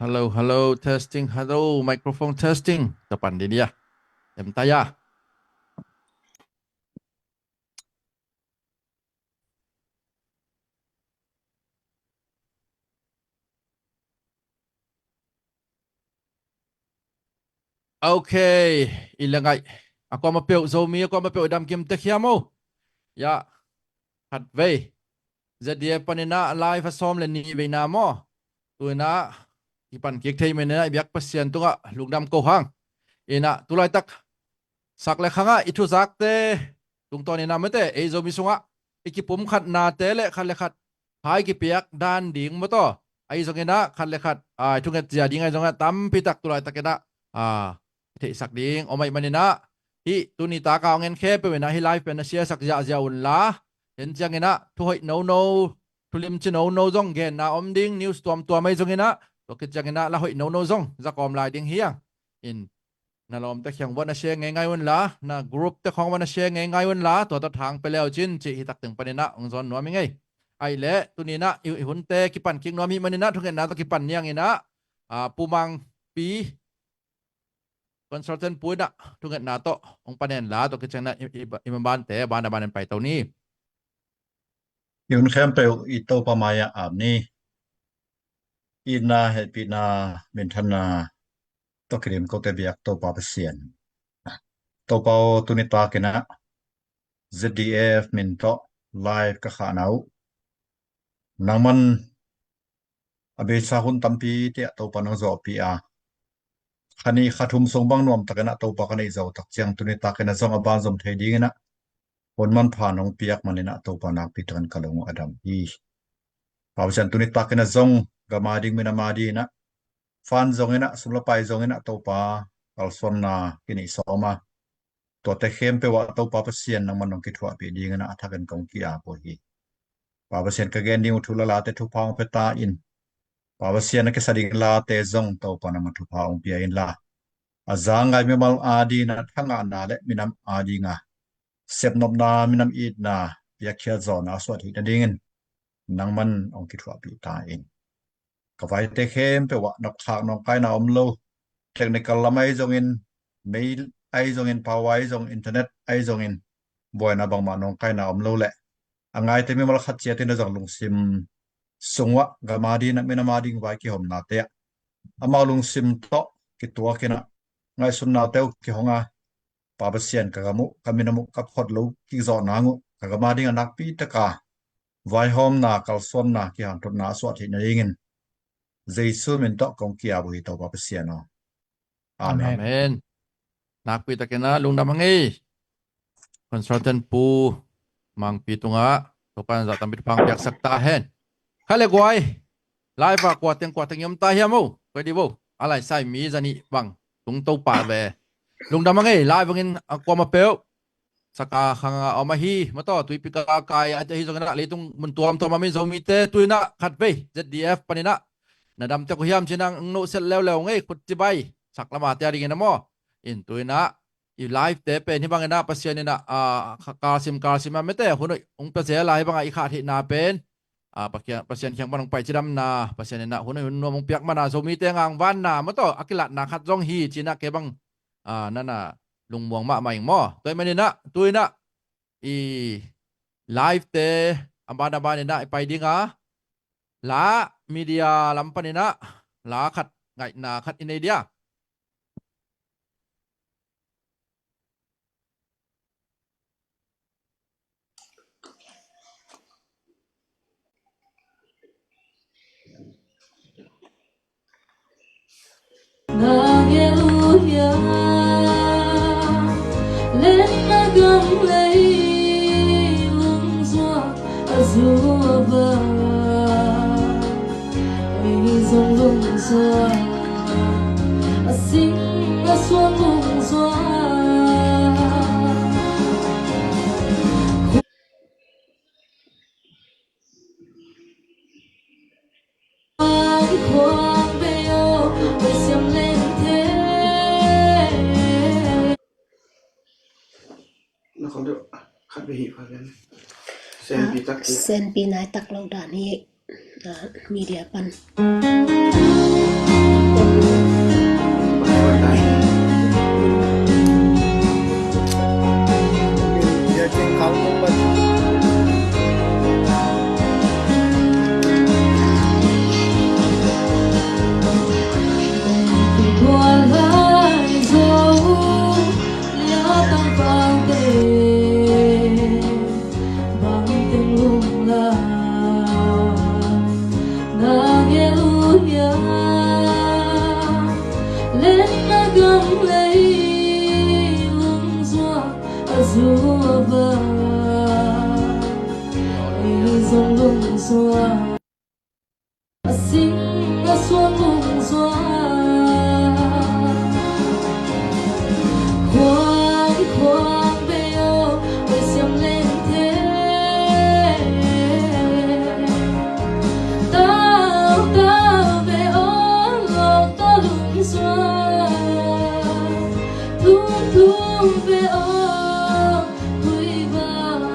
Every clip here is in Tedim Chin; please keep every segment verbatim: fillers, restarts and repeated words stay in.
Hello, hello, testing, hello, microphone testing. Tapan di dia. Em taya. Ok, i le ngaih. A kuama peuh, Zomi a kuama peuh i dam kim tek hiam o? Ya, khat vei. Z D F paninah live a sawm le nih veina maw? Tuinah i pan kik thei meninah i biak Pasian tungah lungdam ko hang. Inah tulaitak sak le khangah i thuzakte tungtawn inah mete ei Zomi sungah i kipumkhatnate le khat le khat hai kipiak dan ding maw taw. Ahi zonginah khat le khat a i thunget zia ding ahi zonginah tampitak tulaitak inah a i theihsak ding om aih maninah hih tuni taka hong en khempeuh inah hih live pen na siasak ziahziah unla, en cianginah thuhoih nono, thulimci nono zong genna om ding, news tuamtuam ahi zonginah tua kicianginah la hoih nono zong zakawm lai ding hiang. In na lawmte khiang vua na share ngeingai unla, na group te khawng vua na share ngeingai unla, tua tawh thang pe leucin cih hitak teng paninah hong zawn nuam i ngei. Aih leh tuninah i hunte kipan kik nuam hih maninah thungetna tawh kipan nianginah a pumangpi consultant pu inah thungetna tawh hong panen la, tua kicianginah i, i, i mabante bana banin paito ni. I hun khempeuh i Topa mai-ah ap ni. Itna, hehpihna, minthanna tawh kidim kote biak Topa Pasian. Topa aw, tuni takinah Z D F min tawh live ka khahna uh nangman a beisa hun tampi tiah Topa nong zawhpih a, kha nih kha thum sung bang nuamtakinah Topa ka neih zawh tak ciang tuni takinah zong a ban zom thei dinginah hun manpha nong piak maninah Topa nakpi takin ka lung uh a dam hi. Pa Pasian, tuni takinah zong gam a ding, minam a dinginah fan zonginah sum le pai zonginah Topa kalsuanna kineih sawm a, tuate khempeuh ah Topa Pasian nangman nong kithuahpih dinginah a thakin kong ki-ap uh hi. Pa Pasian, ka gen ding uh thu le late thupha hong pia ta in. Pa Pasian, a kisa ding late zong Topa nangman thupha hong pia inla, a za ngai mimal a dinginah thangahna le minam a dinga sepnopna, minam itna, biakhiat zawhna a suah theih nadingin nangman hong kithuahpih ta in. Ka vaite khempeuh ah nopkhak nawngkaina om lo, technical lam ahi zongin, mei ahi zongin, power ahi zongin, internet ahi zongin, buaina bangmah nawngkaina om lo leh a ngaite mimal khat ciatin a zong lungsim sungah gam a ding, minam a ding vai kihomnate ah amau lungsim tawh kituakinah ngaihsutnate uh kihong a, Pa Pasian, ka gam uh, ka minam uh ka phot lo kik zawh nang uh, ka gam a ding a nakpi taka vaihawmna, kalsuanna, kihantotna a suah theih nadingin Jesu min tawh kong ki-ap uh hi, Topa Pasian aw. Amen. Amen. Nakpi takin a lungdam a ngei. Consultant Pu Mangpi tungah Topa in zah tampi thupha hong piaksak ta hen. Khai le guai. Live ah kua teng kua teng i om ta hiam o? Koi di bo. A laisai mi zanih bang tung to pah ve. Lungdam a ngei, live bangin a kuama peuh. Saka khang a om ahi, mataw, tuipi ka kai a ahi zongin ah leitung mun tuamtuam a min Zomite tuinah khat vei Z D F paninah na dam tek uh hiam cinah ang nuhset leuleu ngei, khut cibai sak lama te a dingin a maw. In tuinah i live te pen hih bangin ah Pasian inah a kalsim kalsim a mete hun uh hong pia zel a, hih bangah i khah theihna pen a Pasian, Pasian khiang pan hong pai cidamna, Pasian inah hun uh hun nuam hong piak mana Zomite ngangvanna mataw a kilatna khat zong hi cinah kei bang a nana lungmuang mahmah ing maw. Tua hih maninah tuinah i live te a ban a ban inah i pai dinga, la media lam paninah la khat ngaihna khat i nei dia. Senpi nai tak lo dan hi. Media pan. Bang teng lungla na gel uh hia? Len na gam lei lungzuak a zuak a, ei zong lungzuak. A sing a suang lungzuak. Khuang khuang bei aw, bei siam leng the. Tau tau bei aw, lawk tau lungzuak. Thum thum bei aw, hui ba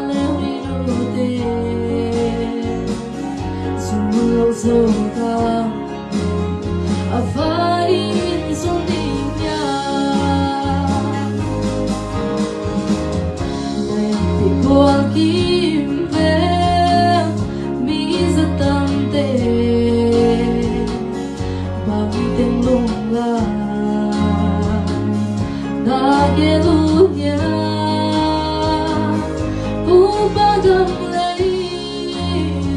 le hui lu te. Zum lo zo ta, a fa in zum ding hia? Lempi kual kim vel mi za tam te. Bang teng lungla na gel uh hia? Pu pa gam lei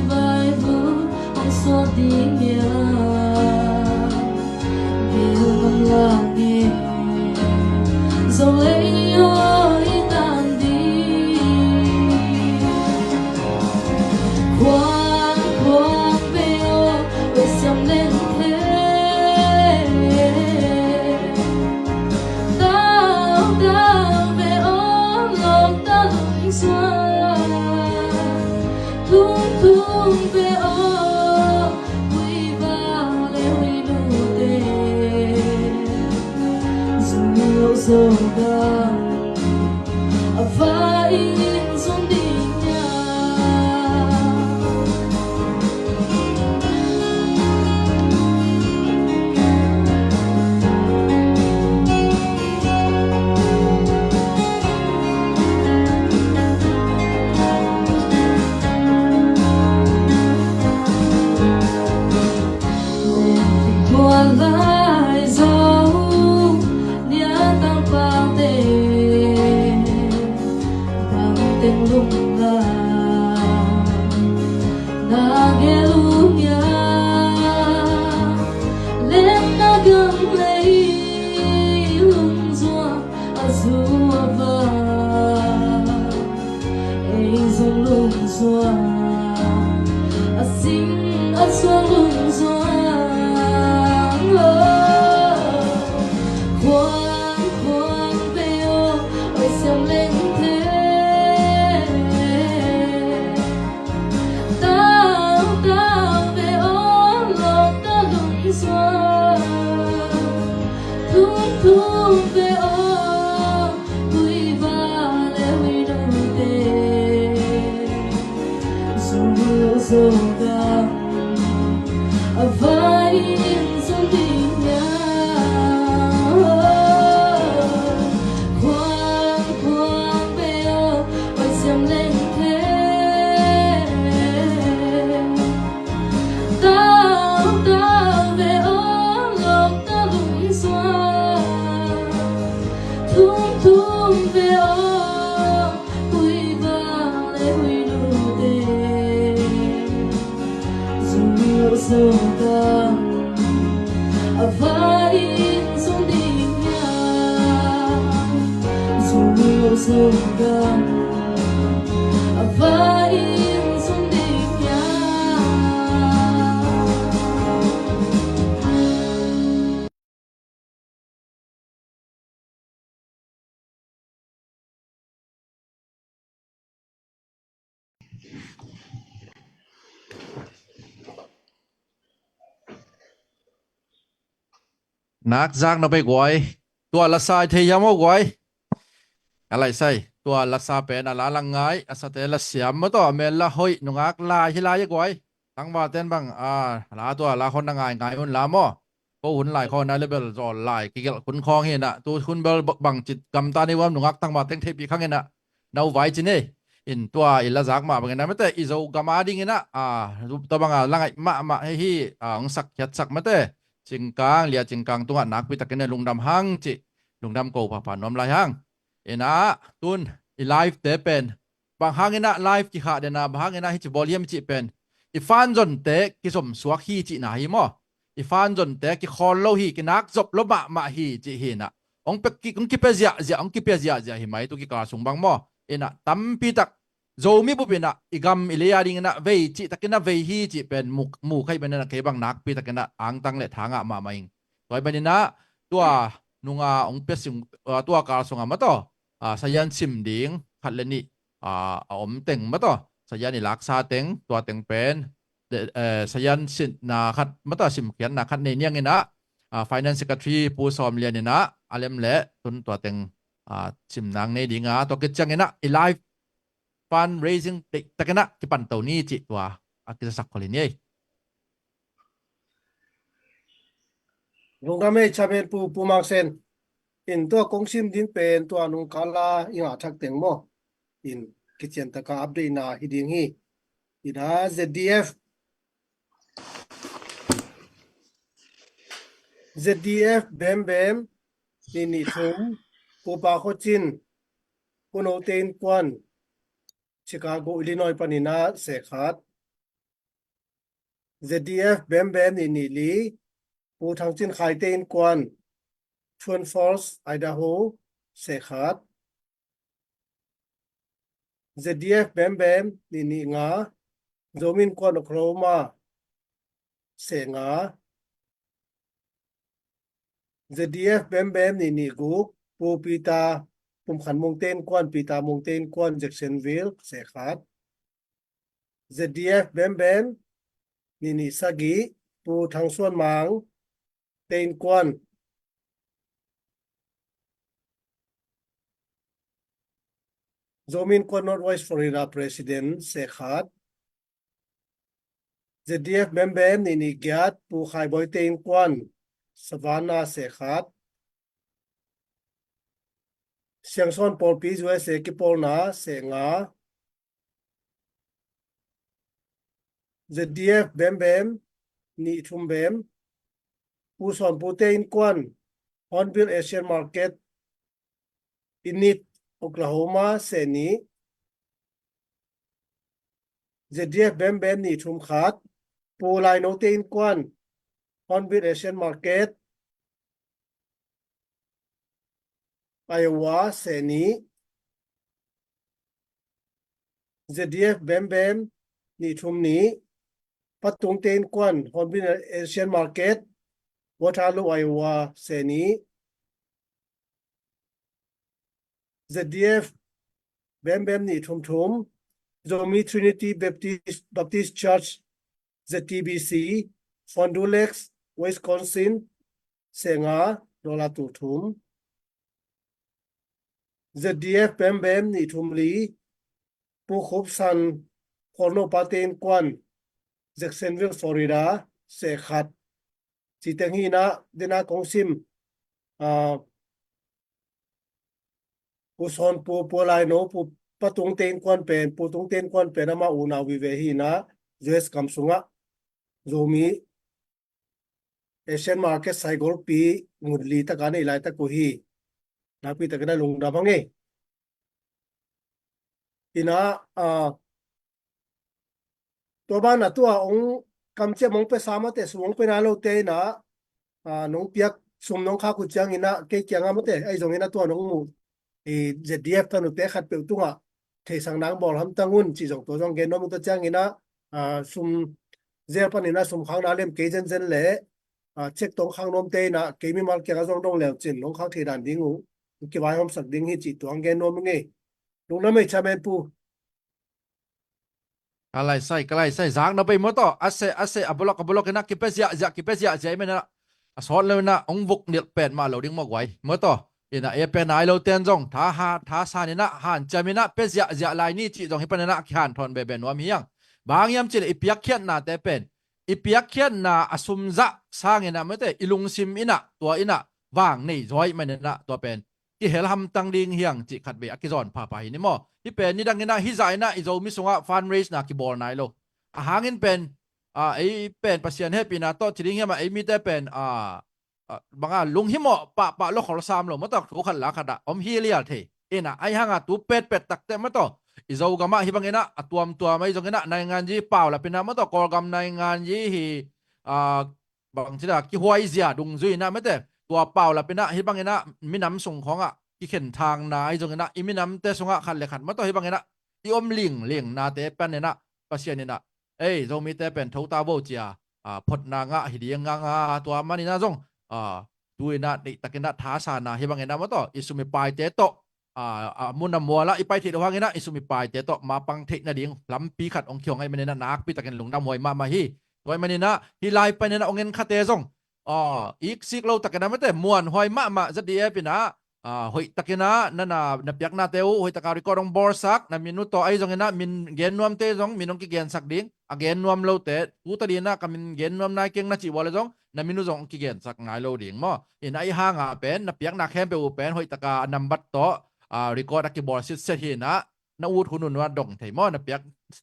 vai bu ang suak ding hia? Gel ngam la nge, zong lei aw i tan ding. Khuang khuang bei aw, bei siam leng the. Tau tau bei aw, lawk tau lungzuak. Thum thum bei aw, hui ba le hui lu te. Zum lo zo ta, a fa in zum ding hia? Tua lai Zo nia tang pang te, bang teng lungla na gel uh hia? Lemna gam lei lungzuak a zuak va, ei zong lungzuak, a sing a suak lungzuak. Khuang khuang bei aw, oi siam leng the. Tau tau bei aw, lawk tau lungzuak. Thum thum bei aw, hui ba le hui nu te. Zum lo zo gam, a vai in zum ding hia? Khuang khuang bei aw, oi siam leng the. Tau tau bei aw, lawk tau lungzuak. Thum thum bei aw, hui ba le hui nu te. Zum lo zo gam, a vai in zum ding hia? Zum lo zo gam, a vai in zum ding hia? Nak zak na bei guai. Tua la sai thei hiam o guai? A lai sai. tua lasa pen a la lang ngai, a sate la siam maw taw, a mel la hoih, nungak lai hi lai a guai. Tangval ten bang a la tua la khon na ngai ngai un la maw. Ko hun lai khon na le bel zawl lai kigelh khun khawng hi na, tu hun bel bang cit gamta nei uam, nungak tangval teng theihpih khang hi na, na u vai ci nei. In tua i la zak mah bangin a mate i Zogam a dingin a, a, tua bang a la ngaih mahmah hi hi, a, hong sak khiat sak mate. Cingkang lia cingkang tungah nakpi takin a lungdam hang ci, lungdam ko phapha nuam lai hang. Ina tun i live te pen bang hangin a live kikhah den a, bang hangin a hici bawl hiam cih pen i fan zonte kizom suak hi cihna hi maw. I fan zonte kikhawl lo hi, kinak zop lo mahmah hi cih hi na. Hong pe, ki, hong kipia ziahziah, hong kipia ziahziah hi mai tu kikal sung bang maw. Ina tampi tak Zomi bup ina i gam i lei a ding ina vei cih takin a vei hi cih pen mu, mu khai pen ina kei bang nakpi takin a angtang le tha ngah mahmah ing. Tua hi pen ina tua nunga hong pia sing, tua kal sunga maw taw, a, sayan sim ding khat le nih, a, a om teng maw taw, sayan i laksa teng, tua teng pen, de, eh, sayan sinna khat maw taw, simkhiatna khat nei niang ina, a, finance secretary Pu Sawm Lian ina a lem le tun tua teng, a, sim nang nei dinga, tua kiciang ina i live fundraising deih takin a kipan to ni cih tua a kizasak khol hi ni ei. Lungdam ei chairman Pu, Pu Mang Sen. In tua kong sim ding pen tua nung kala i ngah thak teng maw. In kician taka update na hi ding hi. Ina Z D F, Z D F Bem Bem, ni ni thum, Pu Pa Kho Cin, Pu No Tein Kuan, Chicago, Illinois panin a seh khat. Z D F Bem Bem ni ni li, Pu Thang Cin Khai Tein Kuan, Twin Falls, Idaho, seh khat. Z D F Bem Bem ni ni nga, Zomi Innkuan Oklahoma, seh nga. Z D F Bem Bem ni ni guk, Pu Peter Pum Khan Mung Tein Kuan, Peter Mung Tein Kuan, Jacksonville, seh khat. Z D F Bem Bem ni ni sagih, Pu Thang Suan Mang Tein Kuan, Zomi Innkuan Northwest Florida President, seh khat. Z D F Bem Bem ni ni giat, Pu Khai Boi Tein Kuan, Savannah, seh khat. Siangsawn Pawlpi U S A kipawlna, seh nga. Z D F Bem Bem ni thum Bem, Pu Sawn Pu Tein Kuan, Hornbill Asian Market, Enid, Oklahoma, seh nih. Z D F Bem Bem ni thum khat, Pu Lai No Tein Kuan, Hornbill Asian Market, Iowa, seh nih. Z D F Bem Bem ni thum nih, Pa Tung Tein Kuan, Hornbill Asian Market, Waterloo, Iowa, seh nih. Z D F Bem Bem ni thum thum, Zomi Trinity Baptist, Baptist Church, Z T B C, Fond du Lac, Wisconsin, seh nga, dollar tul thum. Z D F Bem Bem ni thum li, Pu Khup San, Khualno Pa Tein Kuan, Jacksonville, Florida, seh khat. Ci teng hi na, dena kong sim, ah, Pu Sawn Pu, Pu Lai No, Pu Pa Tung Tein Kuan pen, Pu Tung Tein Kuan pen ama unau vive hi na, U S gam sungah Zomi Asian Market saigolpi ngun li taka nei laitak uh hi. Nakpi takin a lungdam hang e. Ina, ah, tua bana tua ong kamciam ong pia sa mate, sum ong pia na lote ina, ah, nong piak sum nong khak uh ciang ina, kei kianga mate, ahi zong ina tua nong mu, i Z D F tanute khatpeuh tungah theisak nang bawl hamtang un, cih zong tua zong gen nuam ung. Tua ciang ina, ah, sum zel pan ina sum khakna lem kei zenzen le, ah, check tong khak nuamte ina, kei mimal kiangah zong dong leu cin nong khak thei dan ding uh, kivaihawmsak ding hi cih tua ong gen nuam ung e. Lungdam ei chairman pu. Ka lai sai, ka lai sai, zak na bei maw taw, a seh, a seh, a bolok, a bolok ina, kipia ziahziah, kipia ziahziah i men a, a sawt lo ina, ong vuk nilh pet mah lo ding maw guai, maw taw, Ina e pen ai lo ten zong tha ha tha san ina hanciam ina pe ziahziah lai ni cih zong hi pan ina kihanthawn bebe nuam hi hang. Bang hiam cih le i piakkhiatnate pen i piakkhiatna a sumzah sang ina mete i lungsim ina tua ina vang nei zaw ahih man ina tua pen kihel hamtang ding hi hang cih khat vei a kizawn phapha hi ni maw? Hi pen nidang ina hizah ina i Zomi sungah fundraise na kibawl nai lo. A hangin pen a ei pen Pasian hehpihna tawh ci ding hiam a ei mite pen a a, banga lunghimawh pahpah lo khol sam lo mataw thu khat la khat ah om hi lial thei. Ina ai hanga tu petpet takte mataw i Zogam ah hi bang ina a tuamtuam ai zong ina nainganyi paulap ina mataw Kawlgam nainganyi hi a, bang cina kihuai zia dungzui ina mete tua paulap ina hi bang ina minam sung khawngah kikhen thangna ai zong ina i minamte sungah khat le khat mataw hi bang ina i om linglingna te pan ina Pasian ina ei Zomite pen thota vo cia a, photna ngah hi ding nganga tua man ina zong a, tu ina neihtak ina tha sana hi bang ina mataw i sum i paite tawh a, a mun a mual ah i pai theih lo hang ina i sum i paite tawh mapang theih nading lampi khat ong kihong ahih man ina nakpi takin lungdam huai mahmah hi. Tua ahih man ina hi lai pan ina ong en khate zong a, iksik lo tak ina mete muan huai mahmah Z D F ina a, hoih tak ina na na na piaknate uh hoih taka record ong bawlsak na min uh tawh ai zong ina min gen nuamte zong min ong kigensak ding a gen nuam lote tu ta ding ina ka min gen nuam nai keng na cih vua le zong na min uh zong ong kigensak ngai lo ding maw? Ina ai hanga pen na piakna khempeuh uh pen hoih taka a nambat tawh a, record a kibawl sitset hi ina na ut hun uh nuat dong thei maw? Na piak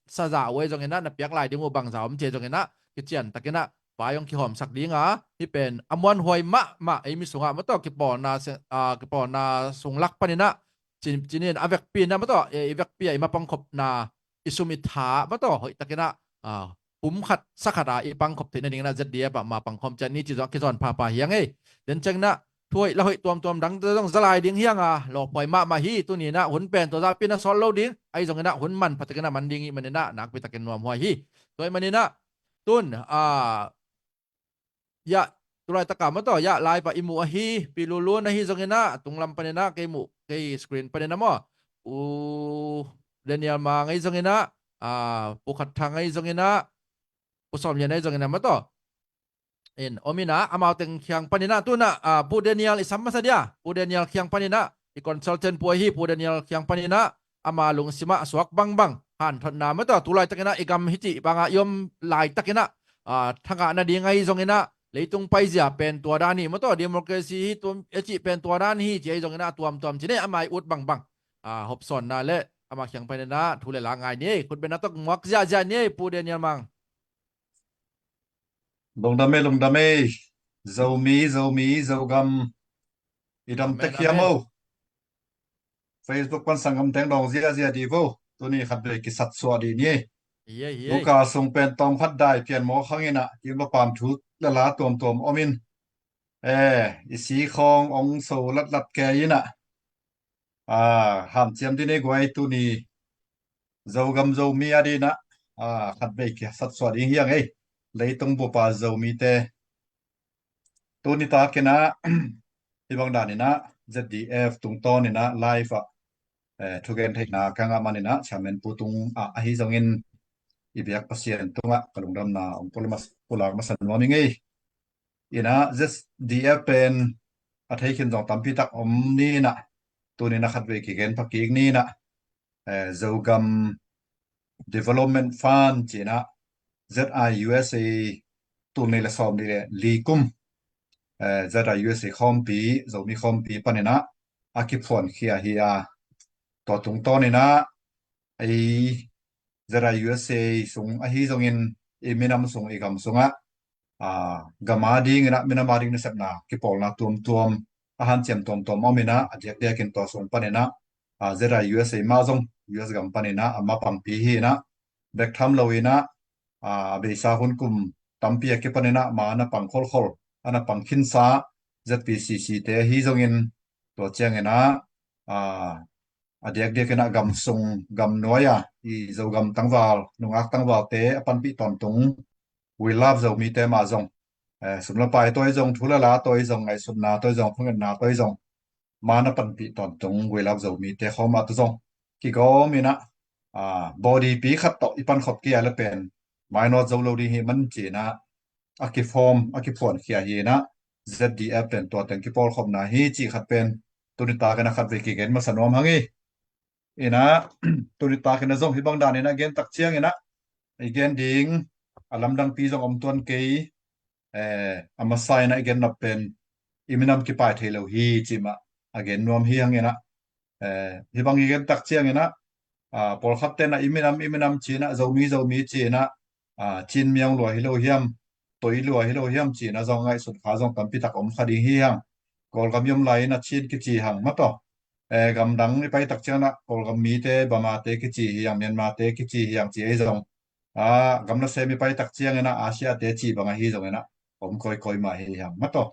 saza uh ai zong ina na piak lai ding uh bangza om cia zong ina kician tak ina pai ong kihawmsak dinga hi pen a muanhuai mahmah ei mi sungah mataw kipawlna se- a, kipawlna sung lak pan ina cin cinin a vekpi ina mataw e, i vekpi a i mapangkhopna i sum i tha mataw hoih tak ina a, pum khat sa khat a i pangkhop theih nading ina Z D F ah mapangkhawm ciat ni ci zong a kizawn phapha hi hang ei. Den ciang ina thu hoih la hoih tuamtuam dangte zong za lai ding hi hanga lawphuai mahmah hi. Tuni ina hun pen tua zahpi na sawt lo ding ai zong ina hun manpha tak ina man ding ih man ina nakpi takin nuamhuai hi. Tua ahih man ina tun a, ya tulai taka mataw ya lai pa i muh ahi Pi Lulun ahi zong ina tunglam pan ina kei muh kei screen pan ina maw? U Daniel Mang ahi zong ina a, Pu Khat Thang ahi zong ina Pu Sawm Lian ahi zong ina mataw in om ina amau teng khiang pan ina tuna a, Pu Daniel i sam masa dia Pu Daniel khiang pan ina i consultant pu ahi Pu Daniel khiang pan ina ama lungsim ah a suak bangbang hanthotna mataw tulai tak ina i gam hi cih banga i om lai tak ina a, thangah nading ahi zong ina leitung paizia pen tua dan hi mataw democracy hi tua a cih pen tua dan hi ci ahi zong ina a tuamtuam ci nei ama i ut bangbang a, hopsawnna le ama khiang pan ina thu le la ngai ni ei khutbetna tawh muak ziahziah ni ei Pu Daniel Mang. Lungdam ei, lungdam ei. Zomi, Zomi, Zogam. I dam tek hiam o. Facebook pan sanggam teng dawng ziahziah di vo. Tuni khat vei kisat suah di ni. Luka sung pen tawm khat dai pian maw khang ina i mapam thu lala tuamtuam om in. E, i si khawng ong so latlat ke ina. A, hanciam di nei guai tuni Zogam Zomi a dina a, khat vei kia sat suah ding hiang ei. Leitung bupa Zomite tuni takin a hi bang dan ina Z D F tungtawn ina live ah e, thugen theihna ka ngah man ina chairman pu tung ah ahi zongin i biak Pasian tungah ka lungdamna ong pulak masa nuam ing ei. Ina Z D F pen a thei khin zong tampi tak om ni ina tuni ina khat vei kigen phakik ni ina e, Zogam Development Fund ci ina Z I U S A tul ni le sawm ni le li kum e, Z I U S A khawmpi Zomi khawmpi pan ina a kiphuan khia hi a tua tungtawn ina ei Z I U S A sung ahi zongin i minam sung i gam sungah a, gam a ding ina minam a ding nasepna kipawlna tuamtuam a hanciam tuamtuam om ina a diakdiakin tua sung pan ina a, Z I U S A mah zong U S gam pan ina a mapangpi hi ina bek tham lo ina a, a beisa hun kum tampi a kipan ina ma na pang kholkhol a na pang khinsa Z P C C te hi zongin tua ciang ina a, a diakdiak ina gam sung gam nuai a i Zogam tangval nungak tangvalte a panpih tawntung We Love Zomite mah zong e, sum le pai tawh zong thu le la tawh zong ngaihsutna tawh zong phungetna tawh zong ma na panpih tawntung We Love Zomite khawm mah tawh zong kigawm ina a, body pi khat tawh i pankhop kia le pen mainawt zo lo ding hi man ci ina a kiform a kiphuan khia hi ina Z D F pen tua teng kipawlkhopna hi cih khat pen tuni takin a khatvei kigen masa nuam hang hi. Inah, tuni takin a zong hih bang danin a gen tak ciangin ah, i gen ding a lamdangpi zong om tuan kei. Eh, a masa inah i gen nop pen i minam kipai thei lo hi cih mah a gen nuam hi hang inah, eh, hih bang i gen tak ciangin ah, ah, pawlkhat ten ah i minam, i minam ci inah, Zomi, Zomi ci inah, ah, Chin miang lua hi lo hiam, toi lua hi lo hiam ci inah zong ngaihsun kha zong tampi tak om kha ding hi hang. Kawlgam i om lai inah Chin kici hang mah tawh. Eh, gamdang i pai tak ciangin ah Kawlgam mite, Burma te kici hi hang, Myanmar te kici hi hang ci ei zong, ah, gam nasem i pai tak ciangin ah Asia te ci bang ahi zongin ah om kawikawi mah hi hang mah tawh.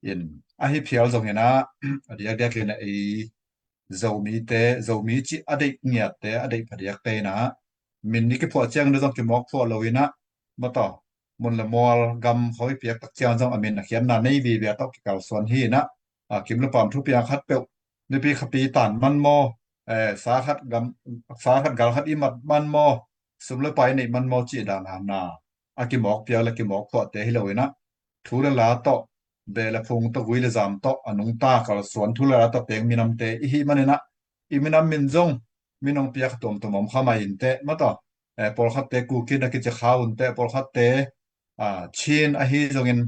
In ahi phial zongin ah, a diakdiak in ah ei Zomite, Zomi cih a deih ngiatte, a deih phadiakte inah min i kiphuah ciangin zong kimawk phuah lo inah, mah tawh, mun le mual gam khawng i piak tak ciang zong a min a khiatna nei vive tawh kikalsuan hi inah, a kim le paam thupiang khat peuh, nipi khapi tan man maw, eh, sa khat gam, sa khat gal khat i mat man maw, sum le pai neih man maw cih dan a na a kimawk piak le kimawk phuahte hi lo inah, thu le la tawh, beh le phung tawh, gui le zam tawh a nungta kalsuan thu le la tawh teng minamte i hih man inah, i minam min zong min hong piak a tuamtuam om kha mah inteh mah tawh. Eh, pawlkhatte Kuki na kici kha unteh, pawlkhatte, ah, Chin ahi zongin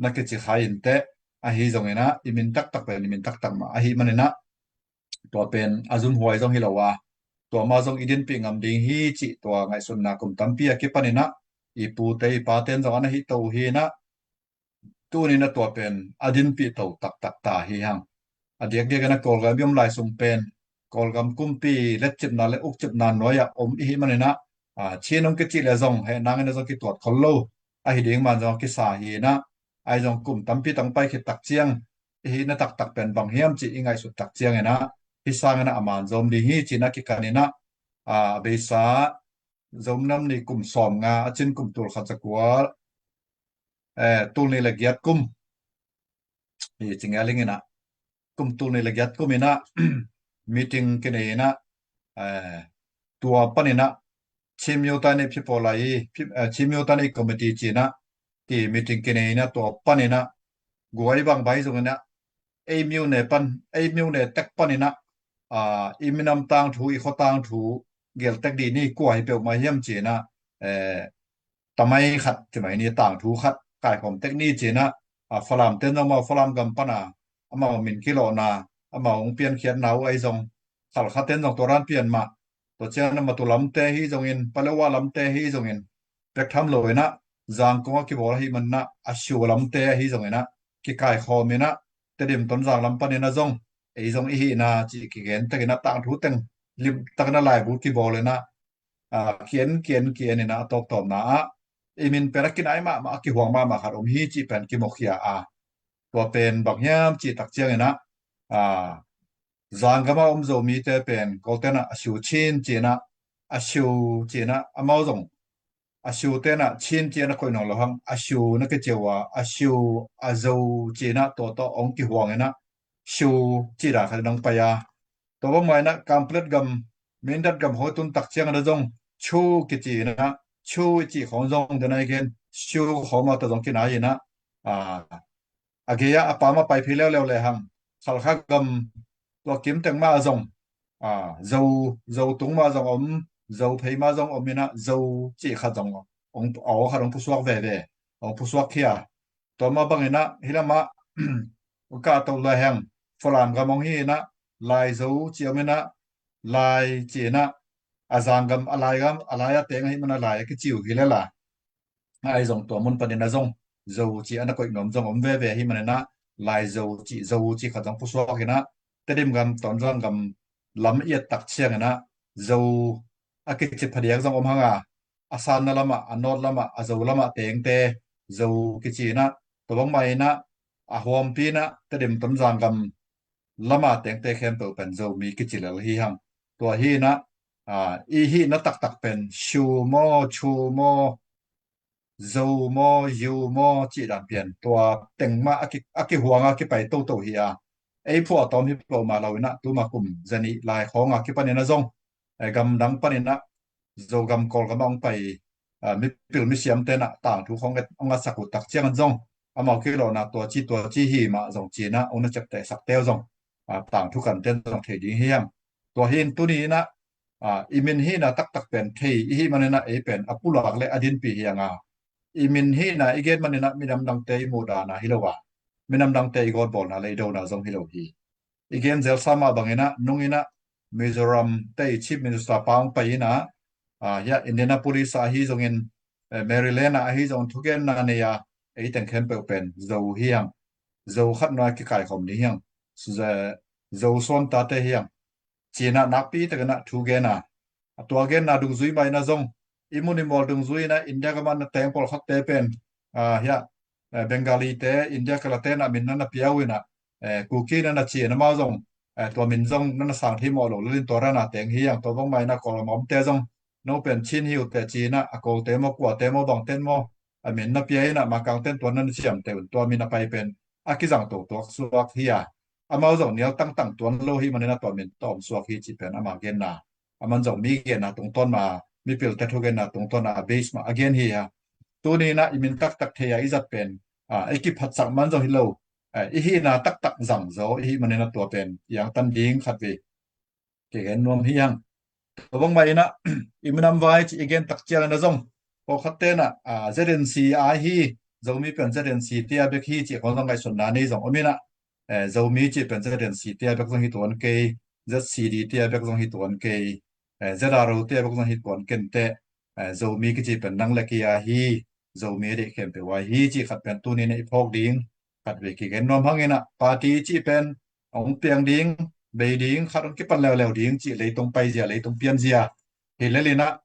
na kici kha inteh, ahi zongin ah i min taktak pen i min taktak mah ahi man inah, tua pen a zumhuai zong hi lo a, tua mah zong i dinpih ngam ding hi cih tua ngaihsutna kum tampi a kipan inah, i pute i pate in zong a na hih to hi inah, tuni inah tua pen a dinpih to taktak ta hi hang. A diakdiak inah Kawlgam i om lai sung pen Kawlgam kumpi letcipna le ukcipna nuai ah om i hih man inah, ah, Chin hong kici le zong heh nang inah zong kituat khol lo ahi ding man zong a kisa hi inah, ahi zong kum tampi tang pai khit tak ciang i hihna taktak pen bang hiam cih i ngaihsut tak ciangin ah, hih sangin ah a man zom ding hi ci inah kikan inah, ah, a beisa Zo minam ni kum sawmnga, a cin kum tul khat za kua, eh, tul nih le giat kum, hi ci ngeling inah, kum tul nih le giat kum inah meeting kinei inah, eh, tua pan inah Chin Myo Tani People Lai, Chin Myo Tani Committee ci inah, ki meeting kinei inah tua pan inah guai bang bai zong inah, ei myone pan, ei myone tek pan inah, ah, i minam tangthu, i khua tangthu geltek dih ni, kua hi peuhmah hiam ci inah, eh, tamai khat, timai ni tangthu khat kaikhawm tek ni ci inah, ah, Falam ten zong amau Falam gam pan a amau min kilawhna, amau hong piankhiatna uh ahi zong, Khalkha ten zong tua dan pian mah, tua ciang na Matu lamte hi zongin, Palewa lamte hi zongin, pek tham lo inah, Zangkong a kibawl ahi man inah, a Shu lamte ahi zong inah, kikaikhawm inah, Tedim Tonzang lam pan inah zong, ei zong i hihna cih kigen tek inah tangthu teng limtak inah laibu kibawl inah, ah, kian, kian, kian inah a tawptawpna ah i min pen a kinai mahmah, a kihuang mahmah khat om hi cih pen kimukhia a, tua pen bang hiam cih tak ciang inah, ah, Zanggam a om Zomite pen Kawlte inah a Shu Chin ci inah, a Shu ci inah, amau zong a Shu te inah Chin ci inah koih nawn lo hang, a Shu na kici uh a, a Shu, a Zo ci inah tua tawh hong kihuang inah Shu cih dan khat in hong pai a, tua bang mah inah Kanpetlet gam, Mindat gam khawng i tun tak ciang inah zong Chu kici inah, Chu i cih khawng zong den a i gen, Shu khawng mah tawh zong kinai inah, ah, a gei ah a pa mah pai phei leuleu le hang, Khalkha gam tua kim teng mah zong, ah, Zo, Zo tung mah zong om, Zo phei mah zong om inah Zo cih khat zong hong, a aw khat hong pusuak veve, hong pusuak khia. Tua mah bang inah hih lamah kah to lai hang, Falam gam hong hi inah Lai Zo ci om inah, Lai ci inah, a Zanggam, a Laigam, a Lai a teng ahi man a Lai a kici uh hi lel a, ahi zong tua mun pan inah zong Zo cih a na koih nuam zong om veve ahi man inah, Lai Zo cih, Zo cih khat zong pusuak inah, Tedim gam, Tonzang gam lam i et tak ciang inah Zo a kici phadiak zong om hang a, a sanna lamah, a north lamah, a Zo lamah tengte Zo kici inah, tua bang mah inah a huampi inah Tedim Tonzang gam lama tengte khempeuh pen Zomi kici lel hi hang. Tua hi inah, ah, i hihna taktak pen Shu maw, Chu maw, Zo maw, Yu maw cih dan pian, tua teng mah a ki, a kihuang a kipai toto hi a, ei phuahtawm hi peuhmah lo inah, tuma kum zanih lai khawng a kipan inah zong, eh, gamdang pan inah Zogam, Kawlgam ah hong pai, ah, mipil misiam tenah tangthu khawng hong etsak uh tak ciangan zong, amau kilawhna tua ci tua ci hi mah zong ci inah hong na ciaptehsakte uh zong ah, tangthu kanten zong thei ding hi hang. Tua hi in tuni in ah, ah, i min hihna taktak pen thei i hih manin ah ei pen a pulak le a dinpi hi hang a, i min hihna i gen manin ah minam dangte i muhdahna hi lo a, minam dangte i gawtbawlna le i dona zong hi lo hi. I gen zelsa mah bangin ah nung in ah Mizoram te i Chief Minister pa hong pai in ah, ah, hiah Indianapolis ah ahi zongin, eh, Maryland ah ahi zongin thugenna nei a, ei teng khempeuh pen Zo hi hang. Zo khat nua kikaikhawm ni hi hang. Zo suan tate hi hang. Ci-in ah nakpi takin ah thu gen a, a tua genna dungzui mah in ah zong i mun i mual dungzui in ah India gam ah na teng pawlkhatte pen, ah, hiah, eh, Bengali te, India kalate na min na na pia uh in ah, eh, Kuki na na ci in amau zong, eh, tua min zong na na sang thei mawh lo lel in tua rana teng hi hang. Tua bang mah in ah Kawlgam a omte zong no pen Chin hi uh teh ci in ah a Kote maw, kuate maw, bangten maw, a min na pia in ah Makangten tua na na ciamteh un, tua min a pai pen a kizang to tuaksuak hi a, amau zong nial tangtang tuan lo hi manin ah tua min tawm suak hi cih pen ama genna, aman zong mi genna tungtawn mah, mipilte thugenna tungtawn ah a base mah a gen hi a. Tuni in ah i min taktak thei a i zat pen, ah, i kiphatsak man zong hi lo, eh, i hihna taktak zang zaw i hih manin ah tua pen i angtan ding khat vei kigen nuam hi hang. Tua bang mah in ah i minam vai cih i gen tak ciangin ah zong pawlkhatte in ah, ah, Z N C a hi, Zomi pen Z N C te a bek hi cih khawng zong ngaihsutna nei zong om in ah, eh, Zomi cih pen Z N C te a bek zong hi tuan kei, Z C D te a bek zong hi tuan kei, eh, Z R O te a bek zong hi tuan ken teh, eh, Zomi kici pen nang le kei a hi, Zomi a deih khempeuh a hi cih khat pen tuni in ah i phawk ding khat vei kigen nuam hang in ah, party cih pen hong piang ding, bei ding, khat hong kipan leuleu ding cih leitung paizia, leitung pianzia hi lel in ah,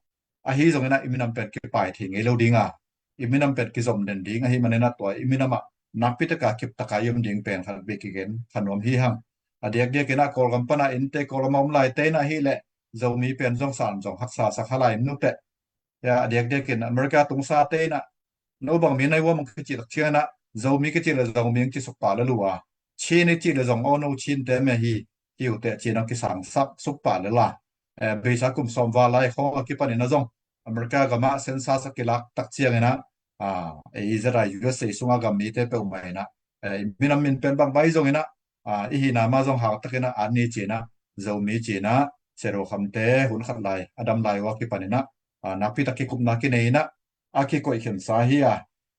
ahi zongin ah i minam pen kipai thei ngei lo ding a, i minam pen kizom den ding ahih manin ah tua i minam ah nakpi taka kip taka i om ding pen khat vei kigen kha nuam hi hang. A diakdiak in ah Kawlgam pan ah innte Kawlgam a om laite in ah hi leh Zomi pen zong san zong haksa sak ha lai nu teh. Ya, a diakdiak in America tungsate in ah no bang mi na hi uam hong kici tak ciangin ah Zomi kici le Zomi hong ci suk pah lel uh a, Chin i cih le zong aw no Chin te meh hi, hi uh teh ci-in hong kisang sak suk pah lel a, eh, beisa kum sawm val lai khawng a kipan in ah zong America gam ah census a kilak tak ciangin ah, ah, ei Z I U S A sung a gam mite peuhmah in ah, eh, i minam min pen bang bai zongin ah, ah, i hihna mah zong hang takin ah at ni ci-in ah, Zomi ci-in ah, Cero Kham te hun khat lai a dam lai uh a kipan in ah, ah, nakpi tak kikupna kinei in ah, a kikoih khinsa hi a,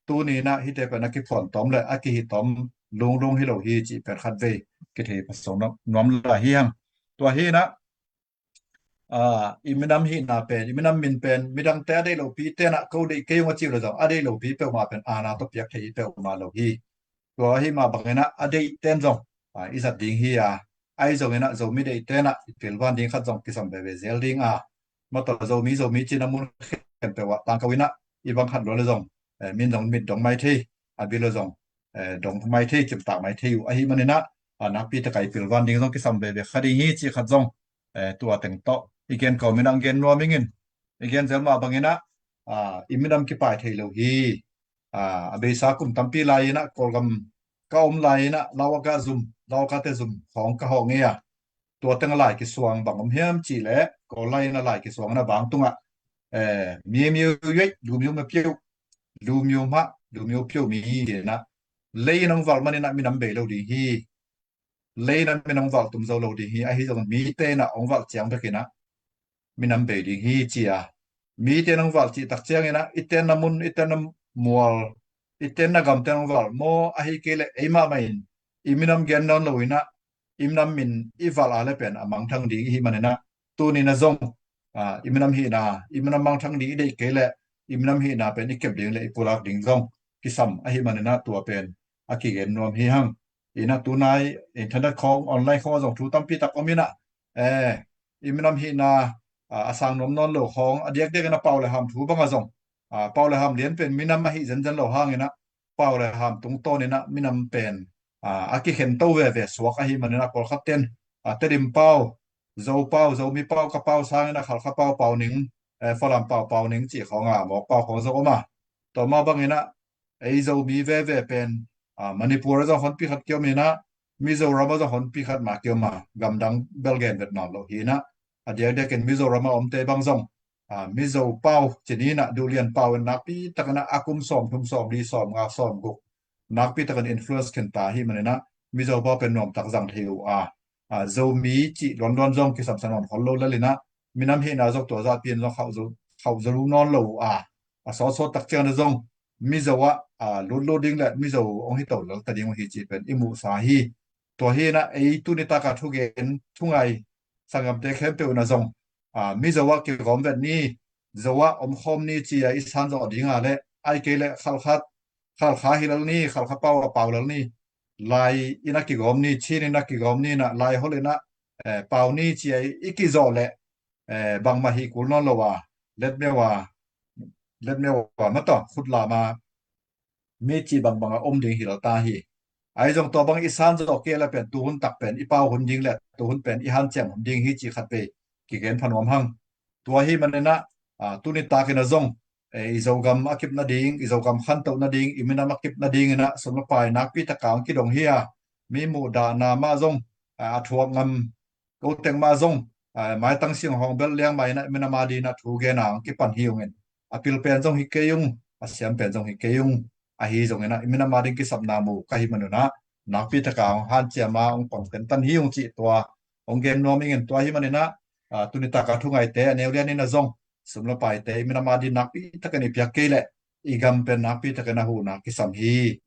tuni in ah hihte pen a kiphuan tawm le a kihih tawm lunglung hi lo hi cih pen khat vei kithei pha sawm nuam lai hi hang. Tua hi in ah, ah, i minam hihna pen, i minam min pen midangte a deih lopi te in ah ko deih kei ung a ci uh le zong a deih lopi peuhmah pen aana tawh piak thei peuhmah lo hi. Tua ahih mah bangin ah a deihten zong, ah, i zat ding hi a, ahi zongin ah Zomi deihten ah i pilvan ding khat zong kisam veve zel ding a, mataw Zomi, Zomi ci-in a mun khempeuh ah tangko in ah i bang khat lua le zong, eh, min zong mit dong mai thei, a bil le zong, eh, dong mai thei, cimtak mai thei uh ahih manin ah, ah, nakpi taka i pilvan ding zong kisam veve kha ding hi cih khat zong, eh, tua teng tawh i gen kawm in ah gen nuam ing in, i gen zel mah bangin ah, ah, i minam kipai thei lo hi. Ah, a beisa kum tampi lai in ah Kawlgam ka om lai in ah lau a ka zum, lau a ka te zum khawng ka hawh ngei a, tua teng a lai kisuang bang om hiam cih leh Kawl lai in ah lai kisuang in ah vang tungah, eh, mi miu yuaih, lu miu ma piu, lu miu mah, lu miu piu mi hi in ah lei in hong valh manin ah minam bei lo ding hi. Lei in ah min hong valh tum zo lo ding hi, ahi zongin mite in ah hong valh ciang bek in ah minam bei ding hi ci a, mite in hong valh cih tak ciangin ah i tenna mun, i tenna mual, i tenna gamte in hong valh maw, ahi kei leh ei mahmah in i minam gen nawn lo in ah i minam min i valh a le pen a mangthang ding i hih manin ah tuni in ah zong, ah, i minam hihna, i minam mangthang ding i deih kei leh i minam hihna pen i kep ding le i pulak ding zong kisam ahih manin ah tua pen a kigen nuam hi hang. In ah tunai internet khawng, online khawng ah zong thu tampi tak om in ah, eh, i minam hihna, ah, a sang nuam nawn lo khawng a diakdiak in ah pau le ham thu bang ah zong, ah, pau le ham lian pen minam ahi zenzen lo hangin ah pau le ham tungtawn in ah minam pen, ah, a kikhen to veve suak ahih manin ah pawlkhat ten, ah, Tedim pau, Zo pau, Zomi pau, ka pau sangin ah Khalkha pau, pau ning, eh, Falam pau, pau ning cih khawng a mawk pau khawng zong om a, tua mah bangin ah ei Zomi veve pen, ah, Manipur ah zong honpi khat kiom in ah, Mizoram ah zong honpi khat mah kiom a, gamdang bel gen vet nawn lo hi in ah, a diakdiakin Mizoram ah omte bang zong, ah, Mizo pau ci ni in ah, duhlian pau in nakpi takin ah a kum sawm thum, sawm li, sawm nga, sawm guk nakpi takin influence khin ta ahih manin ah Mizo pau pen nuam tak zang thei uh a, a, Zomi cih luanluan zong kisamsa nawn khol lo lel inah, minam hihna zong tua zahpi in zong khauh zo, khauh zo nawn lo uh a, a sawtsawt tak ciangin zong Mizo ah, a, lutlut ding le Mizo hong hi to lel ta ding uh hi cih pen i muhsa hi. Tua hi inah ei tuni taka thugen thungai sanggamte khempeuh inah zong, a, Mizo ah kigawm vet ni, Zo ah omkhawm ni ci-a i san zawh ding a le, ai kei le Khalkha, Khalkha hi lel ni, Khalkha pau a pau lel ni, Lai inah kigawm ni, Chin inah kigawm ni inah, Lai hol inah, eh, pau ni ci-a i kizawh le, eh, bangmah hi kul nawn lo a, letmeu a, letmeu a mataw, khutlam a, mi cih bangbang a om ding hi lo ta hi. Ahi zong tua bang i san zawh kei le pen tuhun tak pen i pau hun ding le tuhun pen i hanciam hun ding hi cih khat vei kigen pha nuam hang. Tua hi maninah, a, tuni takin a zong, e, i Zogam a kip nading, i Zogam khantoh nading, i minam a kip nading inah sum le pai nakpi taka hong kidong hi a, mi muhdahna mah zong, a, a thuak ngam ko teng mah zong, a, maitang sing hong bel liang mah inah minam a ding inah thu gen a hong kipan hi ung in. A pil pen zong hi kei ung, a siam pen zong hi kei ung. Ahi zong inah i minam a ding kisapna mu ka hi manunah nakpi taka hong hanciam a hong pang tentan hi ung cih tua hong gen nuam ing in. Tua hi maninah, a, tuni taka thungaite a neu lian inah zong sum le paite i minam a ding nakpi takin i piak kei le i gam pen nakpi takin a huhna kisam hi.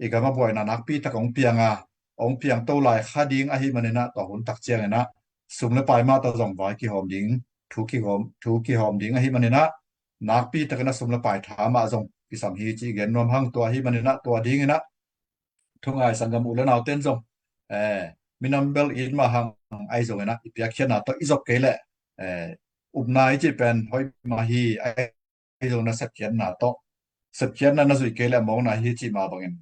I gam a buaina nakpi tak hong piang a, hong piang to lai kha ding ahi maninah tua hun tak cianginah sum le pai mah tawh zong vai kihawm ding, thu kihawm, thu kihawm ding ahi maninah nakpi takin a sum le pai tha mah zong kisam hi cih gen nuam hang. Tua ahi maninah tua dinginah thungai sanggam u le nauten zong, eh, minam bel it mah hang ahi zonginah i piakkhiatna tawh i zop kei leh, eh, upna i cih pen hoih mah hi. Ahi zong na sepkhiatna tawh, sepkhiatna na zuih kei leh mawkna hi cih mah bangin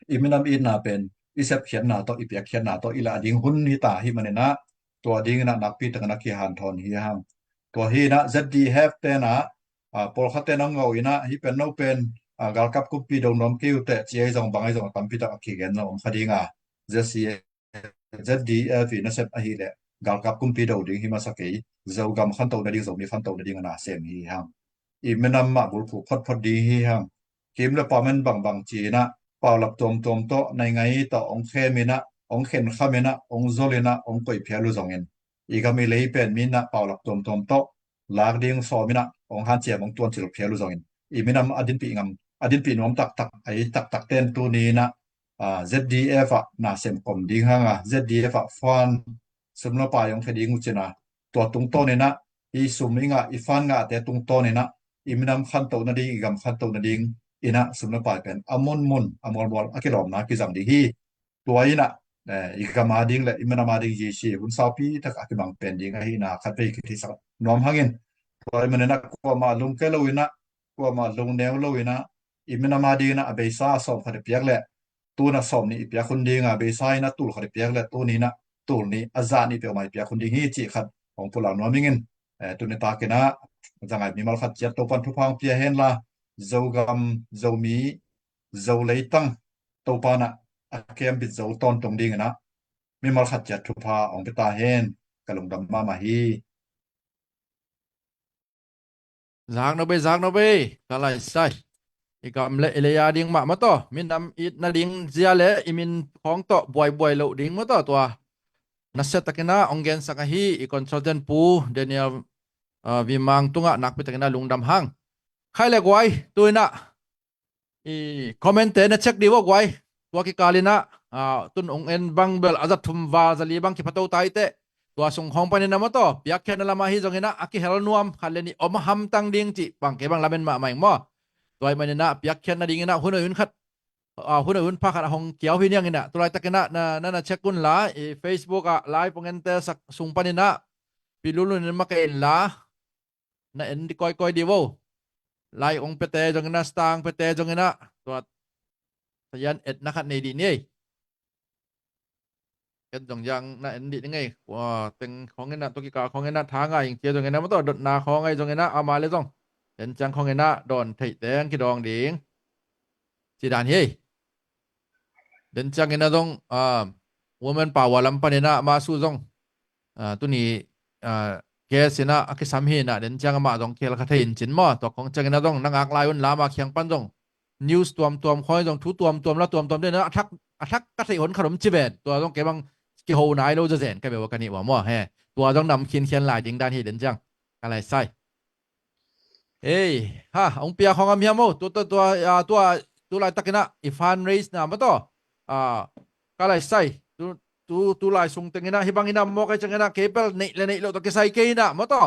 i minam itna pen i sepkhiatna tawh, i piakkhiatna tawh i lah ding hun hi ta hi maninah tua dinginah nakpi takin a kihanthawn hi hang. Tua hi inah Z D F tenah, a, pawlkhat tenah ngau inah hih pen no pen, a, galkap kumpi do nuam kei uh teh ci ahi zong bang ahi zong a tampi tak a kigen zong om kha ding a, Z C Z D F i nasep ahileh galkap kumpi do ding hi masa kei, Zogam khantoh nading, Zomi khantoh nading a na sem hi hang. I minam mah bulphuh photphot ding hi hang. Kim le pau men bangbang ci inah paulap tuamtuam tawh naingai tawh hong khem inah, hong khenkham inah, hong zol inah, hong koih phial uh zongin i gam i lei pen mi inah paulap tuamtuam tawh lak ding sawm inah hong hanciam hong tuancil phial uh zongin i minam a dinpih ngam, a dinpih nuam taktak, a i taktak ten tuni inah, a, Z D F ah na sem kom ding hang a, Z D F ah fund sum le pai hong khia ding uh cin a, tua tungtawn inah i sum i ngah, i fund ngahte tungtawn inah i minam khantoh nading, i gam khantoh nading inah sum le pai pen a munmun a mualmual a kilawmna kizang ding hi. Tua inah, eh, i gam a ding le i minam a ding Jesu hun saupi tak a kibang pen ding ahihna khat vei kitheisak nuam hangin, tua i maninah kuamah lungke lo inah, kuamah lungneu lo inah, i minam a ding inah a beisa a sawm khat i piak leh tun a sawm nih i piak hun ding a, beisa inah tul khat i piak leh tuni inah tul nih a zah nih peuhmah i piak hun ding hi cih khat hong pulak nuam ingin, eh, tuni takinah zangai mimal khat ciat Topan thupha hong pia henla, Zogam, Zomi, Zo leitang Topa inah a kembit zo tawntung dinginah mimal khat ciat thupha hong pia ta hen. Ka lungdam mahmah hi. Zak no bei, zak no bei, ka laisai. I gam le i lei a ding mah mataw, minam it nading zia le i min khawng tawh buaibuai loh ding mataw, tua nasia takinah hong gensak ahi i consultant Pu Daniel, ah, Vimang tungah nakpi takinah lungdam hang. Khai le guai, tu inah i comment-te na check dih uh a guai. Tua kikal inah, ah, tun ong en bang bel a za thum val za li bang kiphato ta hi teh. Tua sung khawng paninah mataw, piakkhiatna lamah hi zonginah a kihel nuam khat le nih om hamtang ding cih bang kei bang lamen mahmah ing maw. Tua ahih maninah piakkhiatna dinginah hun a hun khat, ah, hun a hun pha khat a hong kiau hi nianginah, tu laitakinah na, na, na check unla, i Facebook ah live ong ente sak sung paninah pilulun in makaih inla, na en di kawikawi di vo. Lai ong pete zongin a, stang pete zongin a, tua sayan etna khat nei di ni ei. Et zong yang na en di ni ngei. Ua, teng khawngin a, tua kikal khawngin a, tha ngai ing cia zongin a, mawtaw dotna khawngai zongin a, ama le zong en ciang khawngin a dawn theih teng kidawng ding ci dan hi. Den ciangin a zong, ah, women power lam panin a, ama su zong, ah, tuni, ah, guest in a, a kisam hi in a, den ciang amah zong kihel kha thei in cin maw. Tua khong ciangin a zong na ngak lai un la ama kiang pan zong news tuamtuam khawng zong thu tuamtuam la tuamtuam den a thak, a thak ka theih hon khat om ci ven. Tua zong kei bang kiho nai lo zazen ka beuh a ka nih ua maw he. Tua zong nam khinkhian lai ding dan hi den ciang ka lai sai. Ei ha, hong pia khawng am hiam o? Tua tua tua tua tu laitakinah i fundraise na maw taw. Ka lai sai tu tu tu lai sung tenginah hibang inah mawk ai cianginah kei pel neih le neih loh tawh kisai kei inah maw taw.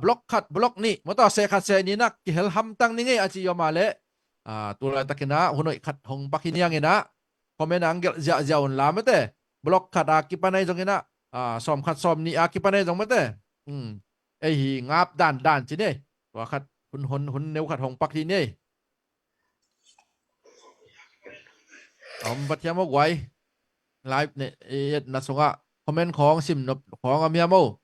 Block khat block nih maw taw, seh khat seh ninah kihel hamtang ni ngei a ci yawma leh tu laitakinah hun hoih khat hong pak hi nianginah comment a ang gelh ziahziah un la mate. Block khat a kipan ai zonginah sawm khat sawm nih a kipan ai zong mate. Ei hi ngap dan dan ci ni. Tua khat hun hun hun neu khat hong pak hi ni. Om Pathian maw guai. Live ne et na sungah comment khawng sim nop khawng am hiam o?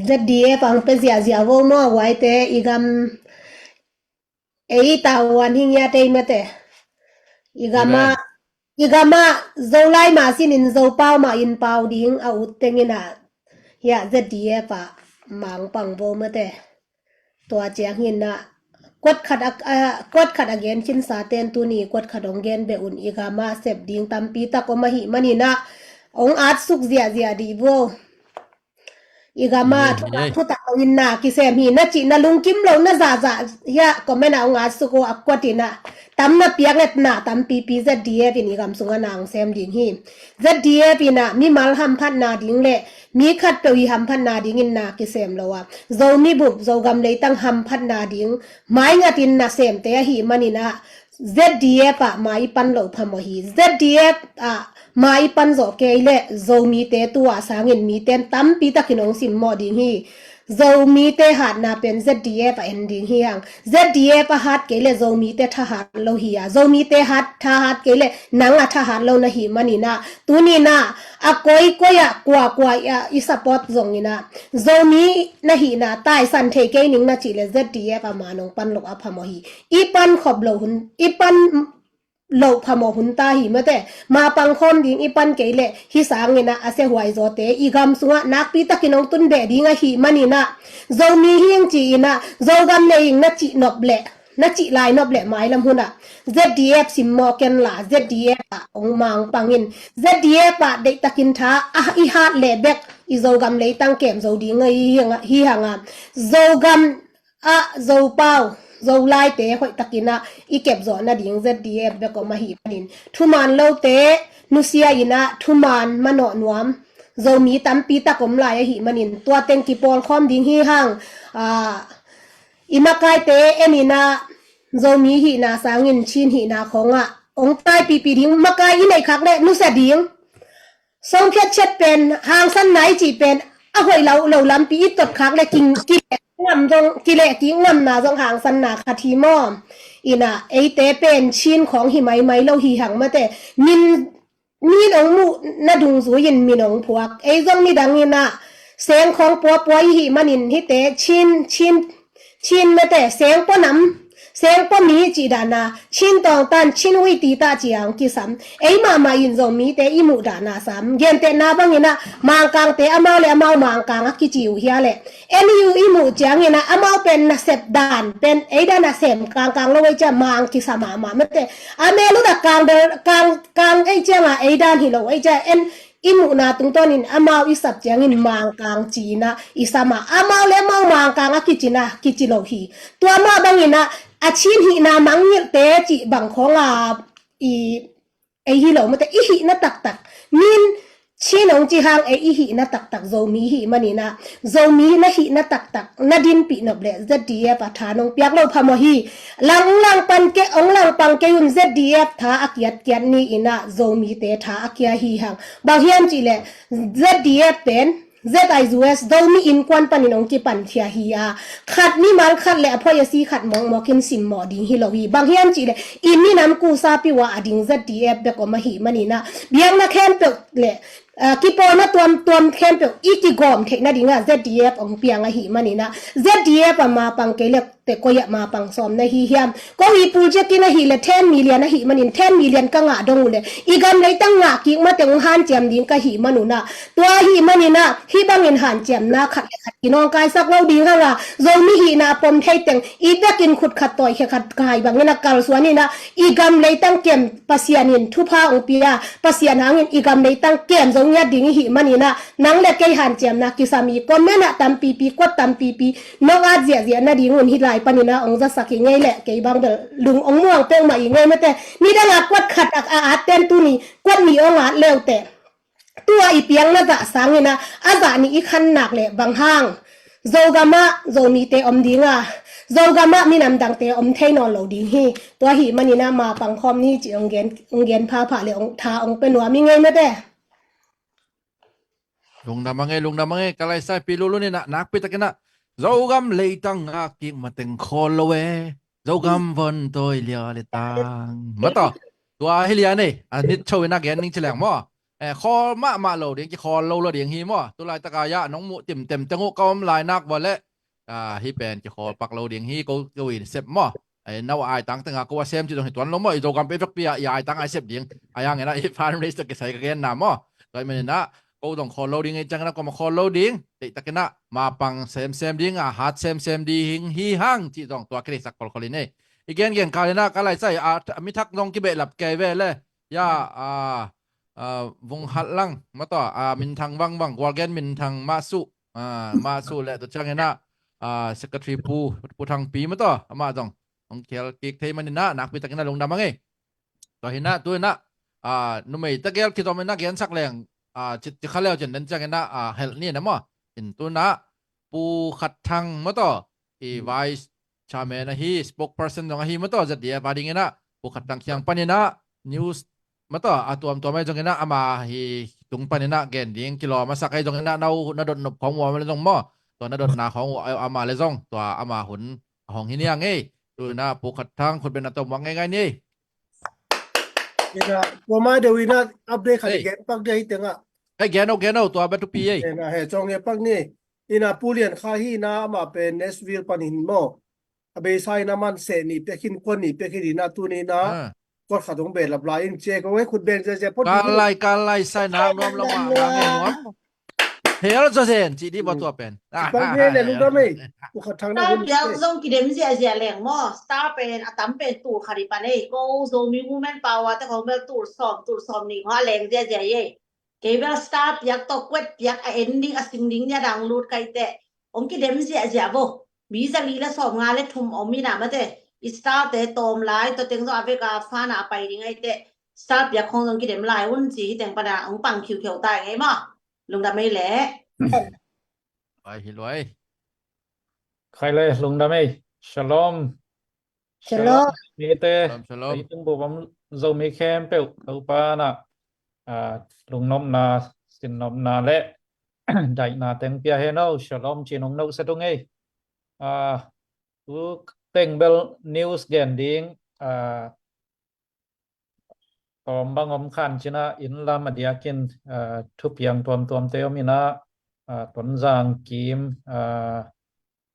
Z D F ang pe ziahziah vo maw guaite i gam ei tavuan hi ngiat ei mate. I gam ah i gam ah Zolai mah sinin Zopau mah in pau ding a ut tenginah hiah Z D F ah mangpang vo mate. Tua ciang hinah kuat khat a kuat khat a gen khinsa ten tuni kuat khat hong gen beh un. I gam ah sep ding tampi tak om ahi maninah hong atsuk ziahziah dih vo. I gam ah thutak lo inna kisem hi na cih na lungkim lo na zahzah hiah comment ah hong atsuk uh a kuat inah tam na piak le na tampipi Z D F in i gam sungah na hong sem ding hi. Z D F inah mimal hamphatna ding le mi khatpeuh i hamphatna dingin na kisem lo a Zomi bup Zogam leitang hamphatna ding maingatin na semte ahi maninah Z D F ah mai pan loh phamawh hi. Z D F ah mai pan zawh kei le Zomite tu ah sangin miten tampi takin hong simmawh ding hi. Zomite hatna pen Z D F a en ding hi hang. Z D F a hat kei le Zomite thahat lo hi a Zomite hat thahat kei le nang a thahat lo na hi maninah tuninah a koikoi ah kuakua i support zonginah Zomi na hihna taisan thei kei ning na cih le Z D F a ma nong pan loh a phamawh hi. I pan khop lo hun i pan loh phamawh hun ta hi mate. Ma pang khawm ding i pan kei le hi sanginah a sehuai zawte i gam sungah nakpi takin hong tun beh ding ahi maninah Zomi hing ci-inah Zogam nei ing na cih nop le na cih lai nop le mailam hunah Z D F simmawh ken la Z D F ah hong mangpangin Z D F ah deihtakin tha a i hat leh bek i Zogam leitang kem zo ding hi hanga Zogam ah Zopau Zolaite hoihtakinah i kepzawh nading Z D F bek om ahi manin thuman lote nusia inah thuman manawh nuam Zomi tampi tak om lai ahi manin tua teng kipawlkhawm ding hi hang. I makaite eninah Zomi hihna sangin Chin hihna khawngah hong taipipi ding makai i neihkhak le nusia ding. Songkhiat chet pen hangsanna i cih pen a hoih lo lo lampi i totkhak le kileh ngam zong kileh kik ngamna zong hangsanna khat hi maw? Inah eite pen Chin khawng hi maimai lo hi hang mate. Min min ong muh na dungzui in min ong phuak ei zong midang inah seng khawng puapua i hih manin hite Chin Chin Chin mate seng pua nam seng pua mi cih dana Chin tawngtan Chin huiti ta ciang kisam ei mahmah in zong mite i muh dana sam gentehna banginah Mangkangte amau le amau Mangkang a kici uh hia le N U i muh cianginah amau pen nasep dan pen ei dan a sem kangkang lo ei cia Mang kisa mahmah mate a mel uh da kang ei cianga ei dan hi lo ei cia en i muhna tungtawnin amau i sap ciangin Mangkang cina i sama amau le amau Mangkang a kicina kici lo hi. Tua mah bangina a Chin hihna mangngilhte cih bang khawnga i ei hi lo mate i hihna taktak min Chin hong ci hang ei i hihna taktak Zomi hih manina Zomi na hihna taktak na dinpih nop le Z D F a tha nong piak lo phamawh hi. Lang lang pan ke ong lang pang kei un Z D F tha a kiat kiat ni ina Zomite tha a kia hi hang. Bang hiam cih le Z D F pen Z I U S Zomi innkuan panin ong kipan khia hi a khat mimal khat le a phoih a si khat mawkmawk in simmawh ding hi lo hi. Bang hiam cih le i minam kusa piua a ding Z D F bek om ahi manina biakna khempeuh le kipawlna tuamtuam khempeuh i kigawm theih nadinga Z D F ong piang ahi manina Z D F a mapang kei le te koi ah mapang sawm na hi hiam? Ko i pul ciakin ahi le ten million ahi manin ten million ka ngah dong uh le i gam leitang ngah kik mate ong hanciam ding ka hi manuna tua ahi manina hih bangin hanciamna khat le khat kinawngkaisak lo ding hang a, Zomi hihna a pom thei teng i bekin khut khat tawi khe khat kai bangin a kalsuan in a, i gam leitang kem Pasian in thupha ong pia, Pasian hangin i gam leitang kem zo ngiat ding i hih manin a, nang le kei hanciamna kisam i comment ah tampipi, quote tampipi nong at ziahziah nading un hih lai panin a ong zasak hi ngei leh, kei bang bel lung ong muang peuhmah i ngei mate. Nidang a quote khat a, a at ten tuni quote nih ong at leute. Tua i piang na zah sangin a, a zah nih i khan nak leh bang hang Zogam ah Zomite om ding a, Zogam ah minam dangte om thei nawn lo ding hi. Tua hih manin a ma pang khawm ni ci ong gen, ong gen phapha le ong tha ong pe nuam i ngei mate. Lungdam a ngei, lungdam a ngei, ka lai sai pi lulu ni na, nakpi takin a, Zogam leitang a kik mateng khawl lo e, Zogam von tawi lia le tang. Mataw, tua hi lian ei, a nit cho in a gen ning ci leng maw. Eh, khawl mahmah lo ding, kikhawl lo lo ding hi maw. Tulai taka ya, nong muh timtem teng uh ka om lai nak vua le, ah, hi pen kikhawl pak lo ding hi, ko, ko in sep maw. Ai, nau ai tang tenga ko a sem ci dong hi tuan lo maw, i Zogam pe vekpi a, i ai tang ai sep ding. Ai hang ena i fundraise to kisai ka gen na maw. Tua i menina, ko dong khawl lo ding, i cang ena ko ma khawl lo ding. Tei takina, ma pang sem sem ding, a hat sem sem ding, hi hang ci dong tua kiri sak kol kol in ei. I gen gen kalina, ka lai sai, a, mi thak dong kibe lap kei ve le. Ya, a, a, vung hat lang, mataw, a, min thang vang vang, gual gen min thang ma su, a, ma su le, tua cang ena, a, secretary pu, pu thang pi mataw, ama dong. Hong kial kik thei manin a, nakpi takin a lungdam a ngei. Tua hi na, tu hi na, a, numei ta gel kizom in a gensak leng, a, ci, ci kha leu cin den ciangin a, a, helh ni na maw. In tu na, Pu Khat Thang mataw, i vice chairman ahi, spokesperson zong ahi mataw, Z D F a dingin a, Pu Khat Thang kiang panin a, news mataw, a tuamtuam ahi zongin a, ama hi tung panin a, gen ding, kilawm a sak ahi zongin a, nau na dot nop khong uam le zong maw. Tua na dot na khong uam, ama le zong, tua ama hun, a hong hi niang ei. Tu na Pu Khat Thang khut ben a tom wang ngei ngai ni. Ina, tua mai deuh ina update khat gen pak dia hi tenga. Ei, gen o, gen o, tua batu pi ei. Ina, he, chong e pak ni. Ina, Pu Lian Kha hi na ama pen Nashville panin maw. A beisa ina man se ni pek hin kuan ni pek hin ina tu ni na. Ah. Kuat khat hong be lap lai in che ko e khut ben ze ze pot. Kalai, kalai, sai na nuam lo ma, ma nuam. Hel zo zen, ci di ba tua pen. Pak ni le lungdam ei. Pu Khat Thang na. Star piak zong kidem ziahziah leng maw. Star pen a tam pen tul khat i pan ei. Ko Zomi Women Power te khong bel tul sawm, tul sawm nih hong a leng ziahziah ei. Kei bel star piak tawh kuat piak a en ding a sing ding nia dang lut kai teh. Hong kidem ziahziah vo. Mi za li le sawm nga le thum om i na mate. I star te tawm lai, tua teng zong a vek a fan a pai ding ai teh. Star piak khong zong kidem lai un ci hi teng pana hong pang khiukhiau tai ngei maw. Lungdam ei le. Ai, hi luai. Khai le, lungdam ei. Shalom. Shalom. Shalom. Mite. Shalom, shalom. Ei tung bu bam Zomi khempeuh. Topa na, a, lungnopna, sinnopna le daihna teng pia hen o. Shalom ci nong no sa tung ei. A, tu teng bel news gen ding. A, tawm bang om khan cina in lam a diakin, a, thupiang tuamtuam te om ina, a, Tonzang kim, a,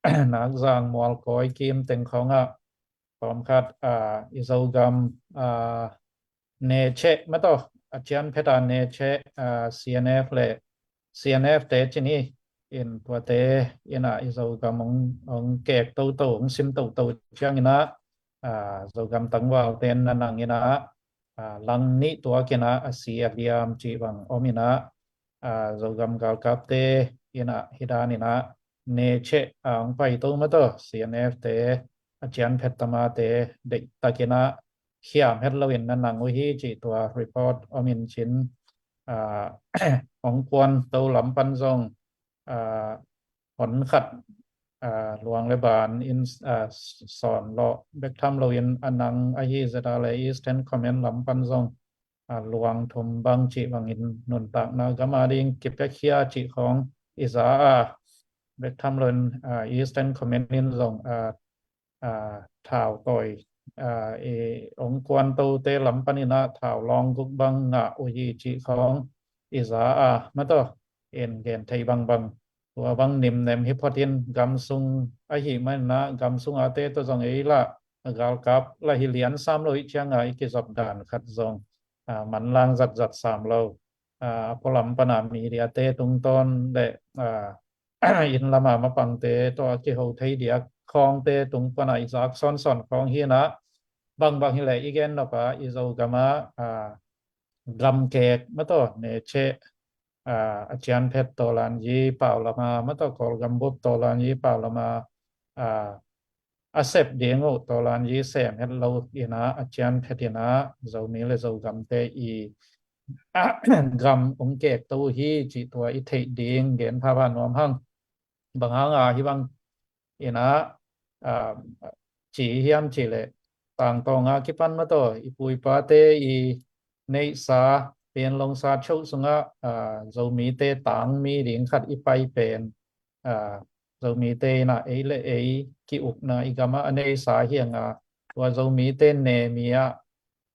Nakzang Mualkawi kim teng khong a, tawm khat, a, i Zogam, a, ne che mataw, a cian phet a ne che, a, C N F le C N F te cin hi in tuate ina i Zogam ong, ong kek toto, ong sim toto ciang ina, a, Zogam tangval ten na nang ina, a, lang nih tuak ina a si a liam ci bang om ina, a, Zogam galkap te ina hi dan ina ne che a ong pai to mataw, C N F te a cian phet tama te deih tak ina hiam het lo in na nang uh hi ci tua report om in cin, a, ong kuan to lam pan zong, a, hon khat, a, luang le ban in, a, sawn lawh bek tham lo in a nang ahi zeta le Eastern Command lam pan zong, a, luang thum bang cih bangin nuntakna gam a ding kipia khia cih khawng i za a, bek tham lo in, a, Eastern Command in zong, a, a, thau tawi, a, i ong kuan tote lam panin a thau lawng guk bang ngah uh hi cih khawng i za a, mataw, in gen thei bangbang. Tua bang nimnem hi phot in gam sung ahi manin a gam sung a te tawh zong ei lah a galkap lah hi lian sam lo ih ciang a i kizop dan khat zong, a, manlang zatzat sam lo. A, a pualam pana media te tungtawn le, a, inn lama mapangte tawh a kiho thei diak khawngte tung pana i zak sawnsawn khawng hi inah, bangbang hileh i gen nop a i Zogam ah, ah, gamkek mataw, necheh, ah, a cianphet tawlanyi pau lama mataw, Kawlgam bup tawlanyi pau lama, ah, a sep ding uh tawlanyi sem het lo inah, a cianphet inah Zomi le Zogamte i gam ong kek to uh hi cih tua i theih ding gen phapha nuam hang. Bang hanga hih bang inah, ah, ci hiam cihleh, tangtawnga kipan mataw, i pu i pate i neihsa, Pianlongsa choh sungah, ah, Zomite tangmi ding khat i pai pen, ah, Zomite inah ei le ei ki-ukna i gamah a neisa hianga, tua Zomite nemi ah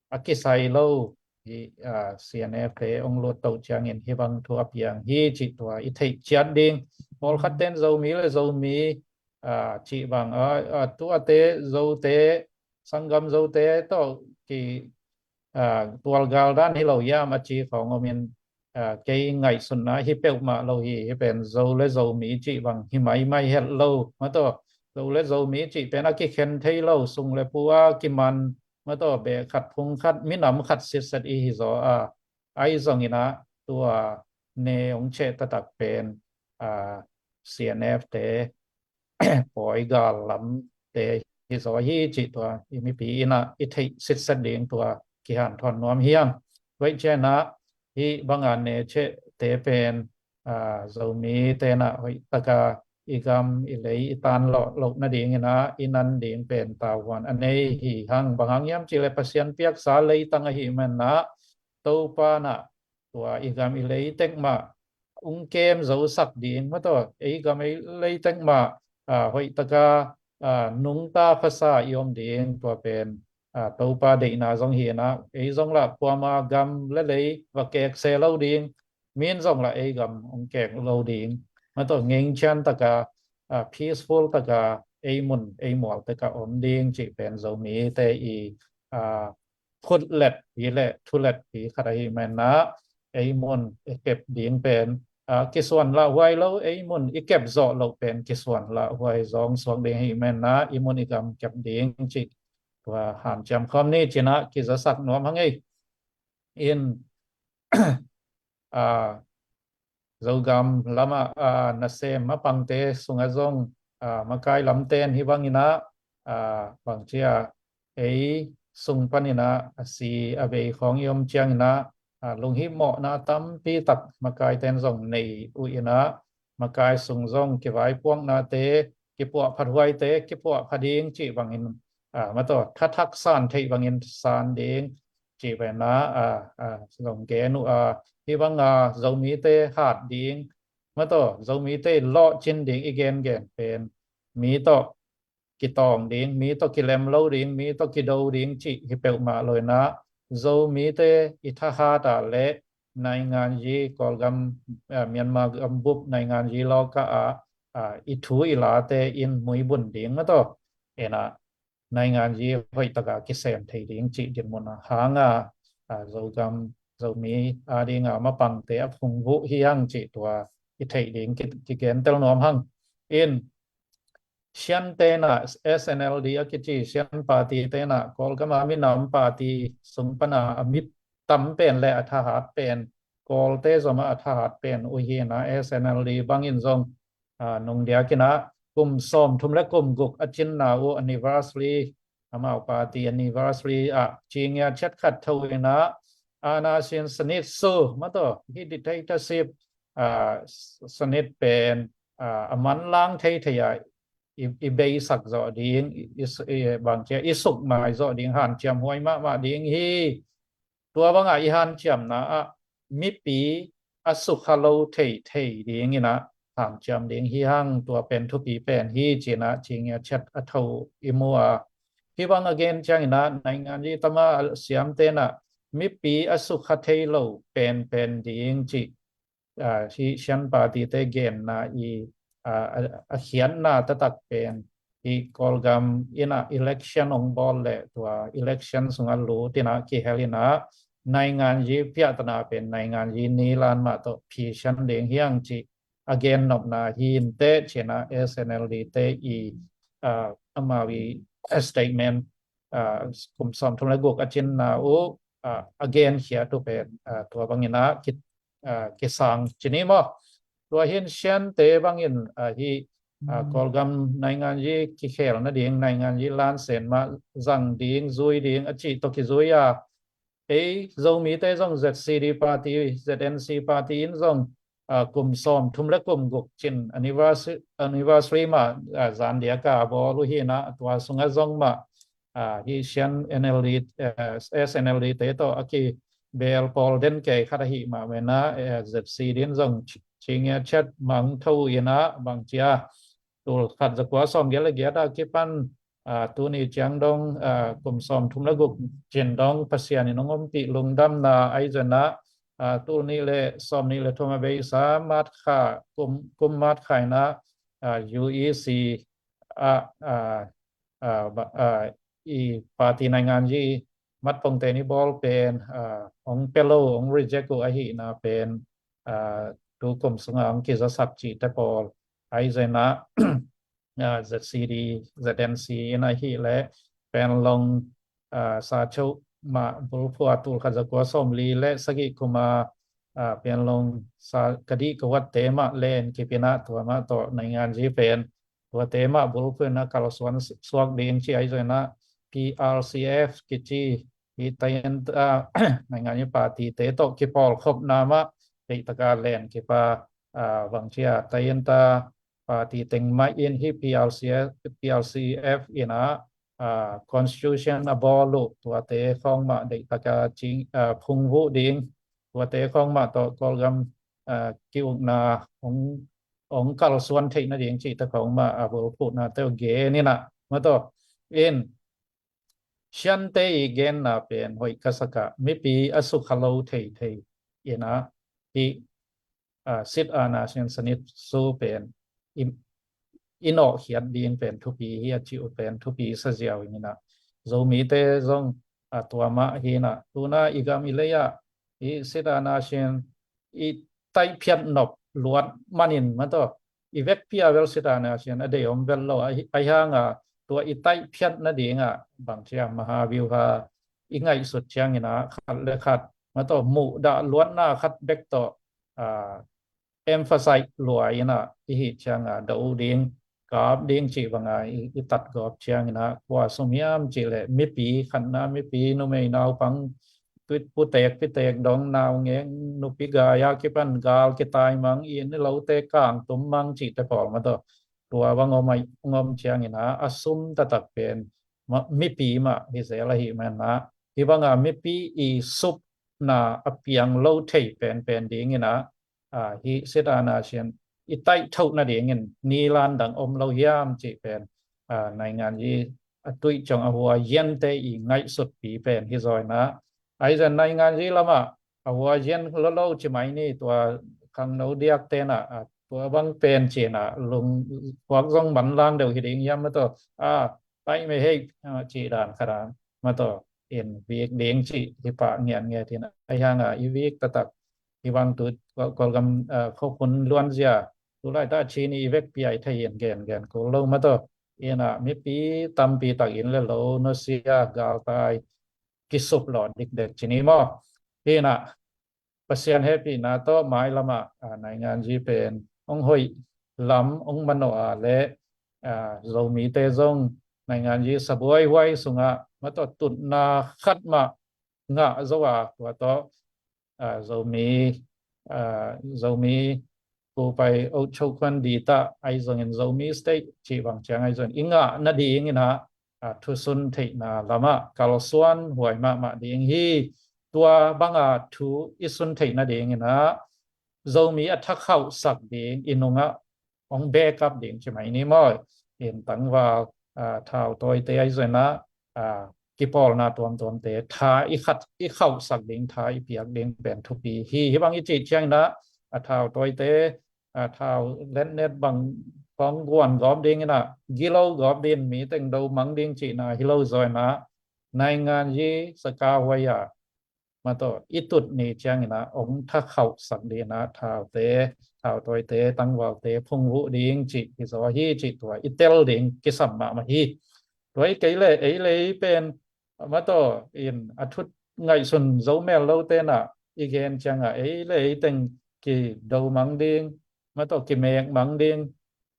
a kisai lo hi, ah, C N F te ong lut toh ciangin hih bang thu a piang hi cih tua i theih ciat ding. Pawlkhat ten Zomi le Zomi, ah, cih bang, ah, ah, tuate Zote, sanggam Zote tawh ki, ah, tualgal dan hi lo hiam a ci khawng om in, ah, kei ngaihsutna hi peuhmah lo hi. Hih pen Zo le Zomi cih bang hi maimai het lo mataw. Zo le Zomi cih pen a kikhen thei lo, sung le pu a kiman mataw, beh khat phung khat, minam khat sitset i hi zaw a, ahi zong inah tua ne ong cheh taktak pen, ah, C N F te pawi gal lamte hi zaw hi cih tua i mipi inah i theih sitset ding tua kihanthawn nuam hi hang. Tua ciangin ah hih banga nechehte pen, ah, Zomite inah hoih taka i gam i lei i tan lawh loh nading inah i nan ding pen tauhuan a nei hi hang. Bang hang hiam cihleh Pasian piaksa leitang ahih man ah Topa inah tua i gam i lei tek mah ong kem zosak ding mataw, ei gam ei lei tek mah, ah, hoih taka, ah, nungta phasa i om ding tua pen, ah, Topa deihna zong hi inah, ei zong lah kuama gam le lei va kek se lo ding, min zong lah ei gam ong kek lo ding mataw, ngengchian taka, ah, peaceful taka ei mun ei mual taka om ding cih pen Zomite i, ah, khutlet pi le thulet pi khat ahih man ah, ei mun i kep ding pen, ah, kisuan lah huai lo, ei mun i kep zawh loh pen kisuan lah huai zong suak ding ahih man ah, i mun i gam kep ding cih tua hanciam khawm ni ci inah kizasak nuam hang ei. In, ah, Zogam lamah, ah, nasem mapangte sungah zong, ah, makai lamten hih bang inah, ah, bangci a ei sung pan inah a si a bei khawng i om ciang inah, ah, lunghimawhna tampi tak makaiten zong nei uh inah, makai sung zong kivaipuaknate, kipuahphat huaite kipuahphat ding cih bangin, ah, mataw, thathak san theih bangin san ding cih pen ah, ah, ah, zong gen uh a, hih banga Zomite hat ding mataw, Zomite lawhcin ding i gengen pen mi tawh kitawng ding, mi tawh kilem lo ding, mi tawh kido ding cih hi peuhmah lo inah, Zomite i thahat ah le nainganyi Kawlgam, ah, Myanmar gam bup nainganyi lawka ah, ah, i thu i late in muibun ding mataw, inah nainganyi hoih taka kisem thei ding cih dinmun a hanga, ah, Zogam, Zomi a dinga mapangte a phungvuh hi hang cih tua i theih ding ki, kigentel nuam hang. In, Shan tenah S N L D a kici Shan party tenah Kawlgam a minam party sung pana a mit tam pen le a thahat pen, Kawlte zoma a thahat pen uh hi inah S N L D bangin zong, ah, nungdiak inah kum sawmthum le kum guk a cinna uh anniversary, amau party anniversary ah cingia chet khat tho inah, ana sin sanit su mataw, hih dictatorship, ah, sanit pen, ah, a manlang thei thei ah i, i beisak zawh ding, i, i, i bangcia i sukmai zawh ding hanciam huai mahmah ding hi. Tua banga i hanciamna ah mipi a sukha lo thei thei ding inah hanciam ding hi hang, tua pen thupi pen hi ci inah cingia chet a tho i mu a. Hih bang a gen ciang inah nainganyi tama a siam tenah mipi a sukha thei lo penpen ding cih, ah, hih Shan party te genna i, ah, a, a khiatna taktak pen hih Kawlgam inah election ong bawl le tua election sungah lut inah kihel inah nainganyi piahtana pen nainganyi nilan mah tawh phisan ding hi hang cih a gen nopna hi inteh ci-in ah S N L D te i, ah, amau i statement, ah, kum sawmthum le guk a cinna uh, ah, a genkhiat uh pen, ah, tua bangin ah ki, ah, kisang ci ni maw. Tua hi-in Shan te bangin, ah, hih, ah, Kawlgam nainganyi kikhel nading nainganyi lansen mah zang ding, zui ding a cih tawh kizui a, ei Zomite zong Z C D party, Z N C party in zong, ah, kum sawmthum le kum guk cin anniversary, anniversary mah, ah, zan diak a bawl uh hi-in ah, tua sungah zong mah, ah, hih Shan N L D, ah, S N L D te tawh a kibeel pawl den kei khat ahih mah manin ah, eh, Z C D in zong ci, ci ngiat ciat mangtho uh hi-in ah, bangci a, tul khat za kua sawmgiat le giat a kipan, ah, tuni ciang dong, ah, kum sawmthum le guk cin dong Pasian in hong ompih lungdamna ahi zongin ah, ah, tul nih le sawmnih le thum a beisa March kha, kum, kum March kha in ah, ah, U E C ah, ah, ah, ba, ah, i party nainganyi matpongte ni bawl pen, ah, hong pia lo, hong reject uh ahihna pen, ah, tu kum sungah hong kizasak cihte pawl ahi zongin ah, ah, Z C D, Z N C in ahih leh Panglong, ah, Sa Cho mah bulphuh a tul khat za kua sawmli le sagih kum a, ah, Panglong sa ka dih ka huatte mah len kip in ah tua mah tawh nainganyi pen tuate mah bulphuh in ah kalsuan suak ding ci ahi zongin ah P R C F kici hih Thailand, ah, nainganyi party te tawh kipawlkhopna mah deihtak a len kip a, ah, bangci a Thailand party teng mah in hih P R C F, P R C F in ah, ah, constitution a bawl uh tuate khawng mah deihtak a cing, ah, phungvuh ding, tuate khawng mah tawh Kawlgam, ah, ki-ukna hong, hong kalsuan theih nading cihte khawng mah a bulphuhnate uh gen in ah, mah tawh in Shan te i genna pen hoih ka sak a, mipi a sukha lo theithei in ah hih, ah, sit a na sian sanit su pen i, i nawhkhiat ding pen thupi hi a cih uh pen thupi sa ziau in ah Zomite zong, ah, tua mah hi in ah tu-in ah i gam i lei ah i sit a na sian i taihphiat nop luat manin mah tawh i vekpi a bel sit a na sian a deih om vet lo ahi, ahi hang a tua i taihphiat nading ah bangci a maha viewha i ngaihsut ciangin ah khat le khat mah tawh muhdah luatna khat bek tawh, ah, emphasize lua in ah i hih ciang a do ding, kap ding cih bang a i, i tat gawp ciangin ah kua sum hiam cih leh mipi khatna, mipi, numei, naupang, pu, putek pitek dong, naungek, nupi gai a kipan gal kitaimang, inn i lote kangtum mang cihte pawl mah tawh tua bang om a, om ciangin ah a sum taktak pen mah, mipi mah hi zel ahih manin ah hih bang a mipi i supna a piang lo thei penpen dingin ah, ah, hih sit a na sian i taih thoh nadingin ni landang om lo hiam cih pen, ah, nainganyi a tuih ciang a hua yente i ngaihsutpi pen hi zaw in ah ahi zongin nainganyi lamah a hua yen lo lo ci mai ni, tua khangno diakte in ah, ah, tua bang pen ci in ah lungkhuak zong manlang deuh hi ding hiam mah tawh, ah, taih mei hei, ah, cih dan khat a mah tawh in vik ding cih hi pah ngiatngiat in ah ahi hang a i vik taktak hih bang tu Kawlgam, ah, khua hun luanzia tu laitak ci ni i vekpi a i thei in gengen kul lo mah tawh in ah mipi tampi tak inn le lo nusia galtai kisup lawh dikdek ci ni maw. Hi in ah Pasian hehpihna tawh mailam ah, ah, nainganyi pen hong hoih lam hong manawh a leh, ah, Zomite zong nainganyi sabuaihuai sungah mah tawh tutna khat mah ngah zo a tua tawh, ah, Zomi, ah, Zomi kupai oh chokhuan di tah ahi zongin Zomi state cih bang ciang ahi zongin i ngah nadingin ah, ah, thusun theihna lamah kalsuan huai mahmah ding hi. Tua bang a thu i sun theih nadingin ah Zomi a thakhauhsak ding i nungah hong backup ding ci mai ni maw. In tangval, ah, thau tawite ahi zongin ah, ah, kipawlna tuamtuamte tha i khat i khauhsak ding, tha i piak ding pen thupi hi. Hih bang i cih ciangin ah, ah, thau tawite, ah, thau letnet bang kong guan gawp dingin ah gilo gawp ding, mi teng do mang ding cihna hi lo zaw in ah nainganyi saka huai ah mataw i tut ni ciangin ah ong tha khauhsak ding ah thaute, thautawite, tangvalte phungvuh ding cih hi zaw hi cih tua i tel ding kisam mahmah hi. Tua i kei le ei le ei pen mataw in a thut ngaihsun zo mel lote nah i gen ciangah ei le ei teng kido mang ding, mataw kimek mang ding,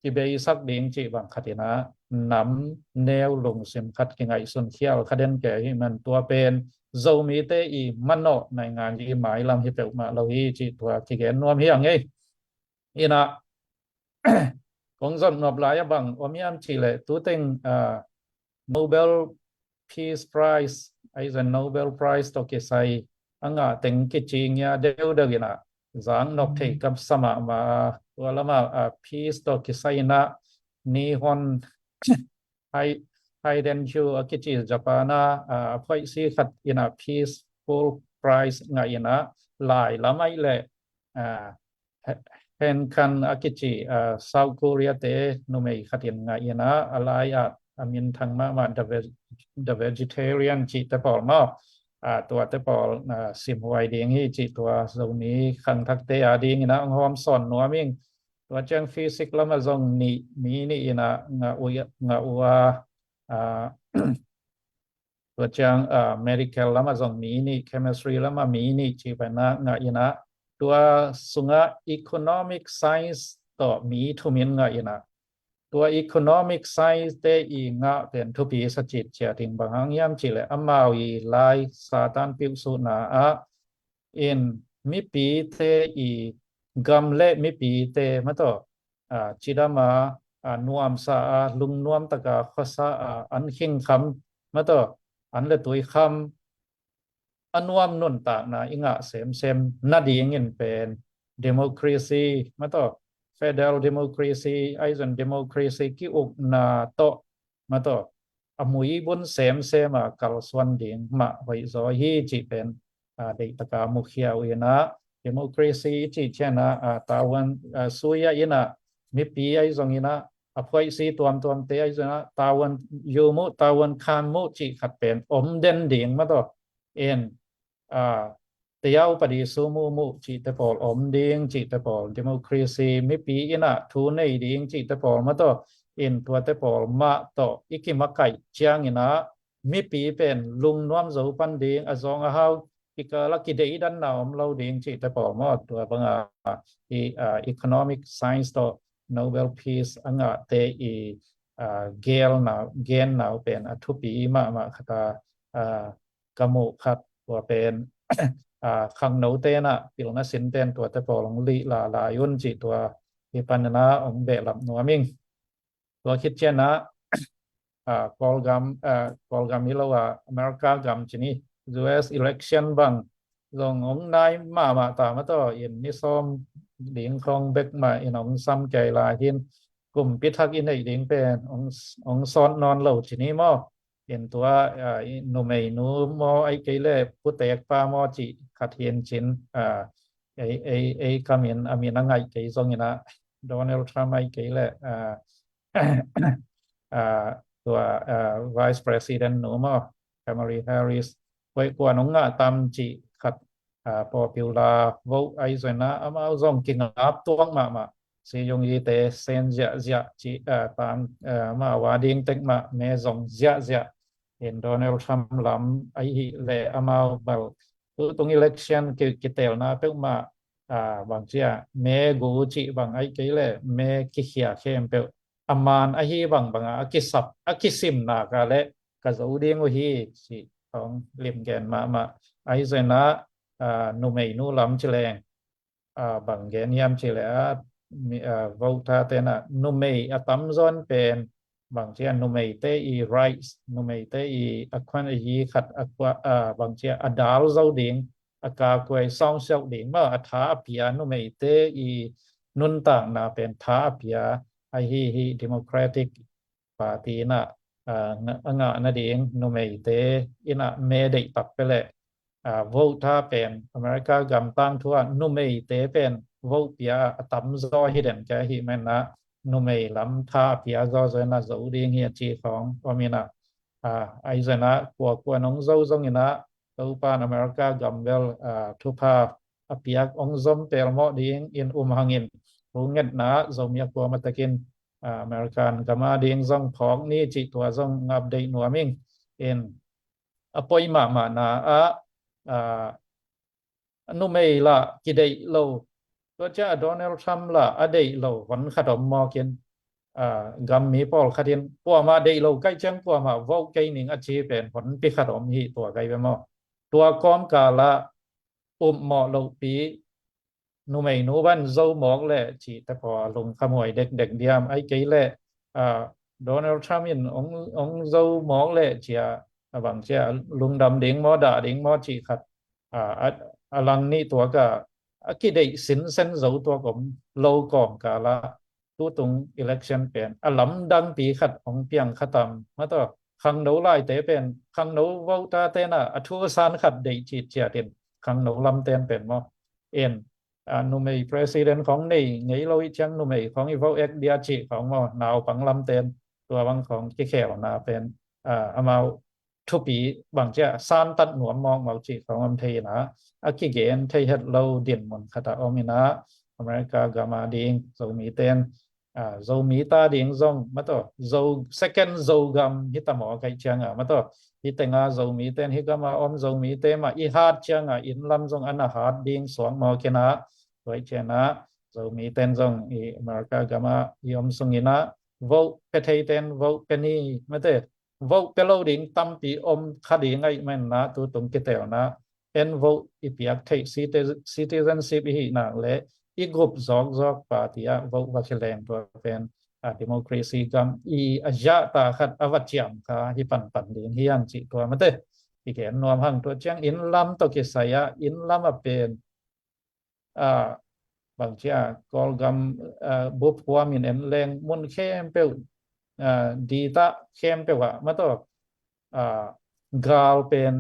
kibeisak ding cih bang khat in ah nam neu lungsim khat kingaihsun khial kha den kei hi man tua pen Zomite i manawh naingan i mailam hi peuhmah lo hi cih tua kigen nuam hi a ngei. In ah kong zot nop lai a bang om hiam cih leh tuteng ah, Nobel Peace Prize, ahi zong Nobel Prize tawh kisai a ngah teng kici ngia deudeu in ah zak nop thei ka sa mahmah a, tua lamah ah, peace tawh kisai in ah Nihon Hai, Haiden Hyu a kici Japan a ah, a phuaisi khat in ah Peaceful Prize ngah in ah lai lam ahi leh ah, He-, Hen Kan a kici ah, South Korea te numei khat in ngah in ah a lai ah a minthang mahmah The Veg-, The Vegetarian cihte pawl maw. Ah, tuate pawl ah, simhuai ding hi cih tua Zomi khangthakte a dingin ah hong hawm sawn nuam ing. Tua ciang physics lamah zong nih, mi nih in ah ngah uh, ngah uh a, ah, tua ciang ah, medical lamah zong mi nih, chemistry lamah mi nih cih pen ah ngah in ah tua sungah economic science tawh mi thum in ngah in ah tua economic science te i ngah pen thupi sa citciat ding bang hang hiam cih leh amau i lai Satan piuhsuhna ah in mipite i gam le mipite mataw ah, cidam a ah, nuamsa a lungnuam taka khuasa a an khingkham mataw an le tui kham a nuam nuntakna i ngah semsem nadingin pen democracy mataw federal democracy ahi zong democracy ki-ukna tawh mataw a muibun semsem a kalsuan ding mah hoih zaw hi cih pen ah, deihtaka mukhia uh in ah democracy i cih ciang ah ah, tavuan ah, sui ah in ah mipi ahi zong in ah a phuaisi tuamtuamte ahi zong in ah tavuan yum uh tavuan khan muh cih khat pen om den ding mataw in ah, tayau padi su muhmuh cihte pawl om ding cihte pawl democracy mipi in ah thu nei ding cihte pawl mataw in tuate pawl mah tawh i kimakaih ciangin ah mipi pen lungnuam zo pan ding a zawng a hau kikal a kideidanna om lo ding cihte pawl maw tua banga i ah, economic science tawh Nobel Peace a ngahte i ah, gelna gennau pen a thupi mahmah khata ah, ka muh khat tua pen ah, khangnote nah pilna sinten tuate pawl hong lih lalai un cih tua hi panina hong behlap nuam ing. Tua khit cianah ah, Kawlgam ah, Kawlgam hi lo ah America gam cini U S election bang zong hong nai mahmah ta mataw in ni sawm ding khong bek mah in hong sam kei lai hin kumpi thak i neih ding pen hong, hong sawt nawn lo cini maw in tua ah, i numeinu maw ahi kei le putekpa maw cih khat hin cin ah, ei, ei, ei kamin a min a ngaih kei zongin ah Donald Trump ahi kei le ah, ah, tua ah, Vice President nu maw Kamala Harris koi kuan hong ngah tam cih khat ah, popular vote ahi zongin ah amau zong kingap tuak mahmah. Siyung ite sen ziahziah cih ah, tam ah, amau a ding tek mah me zong ziahziah in Donald Trump lam ahi le amau bel tutung election ki, kitelna peuhmah ah, bang cia me gu cih bang ahi kei le me kikhia khempeuh a man ahi bang banga a kisap a kisimna ka le ka zo ding uh hi cih hong limgen mahmah ahi zongin ah ah, numeinu lam ci leng ah, bang gen hiam cih leh ah, mi- ah, vote-a tenah numei a tamzaw in pen bang cia numeite i rights numeite i a khuan a yi khat a kua ah, bang cia a dal zo ding a kakuai sawngsiauh ding maw a tha a pia numeite i nuntakna pen tha a pia ahi hi Democratic Party in ah ah, nga- a ngah nading numeite in ah me deih tak pia leh ah, vote-a pen America gam tangthu ah numeite pen vote pia a tamzaw hi den kei hi menah numei lam tha a pia zawzaw in ah zo ding hi a ci khawng om in ah ah, ahi zongin ah kuakua nong zo zongin ah Topan America gam bel, ah, thupha a piak hong zom pelmawh ding in um hangin, thu ngetna Zomi a kuamah takin, ah, American gam a ding zong phawk ni cih tua zong ngap deih nuam ing. In a poi mahmahna ah, ah, numei lah kideih lo. Tua ciang a Donald Trump lah a deih lo hon khat om mawkin, ah, gam mi pawlkhat in kuamah deih lo kaih ciang kuamah vote kei ning a ci pen honpi khat om hi tua kai ve maw. Tua kawmkal ah upmawh lohpi, numei nu van zo mawk leh cihte pawl a lungkhamuai dekdek diam, ai kei leh, ah, Donald Trump in hong, hong zo mawk leh cia, a bang cia lungdam ding maw, dah ding maw cih khat, ah, a, a lang nih tuak ah a kideih sinsen zo tuak om lo kawmkal ah tutung election pen a lamdangpi khat hong piang kha tam, mataw, khangno laite pen khangno vote-te na a thu san khat deih citciat in khangno lamten pen maw. In, ah, numei president khawng nei ngei lo ih ciang numei khawng i vote ek dia cih khawng maw, naupang lamten tua bang khawng kikhelna pen, ah, amau thupi bang cia santat nuam mawkmawk cih khawng om thei in ah, a kigen thei het lo dinmun khat ah om in ah, America gam a ding Zomite'n, ah, Zomi ta ding zong mataw, Zo, second Zogam hi ta maw kaih ciang ah mataw, hi teng ah Zomite'n hi gam a om Zomite mah i hat ciang ah inn lam zong a na hat ding suak mawk in ah, tua ih ciang ah Zomite'n zong i America gam ah i om sung in ah vote pia theite'n vote pia ni mate, vote pia lo ding tampi om kha ding ahih manin ah tutung kitelna en vote i piak theih citi-, citizenship i hih nak leh i gup zawkzawk party ah vote va kileng tua pen, ah, democracy gam i a zahta khat a va ciam kha hi panpan ding hi hang cih tua mate. I gen nuam hang tua ciang inn lam tawh kisai ah inn lam a pen, ah, bang cia Kawlgam, ah, bup huam in en leng mun khempeuh, ah, ditah khempeuh ah mataw, ah, gal pen,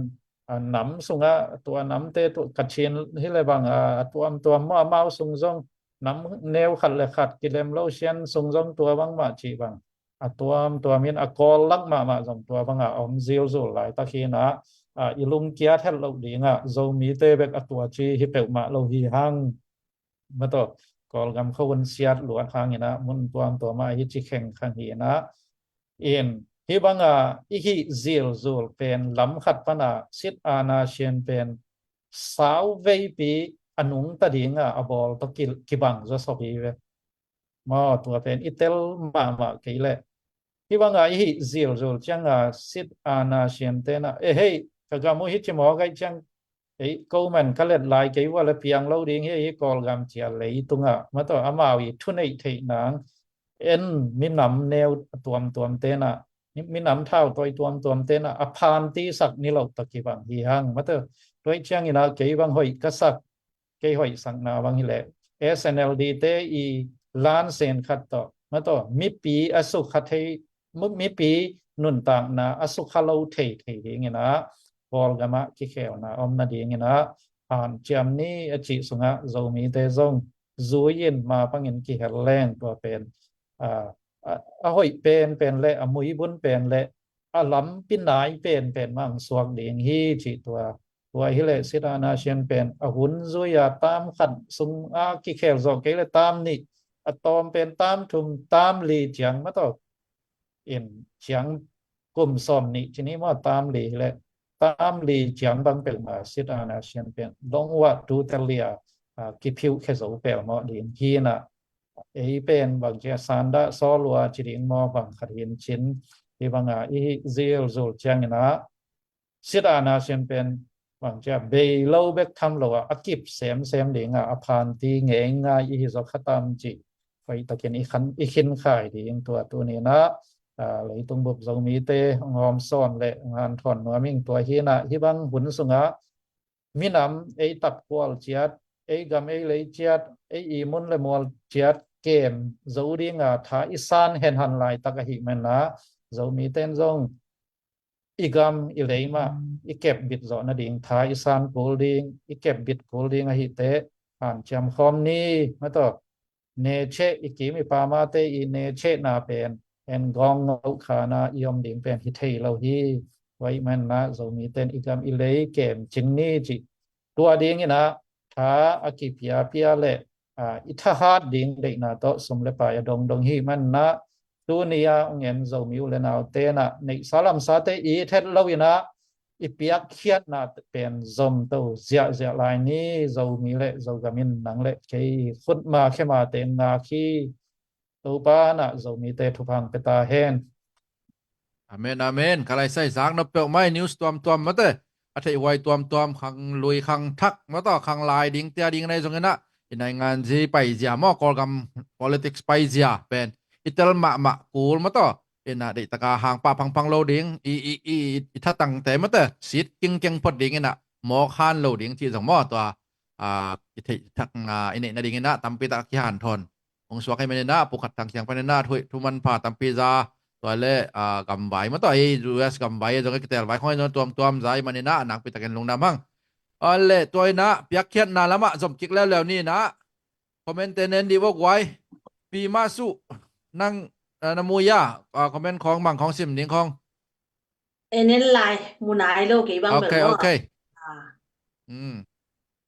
ah, nam sungah tua namte tu Kachin hi le bang, ah, a tuamtuam maw amau sung zong nam neu khat le khat kilem lo sian sung zong tua bang mah cih bang a tuamtuam in a Kawl lak mahmah zong tua bang a om zilzul laitak hi in ah, ah, i lungkiat het loh ding ah Zomite bek a tua ci hi peuhmah lo hi hang. Mataw, Kawlgam khua hun siat luat hang in ah mun tuamtuam ah hi ci khengkhang hi in ah, in hi bang a i hih zilzul pen lam khat pan a sit ana sian pen sau veipi a nungta ding a a bawl tawh ki, kibang zaw sawp hi ve. Maw, tua pen i tel mahmah kei leh hi bang a i hih zilzul ciang a sit ana siante'n ah, e hei, ka gam uh hi ci mawk aih ciang, ei, ko man ka let lai kei uh a le piang lo ding hi, hi Kawlgam cia leitung ah mataw amau i thuneih theih nang en minam neu a tuamtuamte'n ah, minam thau tawi tuamtuamte'n ah a phantisak ni loh tawh kibang hi hang mataw. Tua ih ciang in ah kei bang hoih ka sak, kei hoih sakna bang hi leh S N L D te i lansen khat tawh mataw mipi a sukha thei, mi-, mipi nuntakna a sukha lo thei thei ding in ah Kawlgam ah kikhelna om nading in ah hanciam ni a cih sungah Zomite zong zui in ma pangin kihel leng tua pen, ah, a, a hoih penpen le a muibun pen le a lampi nai penpen mah hong suak ding hi cih tua. Tua hi leh sit ana sian pen a hun zui a tam khat sung a kikhel zawh kei le tam nih, a tawm pen tam thum tam li ciang mataw, in ciang kum sawm nih ci ni maw, tam li hi leh tam li ciang bang peuhmah sit ana sian pen dong uah tu tel lia, ah, kiphiuh khe zo pelmawh ding hi in ah, ei pen bang cia sandah saw lua ci ding maw bang khat hin cin, hi bang a i hih zilzul ciang in ah sit ana sian pen bang cia bei lo bek tham lo ah a kip semsem ding ah a phanti ngeingai i hi zaw kha tam cih hoih takin i khan, i khin khai ding tua tuni in ah, ah, leitung bup Zomite hong hawm sawn le hong hanthawn nuam ing. Tua hi in ah hi bang hun sungah minam ei takkual ciat, ei gam ei lei ciat, ei i mun le mual ciat kem zo ding a tha i san henhan laitak ahih manin ah Zomite'n zong i gam i lei mah i kepbit zawh nading tha i san kul ding, i kepbit kul ding ahih teh hanciam khawm ni mataw. Necheh, i kim i pamate i nechehna pen en gawng ngoh khan a i om ding pen hi thei lo hi. Tua ahih manin ah Zomite in i gam i lei kem cing ni cih. Tua dingin ah tha a kipiapia le, aa, i thahat ding deihna tawh sum le pai a dongdong hi manin ah tuni a hong en Zomi u le naute in ah neihsa lamsate i it het loin ah i piakkhiatna pen zom to ziahziah lai ni. Zomi le Zogam in nang le kei khutma khemate in ngak hi. Topa in ah Zomite thupha hong pia ta hen. Amen, amen. Ka laisai zak nop peuhmah hi, news tuamtuam mate, a theihhuai tuamtuam, khang lui khang thak mataw, khang lai ding tia ding na hi zongin ah i naingan zi paizia maw, Kawlgam politics paizia pen i tel mahmah kul mataw. In ah deihtaka hang pah phangphang lo ding, i, i, i, i thatangte mate sit kingkeng phot dingin ah mawk han lo ding cih zong maw, tua, aa, i theih thak, aa, i neih nadingin ah tampi tak a kihanthawn hong suak ahih manin ah, Pu Khat Thang kiang panin ah thu, thu manpha tampi za, tua le, aa, gamvai mataw, ei U S gamvai zong, ei kitelvai khong zong tuamtuam za ahih manin ah nakpi takin lungdam hang. Aa, le tua in ah piakkhiatna lamah zom kik leuleu ni in ah, comment te nen dih vok guai. Pi Mah Suh, nang, aa, na mu ia, aa, comment khong, mang khong, sim ding khong. En en lai, mu nai lo kei bang bel maw. Ok, ok. Aa. Hmm.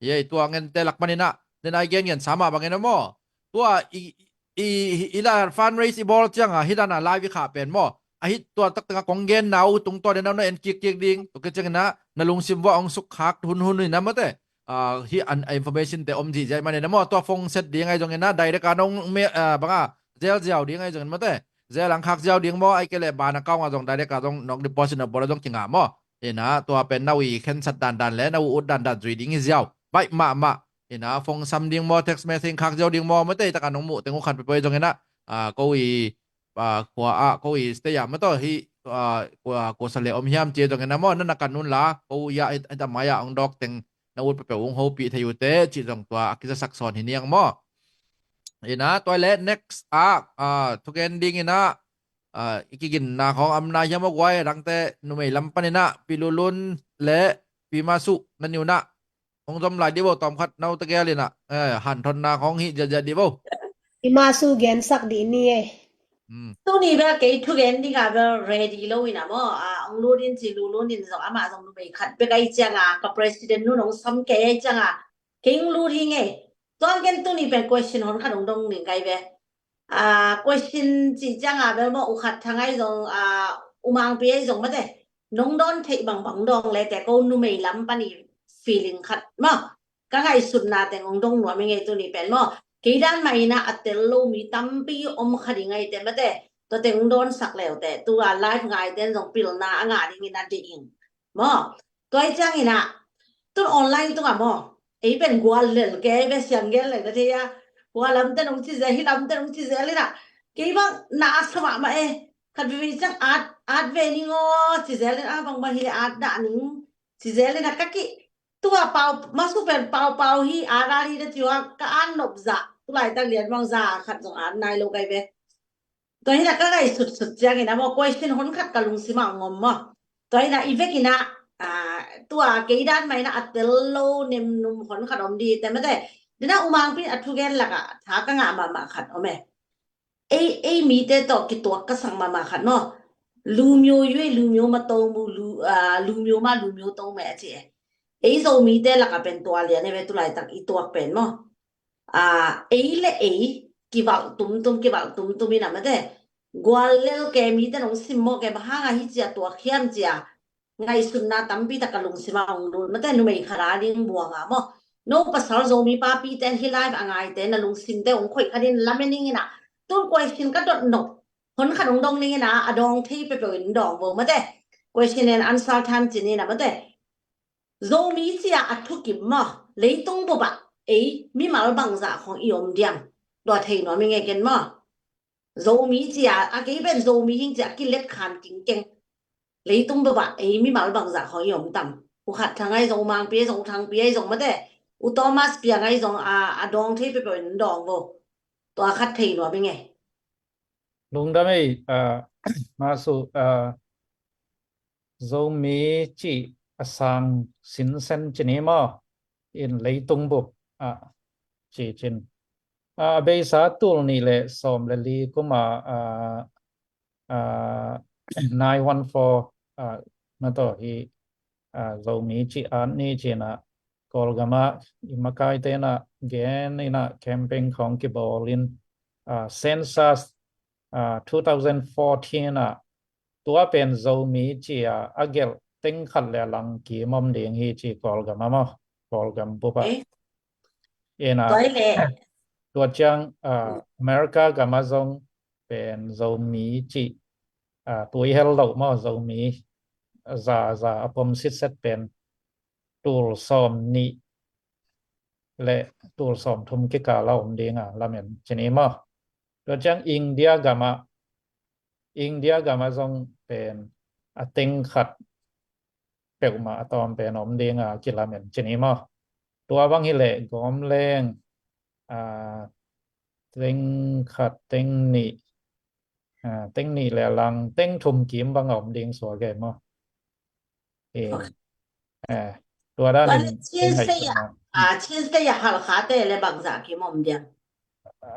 Ei, tua ngen te lak manin ah, den ai gen gen sa mah bangin ah maw. Tua i, i, i, i la fundraise i bawl ciang a, hih dan a live i khah pen maw, a hih tua tak teng a kong genna uh tungtawn in ah na en kikkik ding. Tua khit ciangin ah na lungsim vuah hong sukkhak hunhun in ah mate, aa, hih an, a information te om zihziah ahih manin ah maw, tua phone set ding ahi zongin ah direct a nong me, aa, bang a zel ziau ding ahi zongin mate, zel ang khak ziau ding maw, ahih kei leh bank account ah zong direct a zong nong deposit na bawl a zong kingah maw. In ah tua pen na ui khensat dandan le na u ut dandan zui ding hi ziau. Baih mahmah. In ah phone sam ding maw, text message khak ziau ding maw, mate, taka nong muh teng uh khat peuhpeuh hi zongin ah, aa, ko i, aa, khua ah, ko i state ah mataw, hih, aa, kua, kua sa le om hiam ci hi zongin ah maw, na na kan un la, ko i ah, hih, hih ta mai ah hong dawk teng na ut peuhpeuh hong hopih thei uh teh cih zong tua a kizasak sawn hi niang maw. In ah tua le next ah, aa, thugen ding in ah, aa, i kiginna khong om na hiam aw guai, a dangte numei lam panin ah Pi Lulun le Pi Mah Suh, na ni un ah hong zom lai dih vo, tawmkhat no tegel in ah, eh, hanthotna khong hih ziahziah dih vo. Pi Mah Suh gensak dih ni e. Hmm. Tuni bel kei thugen ding a bel ready lo in ah maw, aa, hong lut in ci, Lulun in zong, amah zong numei khat bek ahi ciang a, ka president nun hong sam kei ahi ciang a, kei hong lut hi ing e. Tua hang ken tuni pen question hon khat hong dong ning kai ve. Aa, question cih ciang a bel maw, U Khat Thang ahi zong, aa, U Mang Pi ahi zong mate, nong dawn theih bangbang dawng le teh, ko numei lam pan i feeling khat maw, ka ngaihsutna teng hong dong nuam ing e tuni pen maw. Kei dan mah in ah a tel lo mi tampi om kha ding ahi teh mate, tua teng hong dawnsak le uh teh, tua live ngaite in zong pilna a ngah dingin a deih ing maw. Tua hi ciangin ah, tun online tungah maw, ei pen guallel kei ve, siang gel le na thei a, hua lamte nong ci zel, hih lamte nong ci zel in ah, kei bang na a sa mahmah e. Khat veve ciang at, at ve ning aw ci zel in ah, bang bang hi le at dah ning ci zel in ah, ka ki, tua pau, Mah Suh pen paupau hi, at at hi na ci uh a, ka at nop zah, tu laitak lian bang zah khat zong at nai lo kai ve. Tua hi in ah ka ngaihsutsut ciangin ah maw, question hon khat ka lungsim ah hong om maw. Tua hi in ah i vekin ah, aa, tua kei dan mah in ah a tel lo nemnum hon khat om dih teh mate. Dena U Mang Pi in a thugen lakah tha ka ngah mahmah khat om e. Ei, ei mite tawh kituak ka sak mahmah khat maw. လူမျိုးရွေး လူမျိုးမသုံးဘူး၊ လူ၊ အာ၊ လူမျိုးမှ လူမျိုးသုံးမယ် အကျင့်. Ei Zomite lakah pen tua lian e ve, tu laitak i tuak pen maw. Aa, ei le ei kivalh tumtum, kivalh tumtum in ah mate, guallel kei mite nong sim maw, kei bang hang a hih ci a tuak hiam ci a ngaihsutna tampi tak ka lungsim ah hong lut mate, numei khat a ding buang a maw. No pasal Zomi papite, hih live a ngaite, na lungsimte hong khoih khat in lamen ing in ah, tun question ka dot nop hon khat hong dong ning in ah, a dawng thei peuhpeuh in dawng vo mate. Question and answer time ci ni in ah mate. Zomi ci a a thukim maw, leitung bup ah ei mimal bangzah khong i om diam? Tua thei nuam ing e ken maw. Zomi ci a, a kei pen Zomi hi ing ci a kilet khan kingkeng. Leitung bup ah ei mimal bangzah khong i om tam? U Khat Thang ahi zong, U Mang Pi ahi zong, U Thang Pi ahi zong mate, U Thomas Piang ahi zong, a, a dawng thei peuhpeuh in dawng vo. Tua khat thei nuam ing e. Lungdam ei, aa, Mah Suh, aa, Zomi cih a sang sinsen ci ni maw, in leitung bup ah ci cin. Aa, a beisa tul nih le sawm le li kum a, aa, aa, nine one four, aa, Mataw hi, ah, Zomi cih at ni ci-in ah Kawlgam ah i makaite in ah gen in ah campaign khawng kibawl in, ah, census, ah, two thousand fourteen ah tua pen Zomi ci-a a gelh teng khat le a lang kim om ding hi ci Kawlgam ah maw, Kawlgam bup ah. Tua ciang, ah, America gam ah zong pen Zomi cih, ah, tui hel loh maw, Zomi za za a pom sitset pen tul sawm nih le tul sawm thum kikal a om ding a lamen ci ni maw. Tua ciang India gam ah, India gam ah zong pen a teng khat peuhmah a tawm pen om ding a kilamen ci ni maw. Tua bang hileh gawm leng, ah, teng khat, teng nih, ah, teng nih le a lang, teng thum kim bang a om ding suak e maw. Eh, tua dan in Chin State ah, Chin State ah Halkhate le bangzah kim om diam?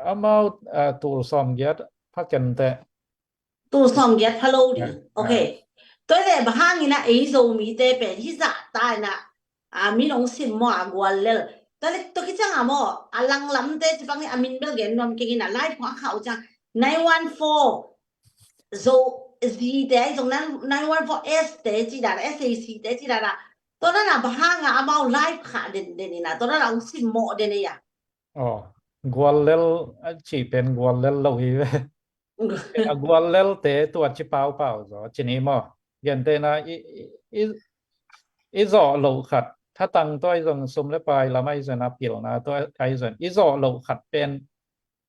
Amau, ah, tul sawm giat pha kei teh. Tul sawm giat pha lo ding. Ok. Tua le bang hangin ah ei Zomite pen hi zah ta in ah, ah, min ong sim maw a guallel. Tua le tua kiciang a maw a langlamte ci bang ni a min bel gen nuam keng in ah lai phuak khau ciang nine one four Zo Z te ahi zong nine one four S te ci dan, S A C te ci dan ah. Tua dan ah bang hang ah amau lai phuak den den in ah tua dan ah ong sim maw den ei ah. Aw, guallel a cih pen guallel lo hi ve. A guallelte tua ci paupau zaw ci ni maw. Gentehna i, i, i, i zawh loh khat, thatang tua i zong sum le pai lam a i zon a pilna tua a i zon i zawh loh khat pen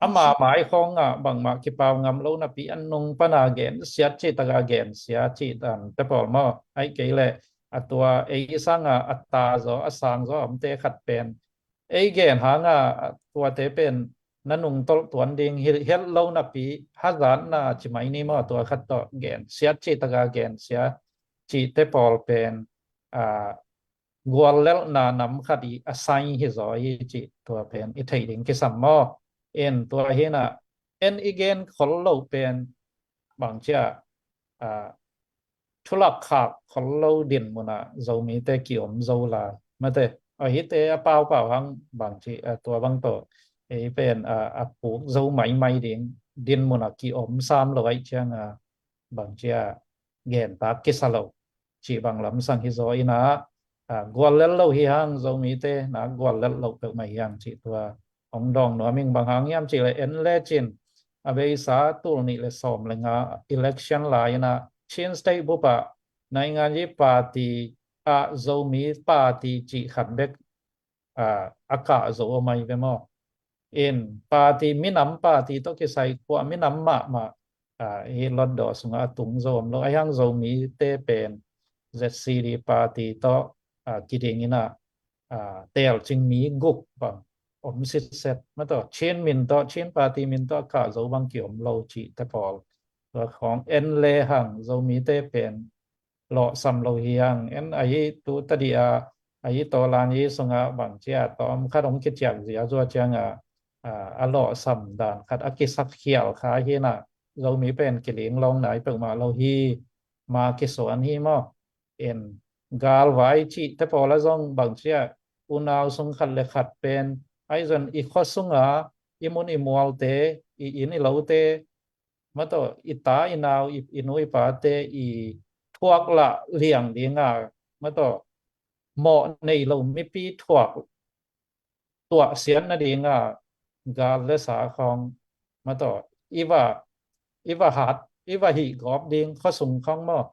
ama mai khawng ah bangmah kipau ngam lo napi a nung pana gensiat cih taka gensia cih dan te pawl maw. Aih kei leh a tua ei sanga a ta zaw a sang zaw a omte khat pen ei gen hanga tuate pen na nungtolh tuan ding hi het lo napi hazatna ci mai ni maw, tua khat tawh gensiat cih taka gensia cihte pawl pen, ah, guallelhna nam khat i a sign hi zaw hi cih tua pen i theih ding kisam maw. In tua hinah en i gen khol loh pen bangcia, ah, thulak khak khol lo din munah Zomite kiom zo lai mate. A hite a paupau hang bangci, ah, tua bang tawh ei pen, ah, a puk zo maimai ding din munah kiom sam lo aih cianga bangcia gentak kisa lo cih bang lamsang hi zaw inah, ah, guallel lo hi hang Zomite na guallel lo peuhmah hi hang cih tua hong dawng nuam ing. Bang hang hiam cih le en lecin a beisa tul nih le sawm le nga election lai inah Chin State bup ah nainganyi party ah Zomi party cih khat bek, ah, a kah zo om ahi ve maw. In party minam party tawh kisai khua minam mahmah, ah, hi Hlutdaw sungah a tung zo om lo. Ahi hang Zomite pen Z C D party tawh, ah, kiding inah, ah, telcing mi guk bang om sitset mataw. Chin min tawh, Chin party min tawh a kah zo bang kiom lo cihte pawl tua khawng en le hang Zomite pen lawhsam lo hi hang. En ahi tu tadi a, ahi tawlan hi sungah bangcia tawm khat hong kiciak zia zua cianga, ah, a lawhsam dan khat a kisak khial kha hinah Zomi pen kiling lawng nai peuhmah lo hi. Ma kisuan hi maw. In galvai cihte pawla zong bangcia unau sung khat le khat pen ahi zon i khua sunga i mun i mualte, i inn i lote mataw, i ta i nau, i, i nu i pate i thuak lah liang dinga mataw, mawh nei lo mipi thuak tuahsiat nadinga gal le sa khawng mataw, i va, i va hat, i va hih gawp ding khua sung khawng maw.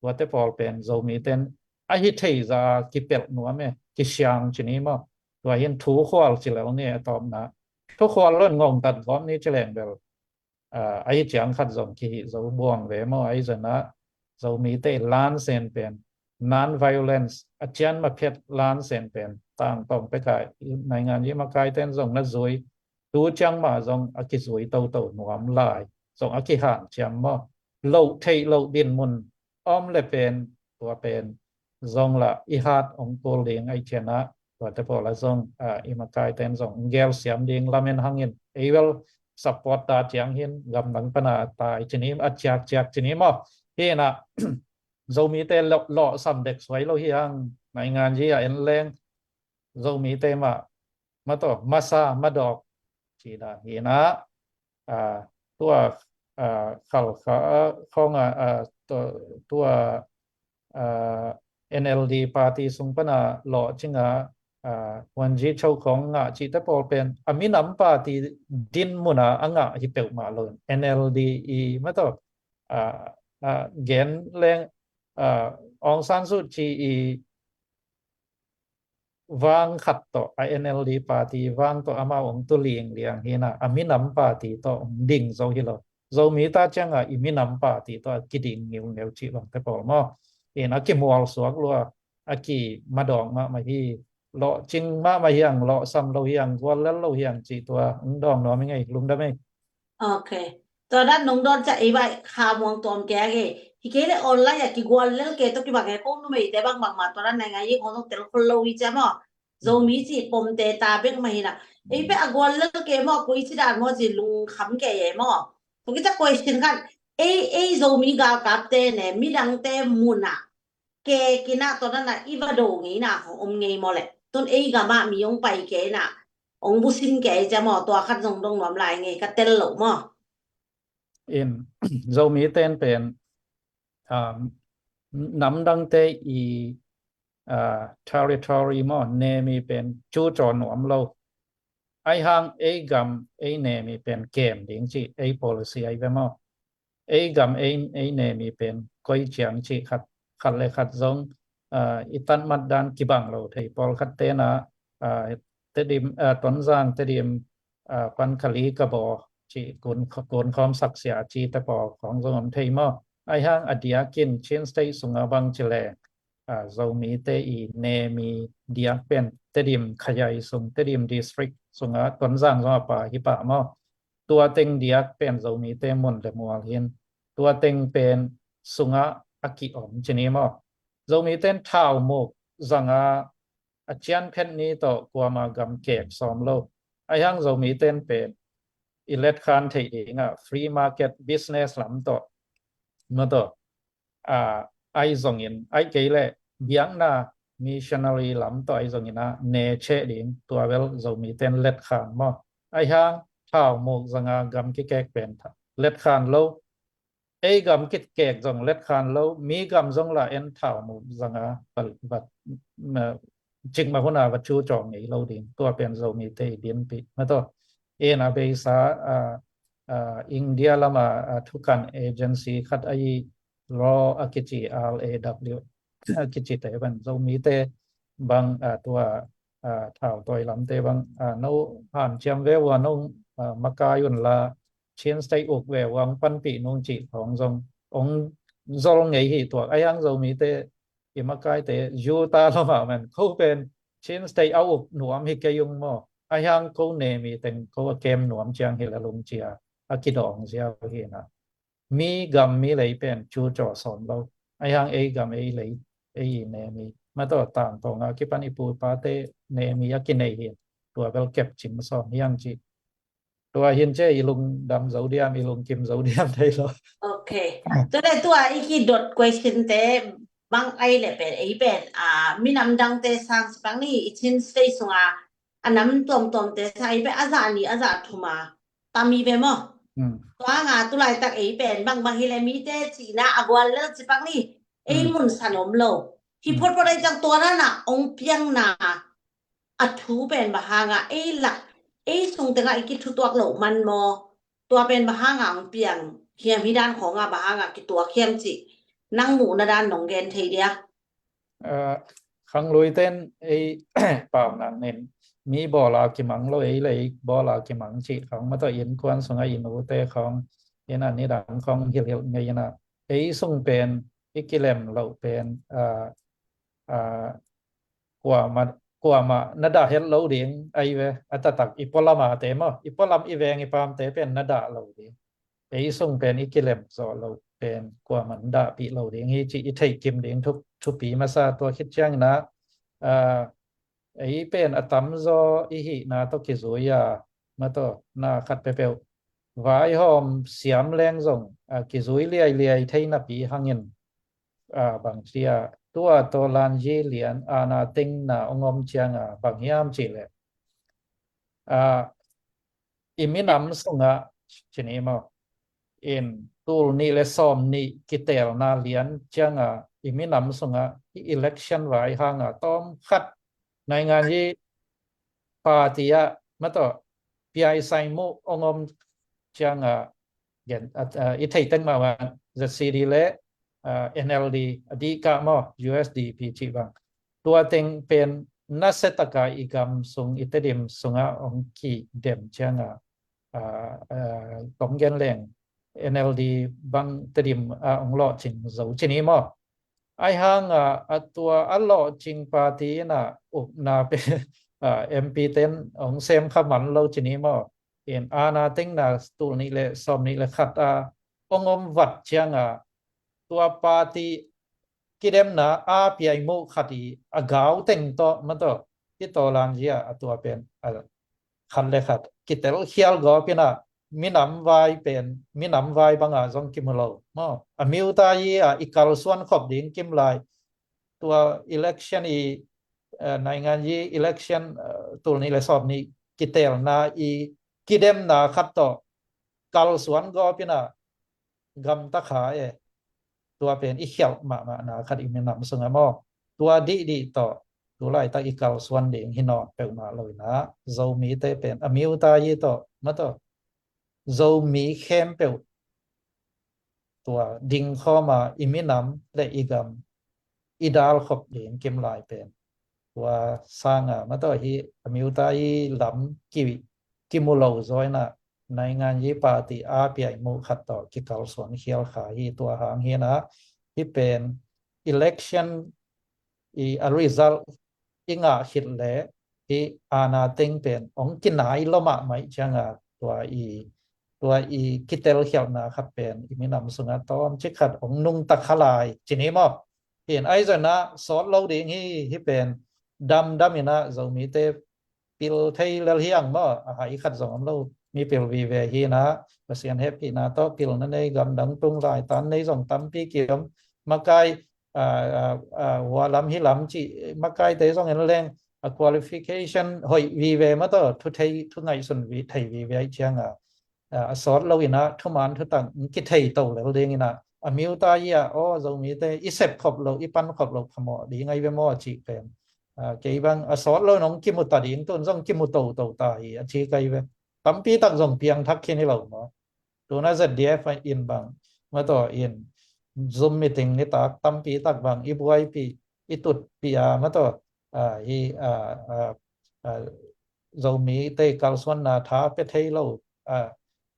Tuate pawl pen Zomite in a hi thei za kipelh nuam e, kisiang ci ni maw. Tua hin thukhual ci lel ni a tawpna. Thukhual lo in ngongtat gawp ni ci leng bel, ah, ahi ciang khat zong kihih zo buang ve maw. Ahi zona Zomite lansen pen non-violence a cian ma phet lansen pen tangtawng peka naingan i makaite in zong na zui, tu ciang mah zong a kizui toto nuam lai, zong a kihan ciam maw. Loh theih loh din mun om le pen tua pen zong lah i hat ong kul ding ahi cianah tuate pawla zong, ah, i makaite in zong ong gelsiam ding lamen hangin ei bel support ta ciang hin gamdang pana a tai ci ni, a ciakciak ci ni maw. Hinah Zomite lawh, lawhsam dek suai lo hi hang, naingan ji a en leng Zomite mah, mataw, masa madawk ci dan hi na, a, tua, a, khalkha khawng a, a, tua, tua, a, N L D party sung pana lawhcing a, a, Huan Ji Cho khawng ngah cihte pawl pen a minam party din muna a ngah hi peuhmah lo in N L D i mataw, a, a, gen leng, a, Aung San Suu Kyi i vang khat tawh, a N L D party vang tawh amau hong tu liangliang hi na, a minam party tawh hong ding zo hi lo. Zomi ta ciangah i minam party tawh a kiding ngiungeu cih bangte pawl maw? In a kimual suak lua, a kimadawk mahmah hi, lawhcing mahmah hi ang, lawhsam lo hi ang, guallel lo hi ang cih tua hong dawng nuam hi ngei, lungdam ei. Ok. Tua dan nong dawn ciah ei vai kha muang tuam kei a ngei. Hi kei le online a kiguallel kei tawh kibang e, ko numeite bangbang mah tua dan nai ngai i khong zong tel khol lo hi ciah maw? Zomi cih pomte ta bek mah hi na. Ei peh a guallel kei maw, koi ci dan maw ci lungkham kei e maw? Tua kici a question khat. Ei, ei Zomi galkapte ne, midangte muna kek ina tua dana i va do ngeina khong om ngei maw leh? Tun ei gama mi hong pai kei ina hong busim kei cia maw, tua khat zong dong nuam lai ngei ka tel lo maw? In Zomi ten pen, um, namdangte i, uh, territory maw, nemi pen cucaw nuam lo. Ai hang ei gam ei nemi pen kem ding ci ei policy ai ve maw? Ei gam ei, ei nemi pen koi ciang ci khat, khat le khat zong, uh, i tanmat dan kibang lo thei pawlkhat tena, uh, Tedim, uh, Tonzang Tedim, uh, Pankali Kabaw ci kun, kun khawm saksia ci te pawl khong zong om thei maw? Ai hang a diakin Chin State sunga bang ci le, uh, Zomite i nemi diak pen Tedim khayai sung, Tedim district sunga Tonzang zong a pa hi pah maw? Tua teng diak pen Zomite mun le mual hin, tua teng pen sunga a ki-om ci ni maw? Zomiten thau muk zanga a cian phet ni tawh kuama gam kek sawm lo. Ai hang Zomiten pen i letkhan theih dinga free market business lam tawh, maw tawh, a, ai zongin, ai kei le biakna missionary lam tawh ai zongin a ne cheh ding, tua bel Zomiten letkhan maw? Ai hang thau muk zanga gam kikek pen tha, letkhan lo. Ei gam kikek zong letkhan lo, mi gam zong la en thau muk zanga va, va, ma, cikmah huna va cucaw ngei lo ding. Tua pen Zomite i dinpih, maw tawh. Ena beisa, a, a, India lama, a, thukan agency khat ahi Raw a kici, R A W a kici te bang Zomite bang, a, tua, a, thau tawi lamte bang, a, no hanciam ve ua no, a, makai un la Chin State uk ve ua hong panpih nung cih khong zong hong zol ngei hi tuak. Ai hang Zomite i makaite Utah lama man ko pen Chin State a uk nuam hi kei ung maw? Ai hang ko nemi teng ko a kem nuam ciang hi la lungcia a kidawng ziau hi na. Mi gam mi lei pen cucaw sawm lo. Ai hang ei gam ei lei, ei i nemi, maw tawh, tangtawnga kipan i pu i pate nemi a kinei hi. Tua bel kep cing sawm hi ang ci. Tua hin cia i lungdam zo diam, i lungkim zo diam thei lo. Ok. Tua le tua i kidot question te bang ai le pen, ei pen, a, minam dangte sang sipang ni, i Chin State sunga a nam tuamtuamte sang ei pen a zah ni, a zah thuma tam hi ve maw? Hmm. Tua nga tulaitak ei pen bangbang hi le mite cihna a guallel sipang ni, ei, hmm, mun san om lo. Hi, hmm, photphot ai ciang tua dana ong piangna a thu pen bang hanga ei lak, ei sung tenga i kithutuak loh man maw? Tua pen bang hanga ong piang hiam, hi dan khonga bang hanga kituak hiam cih nang muhna dan nong gen thei dia? A, khanglui ten ei pau nang nin mi bawla kimang lo, ei le ei bawla kimang cih khong, maw tawh, innkuan sunga i nute khong, ina nidang khong hilhilh ngei ina, ei sung pen i kilem loh pen, a, a, kuamah, kuamah na dah het lo ding ai ve, a taktak i pualam a te maw, i pualam i veng i pamte pen na dah lo ding. Ei sung pen i kilem zawh loh pen kuamah na dahpih lo ding hi cih i theih kim ding thu, thupi masa. Tua khit ciangina, a, ei pen a tamzaw i hihna tawh kizui a, maw tawh, na khat peuhpeuh vaihawm siam leng zong, a, kizui liailiai thei napi hangin, a, bang cia tua tawlanzi lian aana tengna hong om cianga bang hiam cihleh, a, i minam sungah cini maw, in tul nih le sawm nih kitelna lian cianga i minam sungah i election vai hanga tawm khat naingan i party ah mataw piaisai muh hong om cianga gen, a, a, i theitek mah van Z C D le, a, N L D a dihkah maw, U S D P cih bang. Tua teng pen nasetaka i gam sung i Tedim sungah hong kidem cianga, a, a, tong gen leng N L D bang Tedim a hong lawhcing zo cini maw. Ai hanga a tua a lawhcing party ina ukna pen, a, M P ten hong sem kha man lo cini maw. In aana tengna tul nih le sawm nih le khat a hong om vat cianga tua party kidemna a piai muh khat i a gau teng tawh mataw i tawlanzi a tua pen a khat le khat kitel khial gawp ina minam vai pen minam vai banga zong kimu lo maw. A miuta i a i kalsuan khop ding kim lai tua election i, eh, naingan i election, eh, tul nih le sawm nih kitelna i kidemna khat tawh kalsuan gawp ina gamta kha e. Tua pen i khialh mahmahna khat i minam sungah maw. Tua dihdih tawh tulaitak i kalsuan ding hi nawn peuhmah lo ina Zomite pen a miuta i tawh mataw Zomi khempeuh tua dingkhawma i minam le i gam i dalkhop ding kim lai pen tua sanga mataw hi a miuta i lam ki, kimu lo zaw ina naingan i party a piai muh khat tawh kikalsuan khial kha hi. Tua hang hi ina hi pen election i a result i ngah khit le hi aana teng pen hong kinai lo mahmah cianga tua i tua i kitel khialhna khat pen i minam sungah tawm cik khat hong nungta kha lai cini maw. Hin ai zona sawt lo ding hi, hi pen damdam ina Zomite pil thei lel hiang maw, a hai khat zong om lo, mi pil vive hi ina Pasian hehpihna tawh pilna nei gamdang tung lai tan nei zong tampi kiom makai, a, a, a, hua lam hi lam cih makaite zong en leng a qualification hoih vive mataw thu thei thu ngaihsun thei vive cianga a sawt lo ina thuman thutak kithei to lel ding ina a miuta i a aw Zomite i sep khop lo i pan khop lo phamawh ding ai ve maw cih pen, a, kei bang a sawt lo nong kimu ta ding tun zong kimu to to ta hi a ci kai ve. Tampi tak zong piangthak khin hi lo maw. Tuna Z D F in bang mataw in Zoom meeting nitak tampi tak bang i buaipih i tutpih a mataw, a, hi, a, a, a, Zomite kalsuanna tha pe thei lo, a,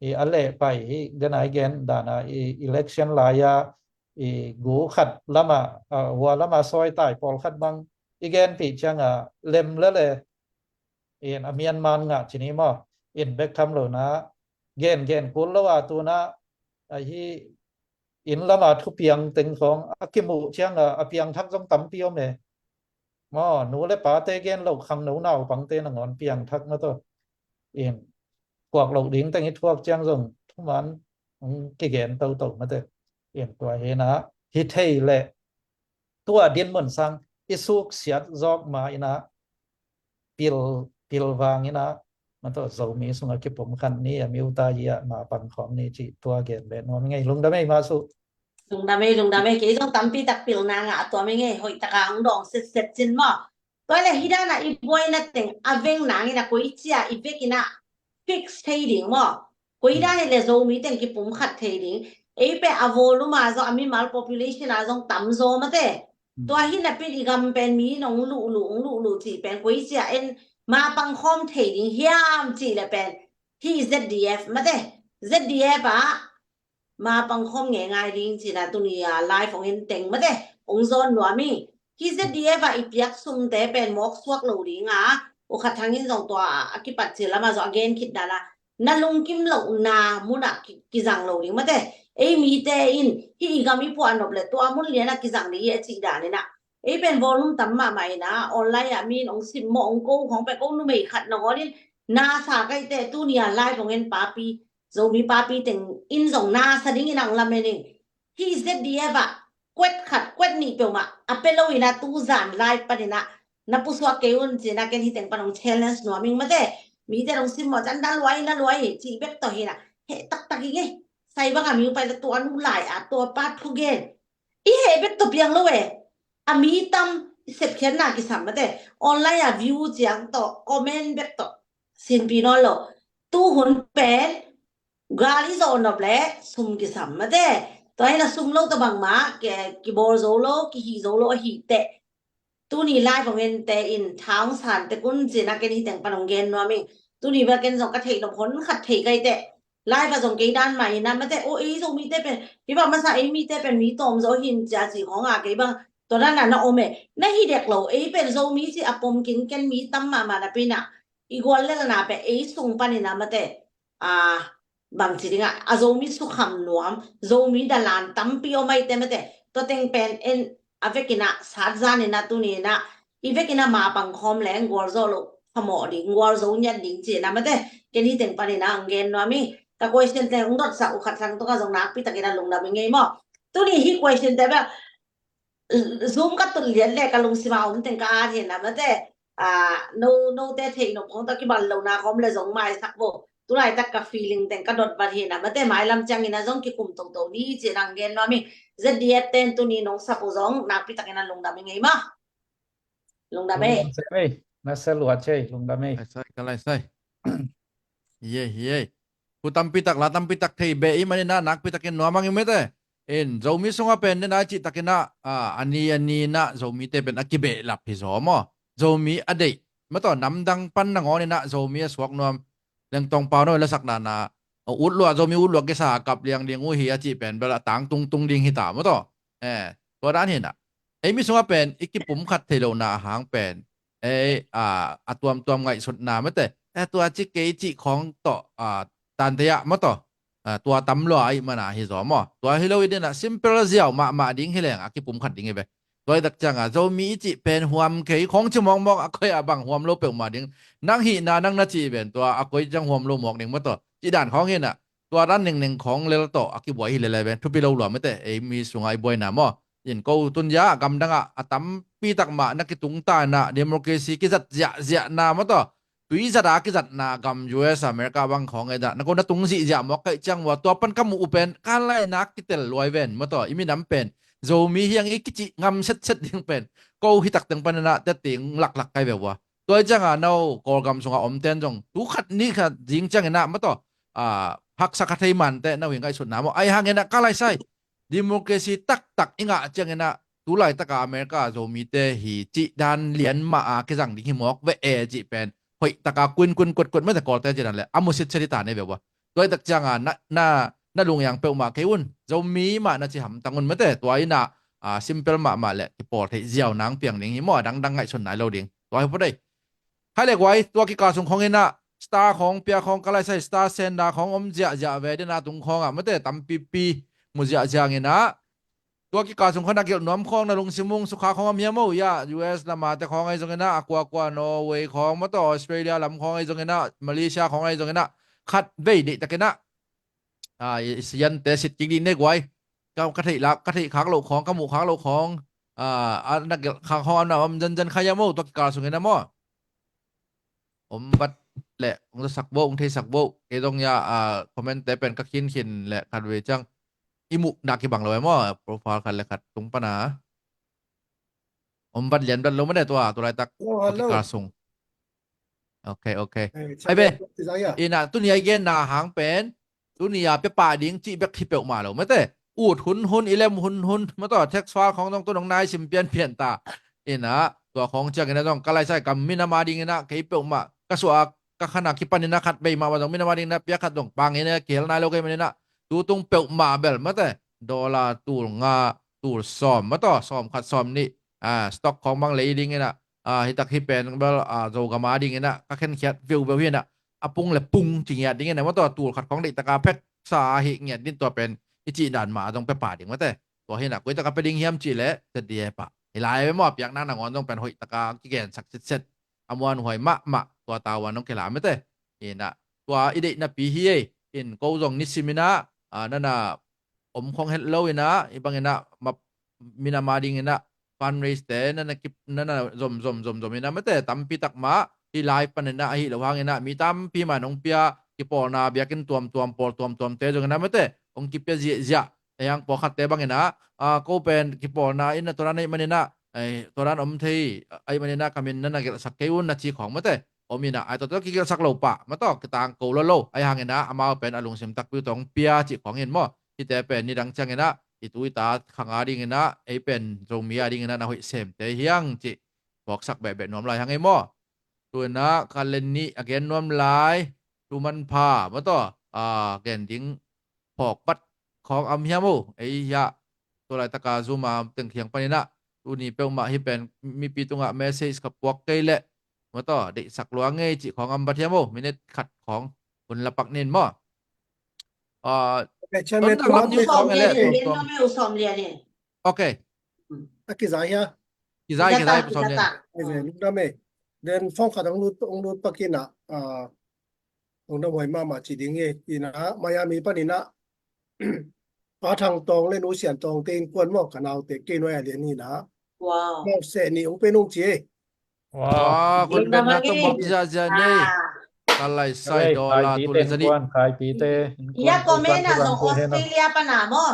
i a leh pai hi den ai gen dana i election lai-a i gu khat lama, a, hua lama sawitai pawlkhat bang i genpih cianga lem lele in a mianman ngah cini maw in bek tham lona gen gen kul lo a tuna a hi inn lama thupiang teng khawng a kimuh cianga a piangthak zong tampi om e. Maw nu le pate gen lo khangno naupangte nangawn piangthak mataw in kuak loh ding teng i thuak ciang zong thuman hong kigen toto mate. In tua hi ina hi thei le tua dinmun sang i suksiat zawk ma ina pil, pil vang ina mataw Zomi sunga kipumkhat ni a miuta i a ma pangkhawm ni cih tua gen beh nuam ngei. Lungdam ei mah suh. Lungdam ei, lungdam ei, kei zong tampi tak pilna ngah a tuam ei ngei, hoih taka hong dawng setset cin maw. Tua le hi dana i buaina teng a veng nangina koi cia i vekina fix thei ding maw. Koi dan hi le Zomi teng kipumkhat thei ding. Ei pe a volume a zong a mimal population a zong tam zaw mate. Tua hi napin i gam pen mi nong luhluh hong luhluh cih pen koi cia en ma pangkhawm thei ding hiam cih le pen hi Z D F mate. Z D F a ma pangkhawm ngei ngai ding cina tuni a live hong en teng mate hong zawn nuam hi. Hi Z D F a i piak sumte pen mawk suak lo dinga U Khat Thang in zong tua a kipat cil lama zong a gen khit dana na lungkim lohna muna ki, kizang lo ding mate. Ei mite in hi i gam i puah nop le tua mun liana kizang ding hi a cih danina ei pen volume tam mahmah ina online ah mi in hong sim maw hong ko khawng pe ko numei khat nangawn in nasa kaite tuni a live hong en papi Zomi papi teng in zong nasa dingin ang lamen in hi Z D F ah kuet khat kuet nih peuhmah a pia lo in ah, tu zan live panin ah na pusuak kei un ci-in ah ken hih teng pan hong challenge nuam ing mate. Mite dong simmawh ciang na luai, na luai cih bek tawh hi in ah, heh taktak ing ei. Sai bang a mi uh pai leh tua nu lai a tua pa thugen i heh bek tawh piang lo e. A mi tam, sepkhiatna kisam mate. Online a view ciang tawh, comment bek tawh sinpi nawn lo. Tuhun pen gal i zawh nop leh sum kisam mate. Tua hi in ah sum lo tawh bangmah kibawl zo lo, kihih zo lo ahih teh, tuni live hong en te in tha hong san tek un ci-in ah ken hih teng pan hong gen nuam ing. Tuni bel ken zong ka theih nop hon khat thei kei teh, live ah zong kei dan mah hi in ah mate, o ei Zomite pen hih bang masa, ei mite pen mi tawm zaw hi in cia cih khawng a kei bang tua dan ah na om e. Na hi dek lo, ei pen Zomi cih a pom khin ken mi tam mahmah napi in ah, i guallelhna pen ei sung panin ah mate, a, bangci ding ah, a Zomi sukham nuam, Zomi dalan tampi om ahi te mate. Tua teng pen en a vekin ah sat zan in ah tuni in ah i vekin ah mapang khawm leng gualzawh loh phamawh ding, gualzo ngiat ding ci-in ah mate. Ken hih teng panin ah hong gen nuam ing. Ka question te hong dotsak uh khat sang tungah zong nakpi takin ah lungdam ing ei maw. Tuni hih question te bel Zoom ka tun lian leh ka lungsim a om teng ka at hi in ah mate. A, no, note theih nop khawng tawh kibang lohna khawm leh zong maisak bo. Tulaitak ka feeling teng ka dot vat hi in ah mate, mailam ciangin ah zong kikum toto ni ci-in ah hong gen nuam ing. Z D F ten tuni nong sap uh zong nakpi takin ah lungdam ing ei maw. Lungdam ei. Lungdam ei. Na sel luat ei, lungdam ei. Laisai, ka laisai. Hi ei, hi ei. Thu tampi tak, la tampi tak thei beh i hih manin ah nakpi takin nuam ing ei mate. In Zomi sungah pen den ai cih takin ah, a, a ni a ni in ah Zomite pen a kibehlap hi zaw maw. Zomi a deih maw tawh, namdang pan nangawn in ah Zomi a suak nuam. Lengtong Pau no i lasakna na, a, ut luah, Zomi ut luah kisa kap liang ding uh hi a cih pen bel a tangtung tung ding hi ta maw tawh. Eh, tua dan hi in ah ei mi sungah pen i kipumkhat thei lohna a hang pen, ei, a, a tuamtuam ngaihsutna mate, eh, tua ci kei cih khawng tawh, a, tante ah maw tawh, a, tua tam lua ahih mana hi zaw maw. Tua hi lo i den ah simple ziau mahmah ding hi leng a kipumkhat ding hi ve. Tua i tak ciangah Zomi i cih pen huam kei khawng ci mawkmawk, a koi a bang huam lo peuhmah ding. Nang hihna nang na cih ven tua a koi ciang huam lo mawk ding maw tawh, cih dan khawng hi in ah, tua dan nengneng khawng lel tawh a kibuai hi lel a ven thupi lo lua mate. Ei mi sungah i buaina maw. In ko tun zia gamdang ah a tampi tak mah na kitung ta in ah, democracy kizat ziahziahna maw tawh, tui zat a kizatna gam U S, America bang khawng ei dan ah na ko na tung zihziah mawk ka hih ciang ua, tua pan ka muh uh pen ka lai nak kitel luai ven maw tawh. I minam pen Zomi hi hang i kicih ngam setset ding pen ko hi tak teng pan in ah tete laklak ka hi ve ua. Tua i ciangah no Kawlgam sungah omten zong tu khat ni khat zing ciangin ah maw tawh, a, haksa kha thei mante no hi ngaihsutna maw. Ahi hangin ah ka laisai, democracy taktak i ngah ciangin ah tu laitaka America Zomite hi cih dan lian mah a kizang ding hi mawk ve e cih pen hoih taka kuin kuin kuat kuat mate, Kawlte cih dan le a mu sitset hi ta nei ve ua. Tua i tak cianga na, na, na lunghiang peuhmah kei un. Zomi mah na ci hamtang un mate. Tua in ah, a, simple mahmah le kipawl theih ziau nang piang ding hi maw, a dangdang ngaihsun nai lo ding. Tua hi pua dei. Hai le guai, tua kikal sung khawng in ah star khawng pia khawng ka laisai, star sender khawng om ziahziah ve den a tung khawngah mate, tampipi mu ziahziah in ah. Tua kikal sung khawng na gelh nuam khawng, na lungsim ung sukha khawng om hiam o? Ia, U S lam a te khawng ahi zongin ah, a kuakua Norway khawng maw tawh, Australia lam khawng ahi zongin ah, Malaysia khawng ahi zongin ah, khat vei deihtakin ah, a, i, i siante sit kik dih ne guai. Ka, ka theih lak, ka theih khak loh khawng, ka muh khak loh khawng, a, a na gelh khak khawng a na om zenzen kha hiam o tua kikal sungin ah maw? Om vat leh hong zasak bo, hong theisak bo. Kei zong ia, a, comment te pen ka khinkhin leh khat vei ciang i muh dah kibang lo e maw, profile khat le khat tung pana. Om vat lian vat lo mah de tua, tua laitak. Oh, hello. Kikal sung. Ok, ok. Eh, hai ve. Ina, tuni a i genna hang pen, tuni a pia pah ding cih bek hi peuhmah lo mate. Ut hun hun, i lem hun hun, maw tawh, text file khawng zong tu nong nai sim pianpian ta. Ina, tua khawng ciangin a zong ka laisai, ka minam a dingin ah kei peuhmah ka suah a, ka khan a kipanin ah khat vei mahmah zong minam a dingin ah pia khat zong pangin ah kihel nai lo kei manin ah, tutung peuhmah bel mate, dollar tul nga, tul sawm, maw tawh, sawm khat sawm nih, a, stock khawng bang lei dingin ah, a, hi tak hi pen bel, a, Zogam a dingin ah ka khenkhiat veuveu hi in ah, a pung le pung ci ngiat dingin ah, maw tawh, tul khat khawng deih taka pheksa a hi ngiat ding, tua pen i cih dan mah a zong pia pah ding mate. Tua hi in ah koi taka pia ding hiam cih leh Z D F pah. Hi lai ve maw, a piakna nangawn zong pen hoih taka kigensak sitset, a muanhuai mahmah tua tau a nong kila mate. Hi in ah tua i deih napi hi ei. In ko zong nisim in ah, a, nana om khong het lo in ah, i bangin ah map, minam a dingin ah fundraise te na na kip na na zom zom zom zom in ah mate, tampi tak mah hih live panin ah ahi lo hangin ah mi tampi mah nong pia, kipawlna biakinn tuamtuam pawl tuamtuam te zongin ah mate hong kipia ziahziah. Ahi hang pawlkhatte bangin ah, ah, ko pen kipawlna in ah tua dan ahih manin ah, eh, tua dan om thei ahih manin ah ka min na na gelhsak kei un na ci khawng mate om in ah, ai tua tua kigelhsak lo pah maw, tua kitangko lo lo. Ahi hangin ah amau pen a lungsim takpi uh tawh hong pia cih khawng in maw. Hihte pen nidang ciangin ah i tu i ta khang a dingin ah ei pen Zomi a dingin ah na hoih semte hi hang cih phawksak behbeh nuam lai hang ei maw. Tu in ah ka len nih a gen nuam lai, tu manpha maw, tua, ah, gen ding phawk pat khawng om hiam uh? Ei hiah tua laitaka Zoom a teng khiang panin ah tuni peuhmah hih pen mipi tungah message ka puak kei leh maw, tua deihsak lua ngei cih khawng om pat hiam uh? Minute khat khawng hun la pak nin maw. Ah, okay, Chairman, Ton Thang lam ni khawng e leh tuamtuam. Okay. A kiza hia? Kiza, kiza, kiza, kiza, kiza. Ai ve, lungdam e. Den phone khat hong lut, hong lut pak in ah, ah, lungdam huai mahmah ci ding e. In ah Miami panin ah Pa Thang Tawng le Nu Sian Tawng te innkuan maw, ka naute kei nuai a lian in ah. Wow. Mawk seh ni hong pen hong ci e. Wow, khut benna tawh mawk ziahziah ni. Ka lai sai dollar tu le zani. Khaipite. Ia comment ah zong Australia pana maw.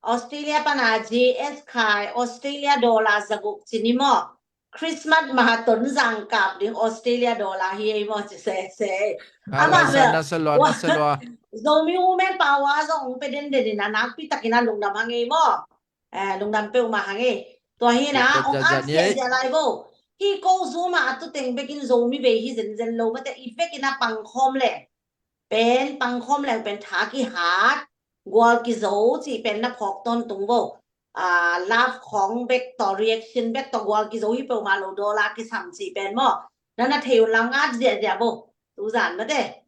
Australia pana J S khai, Australia dollar zaguk ci ni maw. Christmas mah Ton Zang kap ding Australia dollar hi ei maw ci sese. Ama lai sai na sa lua, na sa lua. Zomi Women Power zong hong pe denden in ah nakpi takin ah lungdam hang ei maw. Eh, lungdam peuhmah hang ei. Tua hi in ah hong at ziahziah lai vo. Hih ko Zoom ah a tu teng bekin Zomi bei hi zenzen lo mate, i vekin ah pangkhawm leng pen, pangkhawm leng pen tha kihat, gual kizo cih pen na phawk tawntung vo. Ah, love khawng bek tawh, reaction bek tawh gual kizo hi peuhmah lo, dollar kisam cih pen maw. Na na thei un lang at ziahziah vo. Tuzan mate.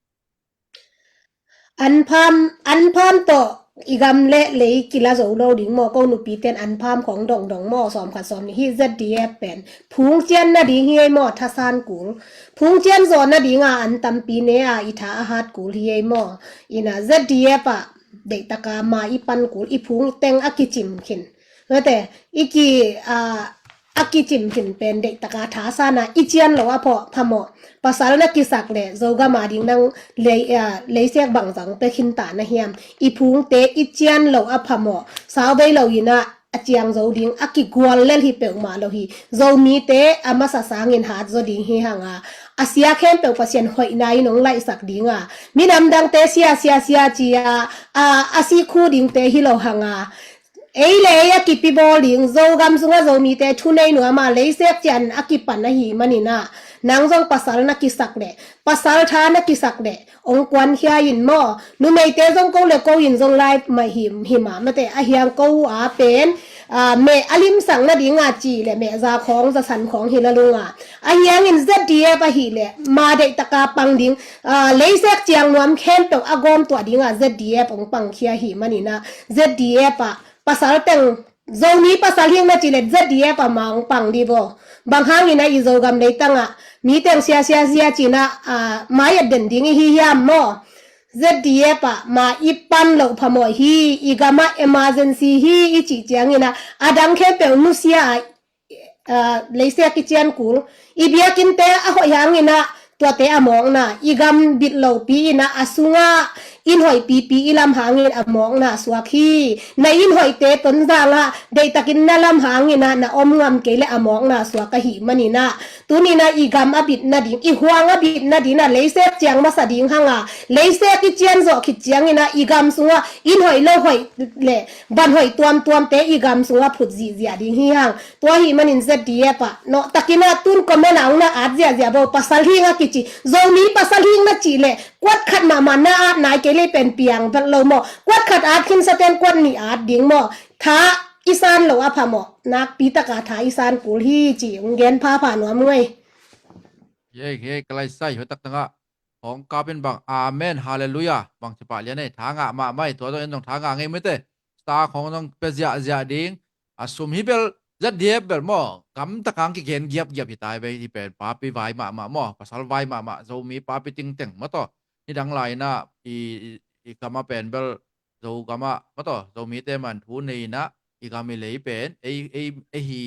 Anpham, anpham tawh i gam le lei kila zo lo ding maw, ko nupiten anpham khawng dongdong maw, sawm khat sawm nih hi Z D F pen. Phungcian nading hi ei maw, thasan kul. Phungcian zawh nadinga an tampi ne a i tha a hat kul hi ei maw. In ah Z D F ah deihtaka ma i pan kul, i phung teng a kicim khin. Mate, i ki, ah, a kicim khin pen deihtaka thasan a i cian lo a phamawh. Pasal na kisak leh Zogam a ding nang lei, ah, leisek bangzah hong pia khin ta na hiam. I phungte i cian lo a phamawh. Sau bei lo in ah a ciang zo ding a kigual lel hi peuhmah lo hi. Zomite a masa sangin hat zaw ding hi hang a. A sia khempeuh Pasian hoihna in hong laihsak ding a. Minam dangte sia, sia, sia ci a, a, a sikhu dingte hi lo hang a. Ei le ei a kipi bawl ding, Zogam sungah Zomite thunei nuam a, leisek cian a kipan ahih manin ah, nang zong pasal na kisak leh, pasal tha na kisak leh, hong kuankhia in maw. Numeite zong ko le ko in zong live mah hi, hi mah mate, ahi hang ko a pen, ah, meh a limsak nading a cih leh meh za khawng, za san khawng hi la lung a. Ahi hangin Z D F ahih leh ma deihtaka pang ding, ah, leisek ciang nuam khempeuh a gawmtuah ding a Z D F hong pangkhia ahih manin ah, Z D F ah pasal teng, Zomi pasal hing na cih leh Z D F ah ma hong pang dih vo. Bang hangin ah i Zogam leitang ah mi teng sia, sia, sia ci in ah, ah, mai a den ding i hi hiam maw. Z D F ah ma i pan loh phamawh hi, i gam ah emergency hi i cih ciangin ah, a dang khempeuh nusia a, ah, leisek i cian kul. I biakinnte a hoih hangin ah tuate a mawkna, i gam bit lopi in ah a sungah inn hoih pipi i lam hangin a mawkna suak hi. Na inn hoihte Tonzang ah deihtakin na lam hangin ah na om ngam kei leh a mawkna suak ahih manin ah, tuni in ah i gam a bit nading, i huang a bit nading ah leisek ciang masa ding hang a, leisek i cian zawh khit ciangin ah i gam sungah inn hoih lo hoih leh van hoih tuamtuamte i gam sungah phut zihziah ding hi hang. Tua ahih manin Z D F ah nawhtakin ah tun comment ah hong na at ziahziah vo. Pasal hing a kici, Zomi pasal hing na cih leh kuat khat mahmah na at nai kei leh pen piang vet lo maw. Kuat khat at khinsaten kuat nih at ding maw. Tha i san loh a phamawh, nakpi taka tha i san kul hi ci hong gen phapha nuam ung ei. Yei, yei, ka lai sai, hoih tak tangah hong kap in bang, amen, halleluiah, bang ci pah lian ei. Tha ngah mahmah ei, tua zong en zong tha ngah ngei mite. Star khawng zong pia ziahziah ding. A sum hi bel, Z D F bel maw, gamtak hang kigen giapgiap hi ta hi ve. Hih pen papi vai mahmah maw, pasal vai mahmah, Zomi papi tingteng maw, tua nidang lai in ah i, i, i gam ah pen bel, Zogam ah maw, tua Zomite man thu nei in ah, i gam i lei pen ei, ei, ei hi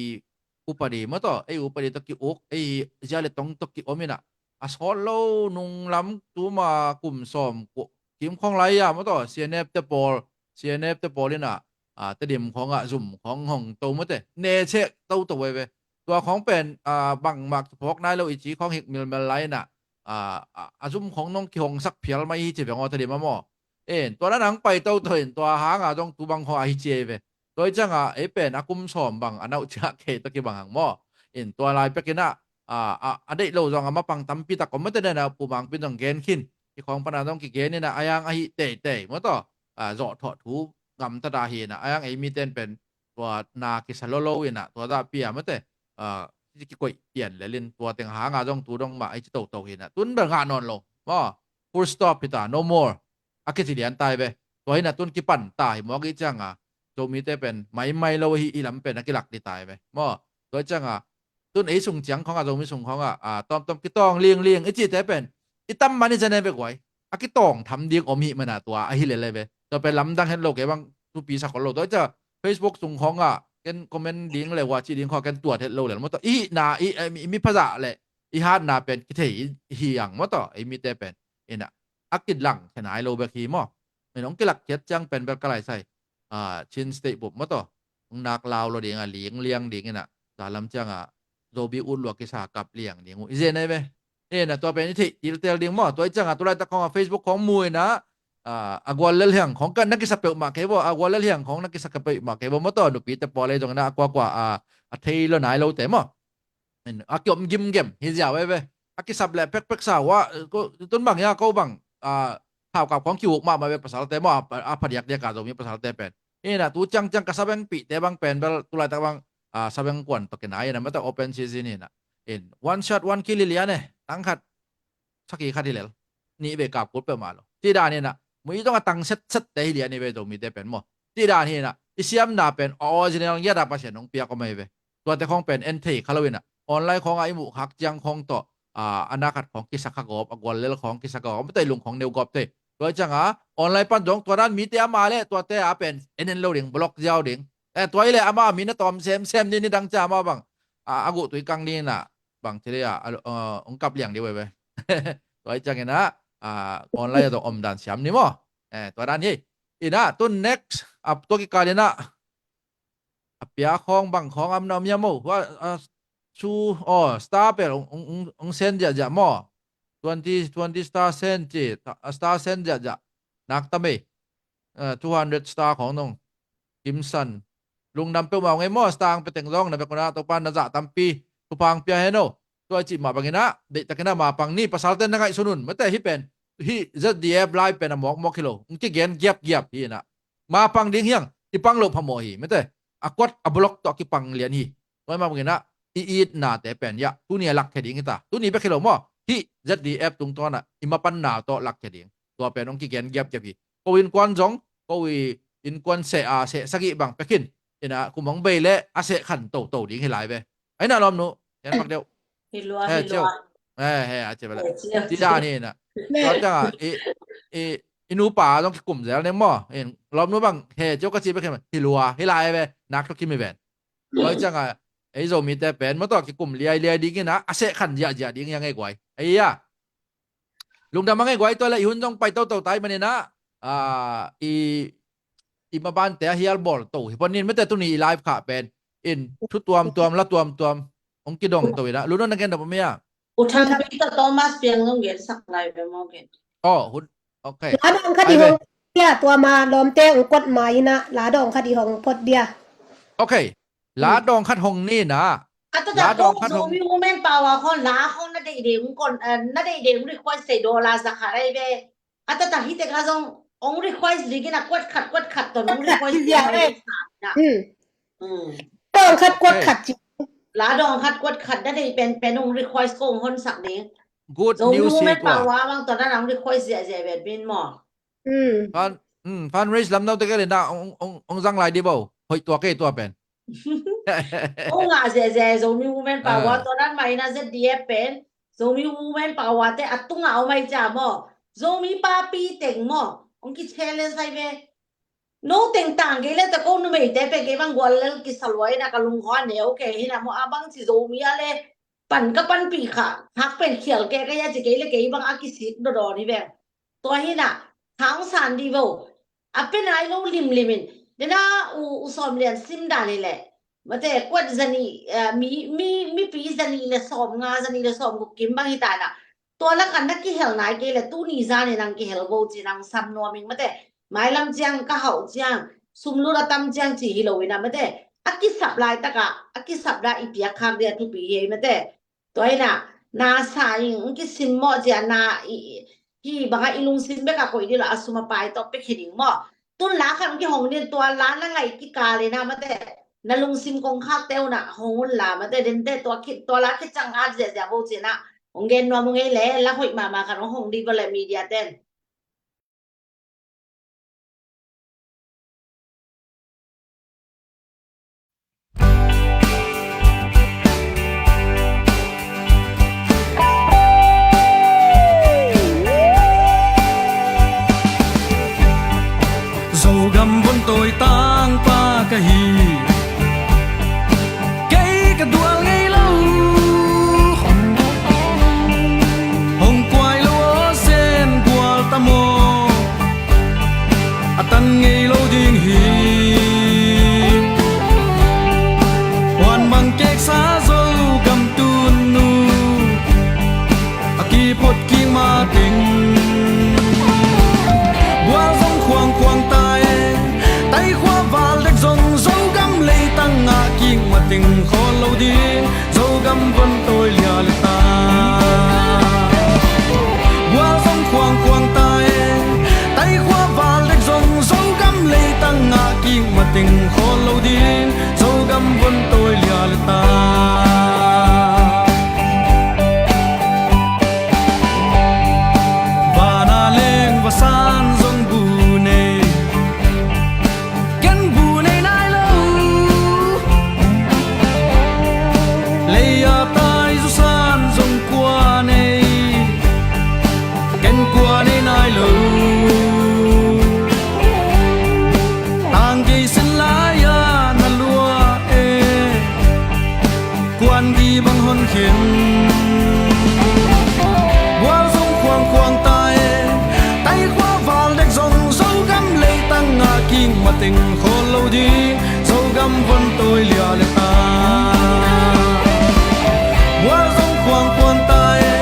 upadi maw taw, ei upadi tawh ki-uk, ei hi zia le tong tawh ki-om inah, a sawt lo nunglam tuma kum sawm kim khawng lai-a maw taw, C N F te pawl, C N F te pawl inah, a, Tedim khawngah zum khawng hong to mawte, ne chek toto veve. Tua khawng pen, a, bangmah kiphawk nai lo i ci khawng hik milmel lai inah, a, a, a zum khawng nong kihongsak phial mai hi ci veng aw Tedim a maw. En, tua dan ang pai toto in, tua hanga zong tu bang khawng ahi ci ei ve. Tua i ciangah ei pen a kum sawm bang a nauh ciah kei tawh kibang hang maw. In tua lai pekinah, a, a, a deih lo zong a mapang tampi tak om mate nena Pu Mangpi zong gen khin. Hi khawng pana zong kigen inah a yang ahi teitei maw taw, a, zawhthawh thu gamtata hi inah a yang ei miten pen tua na kisa lolo inah tua zahpi a mate, a, kikoih pian lelin tua teng hanga zong tu dong mah ei ci toto hi inah tun bel ngah nawn lo maw. Full stop hita, no more. A kici lian tai ve. Tua hinah tun kipan ta hi mawk i cianga Zomite pen maimai lo hi i lam pen a kilak di tai ve maw. Tua i cianga tun ei sung ciang khawngah, Zomi sung khawngah, a, tawmtawm kitawng lingling i cite pen i tam man i zene ve guai. A kitawng tham ding om hih mana tua ahi lele ve. Tua pen lamdang het lo kei bang thupi sakol lo. Tua i cianga Facebook sung khawngah ken comment ding le wa ci ding khawngah ken tuat het lo le maw tua i hihna i, i, i mi phazah le i hatna pen kithei i hi ang maw tua ei mite pen. Inah a kilang khe nai lo bek hi maw. Min hong kilak khiat ciang pen bel ka laisai, a, Chin State bup maw taw, hong nak lau lo ding a, ling liang ding inah, za lam ciangah Zomi ut luak kisa kap liang ding uh i zen ai ve. Inah tua pen i theih tiltel ding maw. Tua i ciangah tulaitak khawngah Facebook khawng mu inah, a, a gual lel hiang khawng kan na kisa peuhmah kei vaw, a gual lel hiang khawng na kisa ka peuhmah kei vaw maw taw, nupite pawl ei zong inah a kuakua, a, a thei lo nai lote maw. A kiom gimgem hi ziau ei ve. A kisap leh pekpek sa uh ah, tun bang hia ko bang, a, thaukap khawng kiuk mahmah ve pasalte maw, a, a phadiakdiak a Zomi pasalte pen. Inah tu ciangciang ka sabengpihte bang pen bel tulaitak bang, a, sabengkuan pakin a inah mate open season inah. In one shot one kill hi lian e, tang khat, sakhi khat hi lel. Nih vei kap kul peuhmah lo. Cih dan inah mui zong a tang setsette hi lian hi ve Zomite pen maw. Cih dan hi inah i siamna pen a original ngiata Pasian hong piak om ahi ve. Tuate khawng pen en thei kha lo inah online khawngah i muh khak ciang khawng tawh, a, a na khat khawng kisa kha gawp, a gual lel khawng kisa kha gawp, a mate lung khawng neu gawp thei. Tua i cianga online pan zong tua dan mite ama le tuate a pen en en lo ding, block ziau ding. Eh, tua i le ama mi na tawm semsem ni, ni dang cia ama bang, a, a guh tui kang ni inah bang ci le a, a, a, hong kap liang dih veve. Tua i ciang inah, a, online a zong omdan siam ni maw. Eh, tua dan hi. Inah tun next, a, tua kikal inah a pia khawng bang khawng am na om hiam maw. Hua, a, su, aw, star pel hong, hong, hong, hong send ziahziah maw. Twenty, twenty star send ci, a, star send ziahziah. Nak tam ei. A, two hundred star khawng nong kimsan. Lungdam peuhmah ngei maw, star ang peteng zong na vek unah Topa na zah tampi thupha ang pia hen o. Tua i cih mah bang inah deihtak inah mapang ni, pasalte na ngaihsun un mate. Hih pen, hih Z D F lai pen a mawkmawk hi lo, hong kigen giapgiap hi inah mapang ding hiang, i pang loh phamawh hi mate. A kuat a block tawh a kipang lian hi. Tua i mah bang inah i itnate pen iah tuni a lakkhia ding hita. Tuni bek hi lo maw, hih Z D F tungtawnah i mapanna tawh lakkhia ding. Tua pen hong kigen giapgiap hi. Ko innkuan zong, ko i innkuan seh a seh sagih bang pekin inah kum hong bei leh a seh khan toto ding hi lai ve. Ai na lawmnu, en pak deuh. Hi lua, he, hi ciau lua. He, he, a ciau bala. He, ciau. Ti dan hi inah. Tua ciangah i, i, i nupa zong kikum zel ne maw. In lawmnu bang he ciau ka ci bek hi lua hi lai ve. Nak tawh kim hi ven. Tua ciangah ei Zomite pen maw tua kikum liailiai ding inah a seh khan ziahziah ding hi a ngei guai. Ei a lungdam a ngei guai tua le i hun zong pai toto tai man inah, a, i, i mabante a hial bawl to hi pon in mate tuni i live khah pen in thu tuamtuam la tuamtuam hong kidong to inah. Lunon na gen dop a mia. U Thang Peter Thomas piang zong gen sak lai ve maw gen. Oh, hun. Okay. La dawng khat i hong dia, tua ma lawmte hong kot ma inah la dawng khat i hong phot dia. Okay. La dawng khat hong ni inah. A tata la dawng khat hong. Zomi Women Power khawng la khawng na deih ding hong kon, eh, na deih ding hong request thei daw la za khat ai ve. A tata hi tek a zong hong request ding inah kuat khat kuat khat ton hong request ding inah. Hmm. Dawng khat kuat khat ci. La dawng khat kuat khat na deih penpen hong request ko hong honsak ding. Good news hi tua. Zomi Women Power bang tua na hong request ziahziah vet min maw. Hmm. Fund, hmm, fundraise lam no te ke le na hong, hong, hong zang lai di bo. Hoih tua kei tua pen. Hong ngah ziahziah Zomi Women Power tua na mah inah Z D F pen Zomi Women Power te a tungah om ai cia maw. Zomi papi teng maw. Hong ki challenge ai ve. No teng tang kei le ta ko numeite pen kei bang gual lel kisa lua ina ka lungkhaw a neu kei hina maw a bang ci Zomi a le pan ka panpih kha hak pen khial kei ka ya ci kei le kei bang a kisik dawdawn hi veng. Tua hina khang san di vo a pe nai lo limlim in dena u, u sawm lian sim dan hi le mate kuat zani, eh, mi, mi, mipi zani le sawm nga zani le sawm guk kim bang hi ta na. Tua lakah na kihel nai kei le tuni zan in ang kihel vo ci nang sam nuam ing mate. Mailam ciang ka hauh ciang sumlut a tam ciang ci hi lo ina mate. A kisap laitakah a kisap dah i piak khak dia thupi hi ei mate. Tua ina na sa ing kisim mawh cia na i, i, hi bangah i lungsim bekah koih dilo a sum a pai tawh pekhe ding maw. Tun la khan kihong din tua la na ngai kikal ina mate. Na lungsim kong khak teu na hong un la mate dente tua khit tua la khit cang at ziazia vo cina. Hong gen nuam hong ei le la hoih mahmah khan hong hong di vo le media ten. Zogam von tawi tangpa ka hi. Kei ka dual ngei lo. Hong kuai lo aw sen gual ta maw. A tan ngei lo ding hi. Huan bang keksa Zogam tun nu. A kiphot kik mateng. Bual zong khuang khuang ta e. Taikhua val dek zong Zogam leitang ngah kik mateng khawl lo ding. Zogam von tawi lia le ta. Bual zong khuang khuang ta e. Taikhua val dek zong Zogam leitang ngah kik mateng khawl lo ding. Zogam von tawi lia le ta. Vana leng va san zong bu nei. Ken bu nei nai lo. Lei a tai zu san zong kua nei. Ken kua nei nai lo. Tang kei sin lai a na lua e. Kuan gi bang hon khen. Bual zong khuang khuang ta e. Taikhua val dek zong Zogam leitang ngah kik mateng khawl lo ding. Zogam von tawi lia le ta. Bual zong khuang khuang ta e.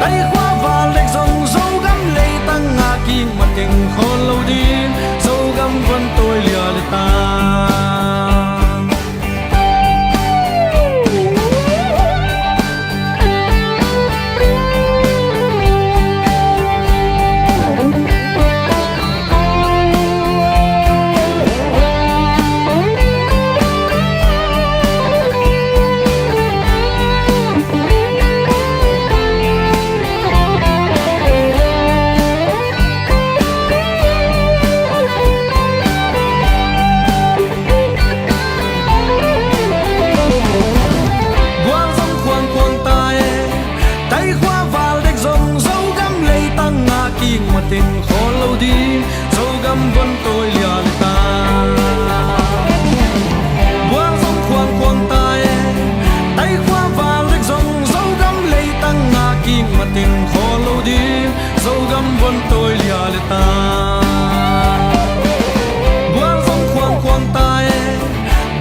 Taikhua val dek zong Zogam leitang ngah kik mateng khawl lo ding. Zogam von tawi lia le ta. Bual zong khuang khuang ta e. Taikhua val dek zong Zogam leitang ngah kik mateng khawl lo ding. Zogam von tawi lia le ta. Bual zong khuang khuang ta e. Taikhua val dek zong Zogam leitang ngah kik mateng khawl lo ding. Zogam von tawi lia le ta. Bual zong khuang khuang ta e.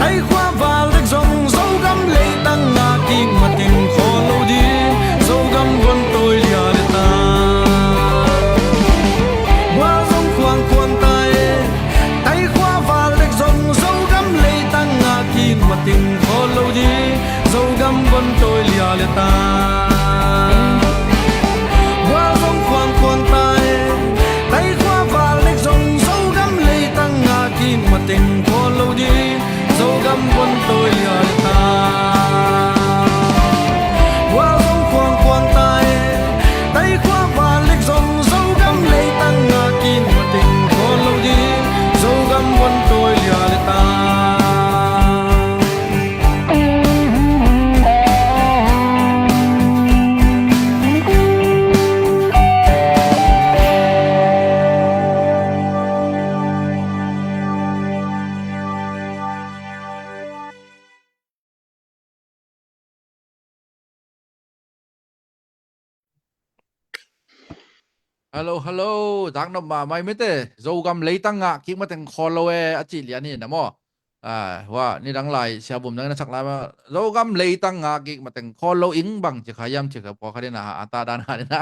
Taikhua val dek zong Zogam leitang ngah kik mateng khawl lo ding. Zogam von tawi lia le ta. Bual zong khuang Hello, hello. Zaknop mahmah ei mete. Zogam leitang ngah kik mateng khawl lo e a cih lian hi na maw? Ah, hua, nidang lai siabum dang na sak lai ma. Zogam leitang ngah kik mateng khawl lo ing bang ci kha hiam ci kha pua kha dina a ta dan kha dina.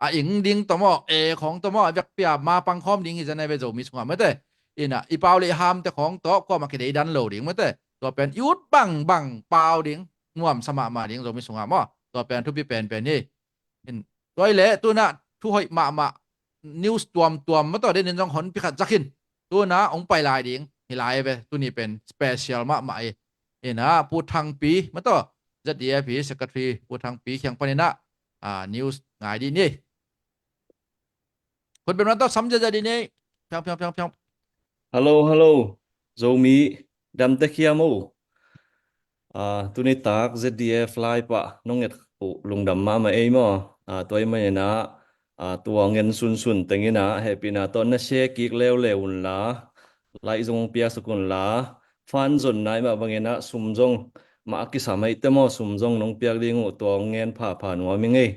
A ing ding tawh maw, e khawng tawh maw, a vekpia ma pang khawm ding hi zan e ve Zomi sungah mete. Ina, i pau le i hamte khawng tawh kuamah kidei dan lo ding mete. Tua pen i ut bangbang pau ding, nuamsa mahmah ding Zomi sungah maw. Tua pen thupi penpen hi. In, tua hi leh tuna thu hoih mahmah news tuamtuam mataw denin zong hon pi khat zak in. Tuna hong pai lai ding hi lai ve, tuni pen special mahmah hi. Ina, Pu Thangpi mataw, Z D F hi secretary Pu Thangpi kiang paninah, ah, news ngai dih ni. Khut bem na tawh sam ziazia dih ni. Piang, piang, piang, piang. Hello, hello. Zomi, damte khiam o. Ah, tuni tak Z D F live ah nong et uh lungdam mahmah ei maw. Ah, tua i maninah, ah, tua ngen sunsun tenginah hehpihna tawh na share kik leuleu unla, like zong piaksuk unla, fan zon nai mah banginah sum zong mah a kisam ei te maw, sum zong nong piak ding uh tua ngen phapha nuam i ngei.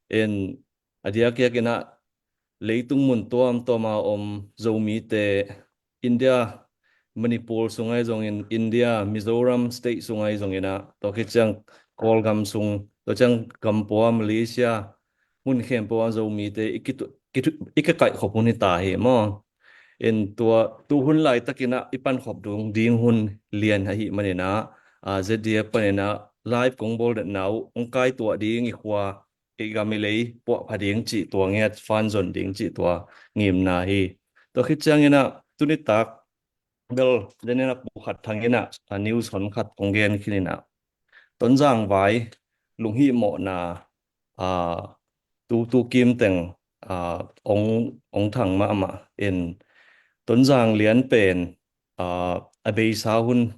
En, a diakiakinah leitung mun tuamtuama om Zomite, India, Manipur sungai zongin, India, Mizoram state sungai zonginah, tua khit ciang Kawlgam sung, tua ciang gampua Malaysia, mun khempeuh a Zomite i kitu-, kitu-, i kikaih khop hun hi ta hi maw. En, tua tu hun laitakinah i pankhop ding, ding hun lian ahi maninah, ah, Z D F paninah live kong bawl detna uh hong kai tuah ding i khua, i gam i lei puahpha ding cih tua ngiat, fan zon ding cih tua ngimna hi. Tua khit cianginah tuni tak bel deninah Pu Khat Thanginah, ah, news hon khat kong gen khininah, Tonzang vai lunghihmawhna, ah, tu, tu kim teng, ah, ong, ong thang mahmah in Tonzang lian pen, ah, a beisa hun,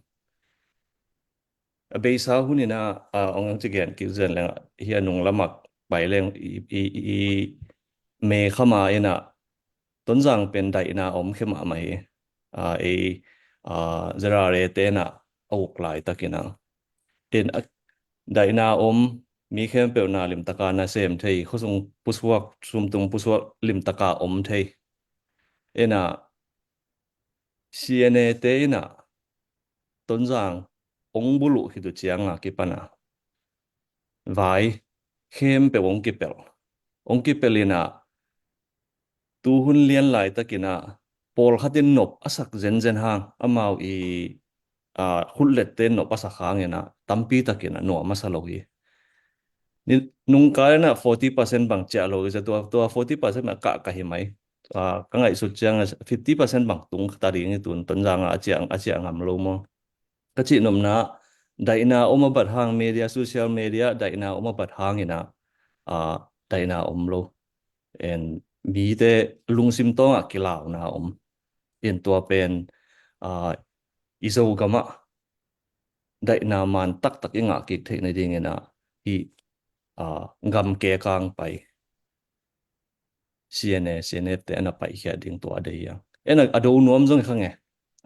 a beisa huninah, ah, ong ang ci gen kik zen leng, hi a nung lamak pai leng i, i, i me khama inah Tonzang pen daihna om khe mahmah hi. Ah, ei, ah, zerare tenah a uk laitakinah. In, ah, daihna om, mi khempeuh na limtaka na sem thei, khuasung pusuak, sumtung pusuak limtaka om thei. Inah, C N A te inah Tonzang ong buluh khit uh cianga kipana vai khempeuh ong kipelh. Ong kipelh inah tu hun lian laitakinah pawlkhatin nop a sak zenzen hang, amau i, ah, khutlette nop a sak hanginah tampi takinah nuam a sa lo hi. Ni, nungkalinah forty percent bang ciah lo hi cia, tua, tua forty percent bang kah ka hi mai. Ah, ka ngaihsut cianga fifty percent bang tung ta ding hi tun Tonzanga a ciah, a ciah ngam lo maw. Ka cihnopna, daihna om a bat hang media, social media, daihna om a bat hanginah, ah, daihna om lo. En, mite lungsim tawngah kilauna om. En, tua pen, ah, i Zogamah daihna man taktak i ngah kik theih nadinginah hih, ah, gam kekang pai C N A, C N F te ana paikhiat ding tua a dei hi a. En a, a do nuam zong kha nge.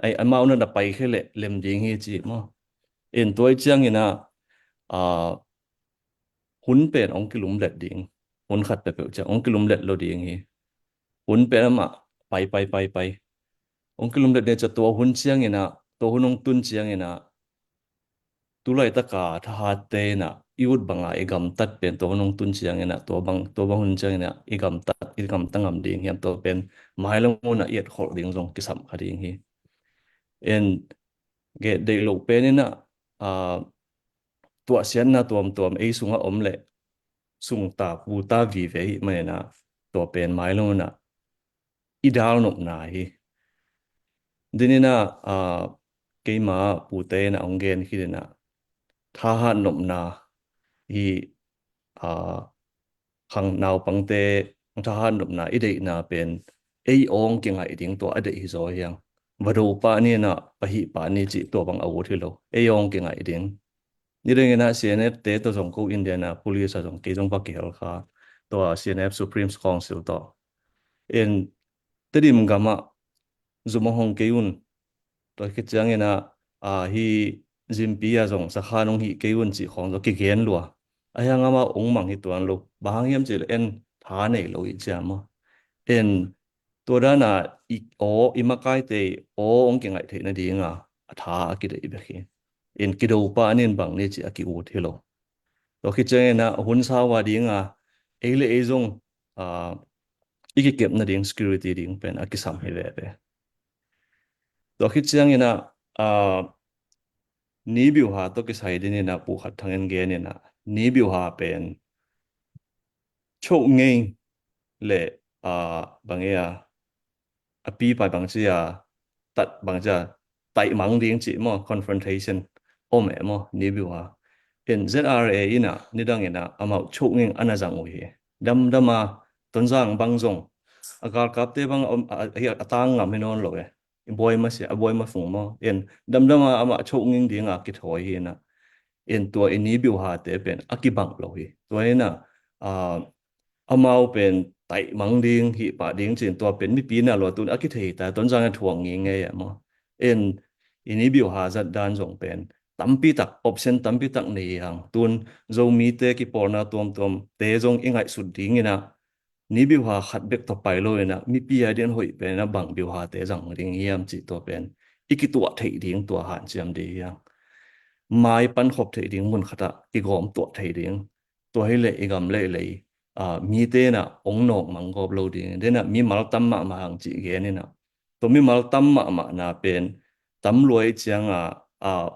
Ai, amau na na paikhia leh lem ding hi ci maw. En tua i cianginah, ah, hun pen ong kilumlet ding. Hun khat peuhpeuh ciang ong kilumlet lo ding hi. Hun pen amah pai, pai, pai, pai. Ong kilumlet ding cia tua hun cianginah, tua hun ong tun cianginah, tu laitaka thahatte inah i ut banga i gamtat pen tua hun ong tun cianginah, tua bang, tua bang hun cianginah i gamtat, i gamta ngam ding hiam, tua pen mailam hunah i etkholh ding zong kisam kha ding hi. En, geh deih loh peninah, ah, tuahsiatna tuamtuam ei sungah om leh sungta puta vive hi maninah tua pen mailam hunah i dalnopna hi. Deninah, ah, keima pute inah ong gen khininah thahat nopna hi, ah, khang naupangte thahat nopna i deihna pen ei ong kingaih ding tua a deih hi zaw hiang. Vado pah ni inah pahih pah ni cih tua bang a ut hi lo. Ei ong kingaih ding. Nidenginah C N F te tawh zong ko Indiana police a zong kei zong va kihel kha. Tua C N F Supreme Council tawh. En, Tedim gamah zum a hong kei un. Tua khit cianginah, ah, hi zimpi a zong sakhan hong hih kei un cih khawng zong kigen lua. A hiang amah ong mang hi tuan lo. Bang hang hiam cih leh en tha nei lo i ciam maw. In tua dana i aw, i makaite i aw hong kingaih theih nadinga a tha a kideih bek hi. In kidopa an in bang ni ci a ki-ut hi lo. Tua khit ciangin ah hun sau a dinga ei le ei zong, ah, i kikep nading security ding pen a kisam hi veve. Tua khit ciangin ah, ah, ni biuha tawh kisai dingin ah Pu Khat Thang in genin ah ni biuha pen choh ngei le, ah, bang e a a pi pai bang ci a, tat bang ci a, taih mang ding ci maw, confrontation om e maw, ni biuha. In Z R A in ah nidang in ah amau choh ngei ana zang uh hi. Damdam a Tonzang bang zong a galkapte bang a, a, a, a tang ngam hi nawn lo e. I buai ma sia, a buai ma fung maw. In damdam a amah choh ngei dinga kithawi hi in ah. In tua i ni biuhate pen a kibang lo hi. Tua in ah, ah, amau pen taih mang ding, hih pah ding cin tua pen mipi na lua tun a kithei ta, Tonzang a thuang ngei ngei a maw. In i ni biuha zat dan zong pen tampi tak, option tampi tak nei hang. Tun Zomite kipawlna tuamtuam te zong i ngaihsut dingin ah ni biuha khat bek tawh pai lo in ah mipi a din hoih pen a bang biuhate zang ding hiam cih tua pen i kituah theih ding tua hanciam ding hiam. Mai pankhop theih ding mun khatah i gawm tuah thei ding. Tua hi leh i gam leilei, ah, mite na ong nawk mang gawp lo ding. Dena mimal tam mahmah hang cih gen in ah. Tua mimal tam mahmah na pen tam luai cianga, ah,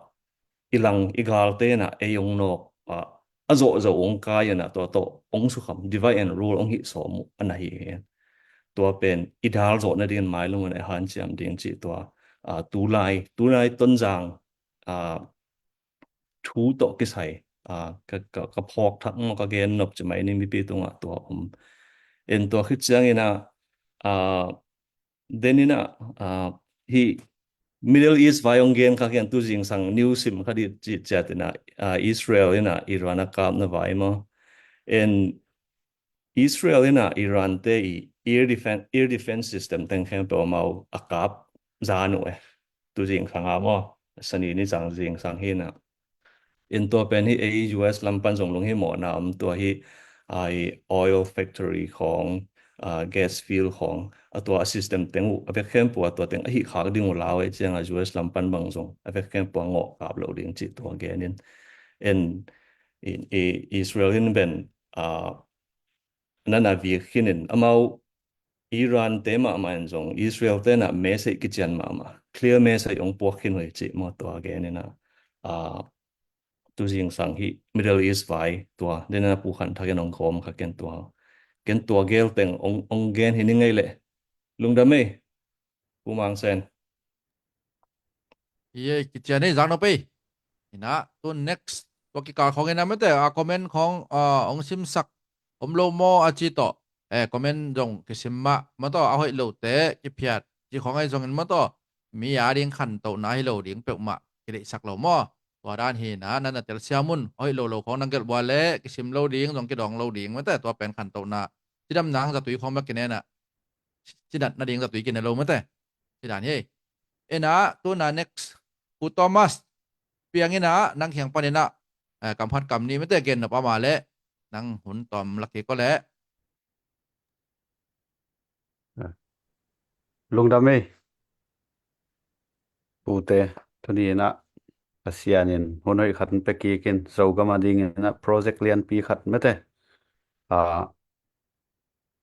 i lang i galte na ei ong nawk, ah, a zawh zawh ong kai in ah tua tawh ong sukham, divide and rule ong hih sawm uh a na hi hi. Tua pen i dal zawh nadingin mailung in a hanciam ding cih tua, ah, tulai, tulai Tonzang, ah, thu tawh kisai, ah, ka, ka, ka phawk thak maw, ka gen nop ci mai ni mipi tungah tua om. En tua khit ciangin ah, ah, den in ah, ah, hi Middle East vai ong gen kha kian tu zingsang news sim kha di ci ciat in ah, ah, Israel in ah Iran a kapna vai maw. En Israel in ah Iran te i air defense, air defense system teng khempeuh amau a kap zan uh e. Tu zingsang a maw, sani ni zang zingsang hi na. In tua pen hi ei U S lam pan zong lunghimawhna om tua hi, ah, i oil factory khawng, ah, gas field khawng, a tua a system teng uh, a vek khempeuh a tua teng a hih khak ding uh lau ei cianga U S lam pan bang zong, a vek khempeuh a ngawh kap lo ding cih tua genin. En, i, i Israel in ben, ah, nana vik khinin amau Iran te mahmah in zong Israel te na message kician mahmah, clear message ong puak khin uh hi cih maw tua genin ah, ah, tu zingsang hi Middle East vai tua, dena Pu Khan Thak in ong gawm kha ken tua. Ken tua gel teng ong, ong gen hi ni ngei leh. Lungdam ei. Pu Mang Sen. Iye, kician ei zang no pei. Ina, tu next, tua kikal khawng ina mete, a comment khawng, ah, ong simsak om lo maw a ci tawh. Eh, comment zong kisim mah, maw tawh, a hoih lo te, kiphiat, ci khawng ai zongin maw tawh. Mi a ding khantohna hi lo ding peuhmah, kideihsak lo maw. Tua dan hi na, na na telsiam un, a hoih lo lo khawng nang gelh bua le, kisim lo ding, zong kidawng lo ding, mete, tua pen khantohna. Cidam nang zatui khawng bek kinena. Cidat nading zatui kine lo mate. Cidan hi. Ina, tuna next. Pu Thomas. Piang ina, nang khiang pan ina. Eh, kam khat kam ni mate gen nop ama le. Nang hun tom laki ko le. Lungdam ei. Pute, tuni ina. Pasian in hun hoih khat pe kikin. Zogam a ding ina project lianpi khat mate. Ah,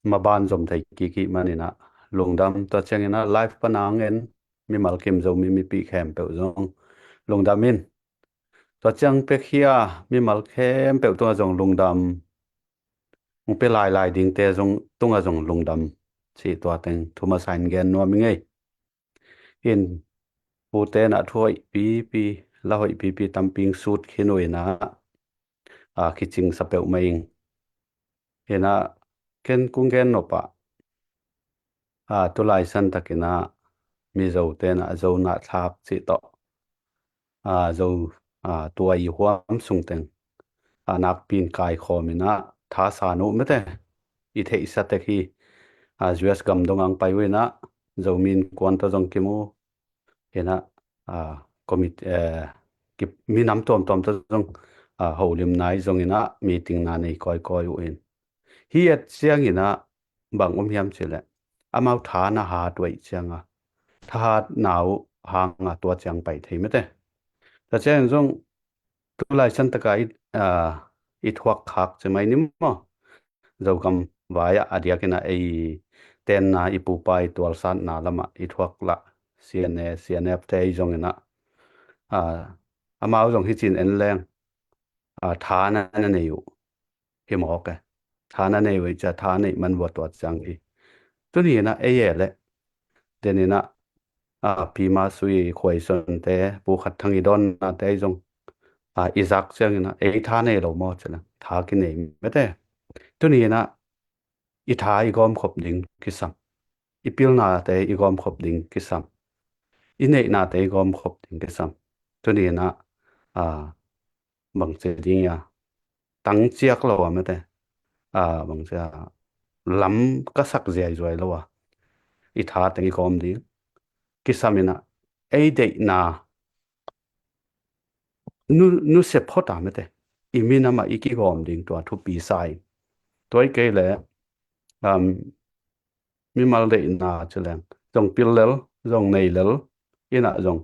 maban zom thei kiki maninah lungdam. Tua cianginah live pana ngen mimal kim Zomi mipi khempeuh zong lungdam in. Tua ciang pek hia mimal khempeuh tungah zong lungdam. Hong pe lailai dingte zong tungah zong lungdam. Cih tua teng thuma sain gen nuam i ngei. In pute na thu hoih pipi, la hoih pipi tamping sut khin uh inah, a, kicing sa peuh mai ing. Inah ken kung gen nopah, a, tulai san takinah Mizo tenah Zo na thlak cih tawh, a, Zo, a, tua i huam sung teng, a, nakpin kaikhawm inah thasa nuh mete i theihsa tek hi. A, U S gam dong ang pai uh inah Zomi innkuan tawh zong kimu inah, a, commit, eh, ki, minam tuamtuam tawh zong, a, holim nai zong inah meeting na nei kawikawi uh in. Hih et ciangin ah bang om hiam cih leh amau tha na hat uh ahih ciangin, thahatna uh hangin tua ciang pai thei mate. Tua ciangin zong tulai santak a i, aa, i thuak khak ci mai ni maw. Zogam vai ah a diakin ah ei tenna, i pupa i tualsatna lamah i thuak lah, C N A, C N F te ei zongin ah, aa, amau zong hih ci-in en leng, aa, tha na na nei uh hi mawk e. Tha na nei uh ahih ciang tha neih man vua tua ciang hi. Tuni in ah ei e leh, den in ah, aa, Pi Ma Sui, Khuai Son te, Pu Khat Thang i dawnna te ei zong, aa, i zak ciangin ah ei tha nei lo maw cih leh tha kinei mate. Tuni in ah i tha i gawmkhop ding kisam. I pilnate i gawmkhop ding kisam. I neihnate i gawmkhop ding kisam. Tuni in ah, aa, bang ci ding ia, tang ciak lo a mate. Aa, bang ci a, lam ka sak ziaizuai lo a, i tha teng i gawm ding kisam in ah ei deihna nu, nuse phot a mate, i minam ah i kigawm ding tua thupi sa ing. Tua ahih kei leh, um, mimal deihna ci leng zong pil lel, zong nei lel in ah zong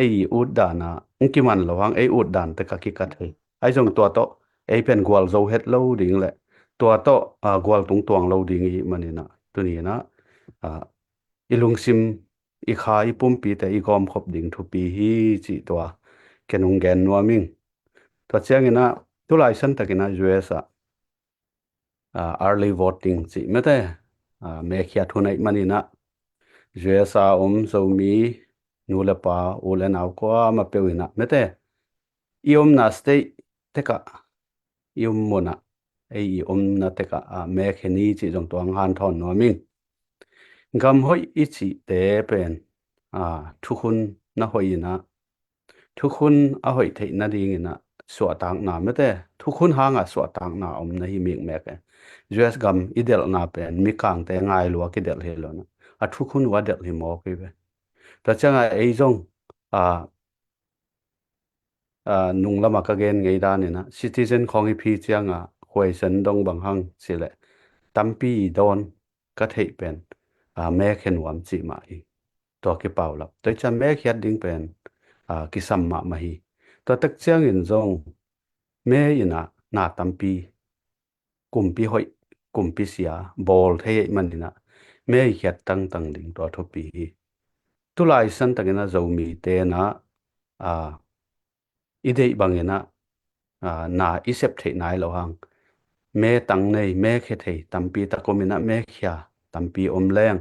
ei i ut dan ah hong kiman lo hang, ei ut dan tek a kika thei. Ahi zong tua tawh ei pen gualzo het lo ding leh tua tawh, aa, gual tung tuang lo ding i hih manin ah tuni in ah, aa, i lungsim, i kha, i pumpite i gawmkhop ding thupi hi cih tua ken hong gen nuam ing. Tua ciangin ah tulai santakin ah U S ah, aa, early voting cih mate, aa, mekhiat hun ahih manin ah U S a om Zomi nu le pa, u le nau kuamah peuh in ah mate, i omna state tek ah, i om mun ah, ei i omna tek ah, aa, mekhia ni cih zong tua hong hanthawn nuam ing. Gam hoih i cihte pen, aa, thukhun na hoih in ah, thukhun a hoih theih nadingin ah suahtakna mate, thukhun hanga suahtakna om na hi mikmek e. U S gam i delhna pen mikangte ngai lua kidelh hi lo in ah, a thukhun uh a delh hi mawk hi ve. Tua ciangin ei zong, aa, aa, nung lamah ka gen ngei danin ah citizen khawng i phi ciangin Khuai Son dong bang hang cih leh tampi i dawn ka theih pen, aa, mekhia nuam cih mah hi. Tua kipaulap. Tua ahih ciang mekhiat ding pen, aa, kisam mahmah hi. Tua tak ciangin zong me in ah na tampi, kumpi hoih, kumpi sia bawl thei ahih manin ah me i khiat tangtang ding tua thupi hi. Tulai santakin ah Zomite in ah, aa, i deih bangin ah, aa, na i sep theih nai lo hang, me tang nei, mekhia thei tampi tak om in ah, mekhia tampi om leng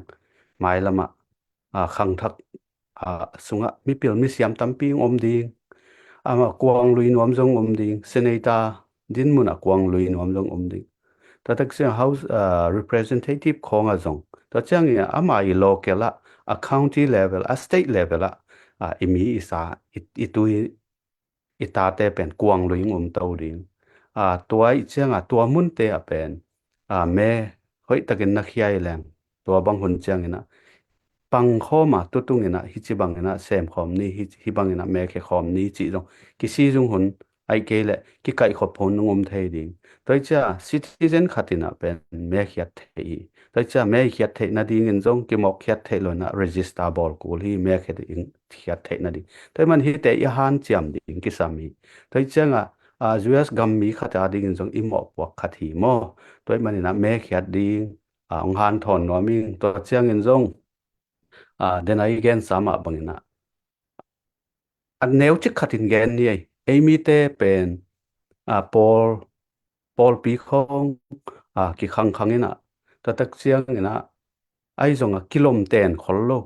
mailam ah, aa, khangthak, aa, sungah mipil misiam tampi hong om ding. Amah kuang lui nuam zong om ding, senator din mun ah kuang lui nuam zong om ding. Tua tak ciang House, aa, Representative khawng ah zong, tua ciangin ama i local ah, a county level, a state level ah, aa, i mi i sa, i, i tui, i tate pen kuang lui hong om to ding. Aa, tua ahih ciangin tua munte ah pen, aa, me hoih takin na khia i leng, tua bang hun ciangin ah pangkhawm a, tutungin ah hih ci bangin ah semkhawm ni, hih, hih bangin ah mekhia khawm ni cih zong kisi zung hun, ahih kei leh kikaihkhop hun hong om thei ding. Tua ahih ciang citizen khat in ah pen mekhiat theih hi. Tua ahih ciang mekhiat theih nadingin zong kimawkkhiat theih lo in ah register bawl kul hi, mekhiat theih nading. Tua ahih man hihte i hanciam ding kisam hi. Tua ahih ciangin, aa, U S gam mi khat adingin zong i mawhpuak khat hi maw. Tua ahih manin ah mekhiat ding, aa, hong hanthawn nuam ing. Tua ciangin zong, aa, den a i gensa mah bangin ah, a neu cik khatin gen ni ei. Ei mite pen, aa, pawl, pawlpi khawng, aa, kikhangkhang in ah, tua tak ciangin ah, ahi zongin kilomten khol lo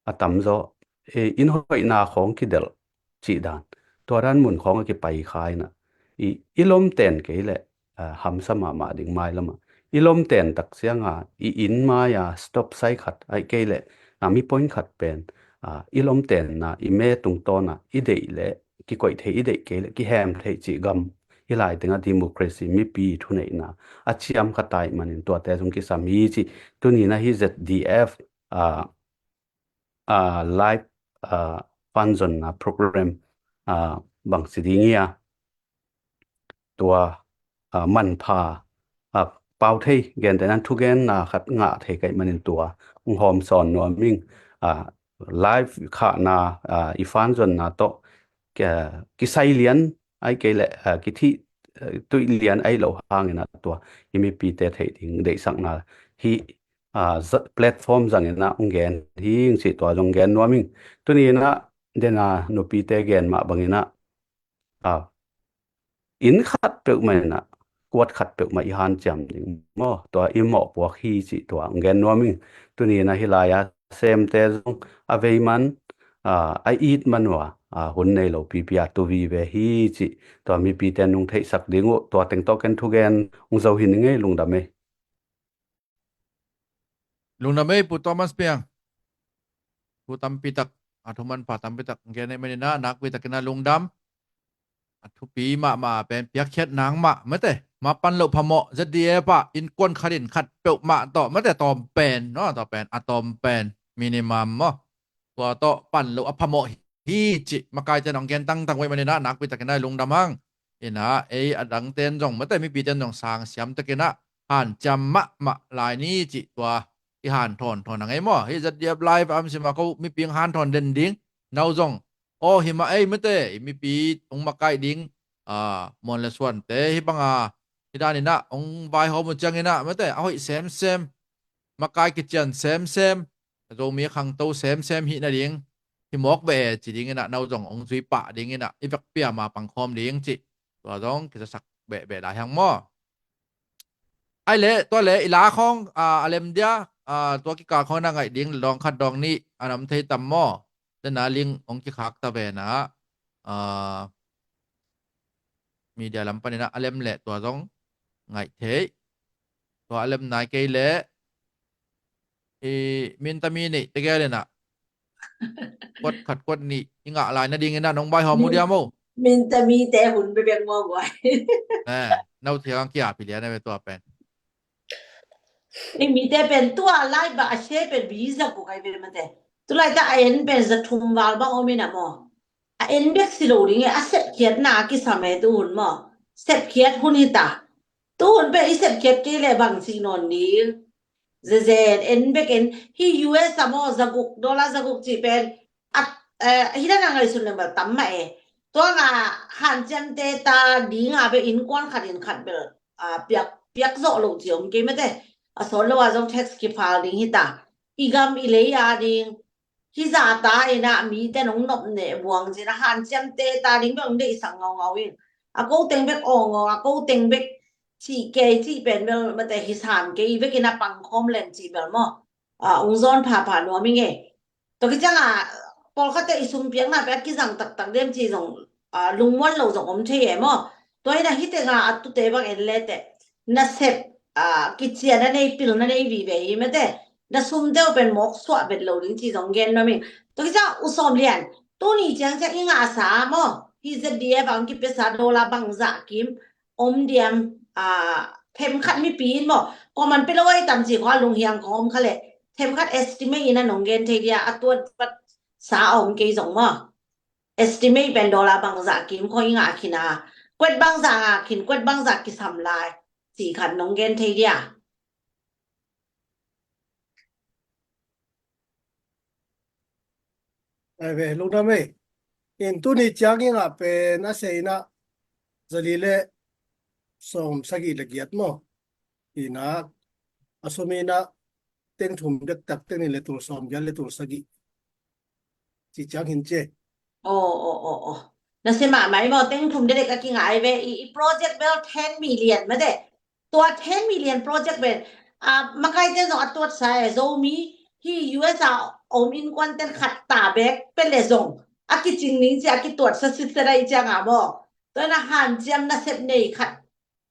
a tamzaw, e, inn hoihna khawng kidelh cih dan, tua dan mun khawng a kipai kha in ah, i, i lomten kei leh, aa, hamsa mahmah ding mailam ah. I lomten tak ciangin i inn mai-a stop sign khat, ahih kei leh, aa, mi point khat pen, aa, i lomtenna, i me tungtawn ah i deih leh kikoih thei, i deih kei leh kihem thei cih gam, hih lai tengah democracy, mipi thuneihna a ciam kha ta ahih manin tuate zong kisam hi cih. Tuni in ah hih Z D F, aa, aa, live, aa, panzonna program, aa, bangci ding hi a, tua, aa, manpha, aa, pau thei, gentehna thugenna khat ngah thei ka hih manin tua hong hawmsawn nuam ing. Live khahna, i fan zonna tawh kisai lian ahih kei leh kithih tuih lian ahih loh hangin ah tua i mipite theih ding deihsakna hih platform zangin ah hong gen hi ing cih tua zong gen nuam ing. Tuni in ah dena nupite gen mah bangin ah inn khat peuhmah in ah kuat khat peuhmah i hanciam ding maw, tua i mawhpuak hi cih tua hong gen nuam ing. Tuni in ah hih lai-a semte zong a vei man, a it man uh a, hun nei lo pipi a tu vive hi cih tua mipite nung theihsak ding uh. Tua teng tawh ken thugen hong zo hi ning ei. Lungdam ei. Lungdam ei Pu Thomas Piang. Thu tampi tak, a thu manpha tampi tak gen ei manin ah nakpi takin ah lungdam. A thupi mahmah pen piakkhiat nang mah mate, ma pan loh phamawh, Z D F ah innkuan khat in khat peuhmah tawh mate, tawm pen, no, tawm pen, a tawm pen minimum maw, tua tawh pan loh a phamawh hi cih makaite in hong gen tangtang uh ei manin ah nakpi takin ah lungdam hang. In ah ei a dangte in zong mate, mipite in zong sang siam takin ah hanciam mahmah lai ni cih tua i hanthawn thawn a ngei maw. Hih Z D F Live a om sim a ko mipi hong hanthawn den ding, no zong aw hi mah ei mate, i mipi hong makaih ding muan le suante hih banga hih dan in ah hong vaihawm uh ciangin ah mate, a hoih semsem, makai kician semsem, Zomi a khangto semsem hih nading hi mawk ve ci dingin ah, no zong hong zui pah dingin ah i vek piama pangkhawm ding cih tua zong kizasak behbeh lai hang maw. Ai leh tua leh i la khawng a lem dia, tua kikal khawng na ngaih ding dawng khat dawng nih a nam thei tam maw. Dena link hong kikhak ta ve na, media lam panin ah a lem leh tua zong ngaih thei. Tua a lem nai kei leh i minta mi nih tegel in ah kuat khat kuat nih i ngah lai nadingin ah nong vaihawm uh dia maw. Minta mite hun bebek maw guai. No thiang kia pilian a ve tua pen. I mite pen tua lai ba a se pen biza ku kai ve mate. Tulai ta a en pen za thum val bang om in ah maw. A en bek si lo ding e, a sepkhiatna a kisam e tu hun maw. Sepkhiat hun hi ta. Tu hun pen i sepkhiat kei leh bang cih nawn ding. Zezen en bek en hi. U S a maw, zaguk, dollar zaguk cih pen a hi dan a ngaihsun leng bel tam mah e. Tua nga hanciamte ta ding a bel innkuan khat in khat bel piak, piak zawh lo ci om kei mate. A sawt lo a zong tax kifal ding hi ta. I gam i lei a ding hi zah ta in ah mite nong nop neh buang cin a hanciamte ta ding bek hong deihsak ngaungau in. A ko teng bek awngawng, a ko teng bek cih kei cih pen bel mate hi sam kei bek in a pangkhawm leng cih bel maw. Hong zawn phapha nuam ing e. Tua kiciang a pawlkhatte i sumpiakna pen a kizang taktak dem cih zong lungmuan lo zong om thei e maw. Tua in ah hih teng a a tute bang en leteh nasep kician a nei, pilna nei vive hi mate. Na sumte uh pen mawk suah vet lo ding cih zong gen nuam ing. Tua kiciang U Sawm Lian, tuni ciang ciang i ngahsa maw, hih Z D F a hong kipiasa dollar bangzah kim om diam. Themkhat mipi in maw, kawman pia lo a i tam cih khawng a lunghiang khawng om kha leh themkhat estimate in a nong gen thei dia, a tuat vat sa a om kei zong maw. Estimate pen dollar bangzah kim khawng i ngah khin a, kuat bangzah ngah khin, kuat bangzah kisam lai cih khat nong gen thei dia. Ai ve, lungdam ei. In tuni ciang i ngah pen a sei in ah zali le sawm sagih le giat maw. In ah a sum in ah teng thum dektak, teng nih le tul sawm giat le tul sagih. Ci ciang hin ci. Aw, aw, aw, aw. Nasia mahmah ei maw, teng thum dekdek a kingah ei ve. I, i project bel ten million mate. Tua ten million project bel makaite zong a tuatsa e, Zomi hih U S a om innkuanten khat ta bek pia leh zong a kicing ning ci a kituatsa sitset a i ciang a maw. Tua in a hanciam nasep nei khat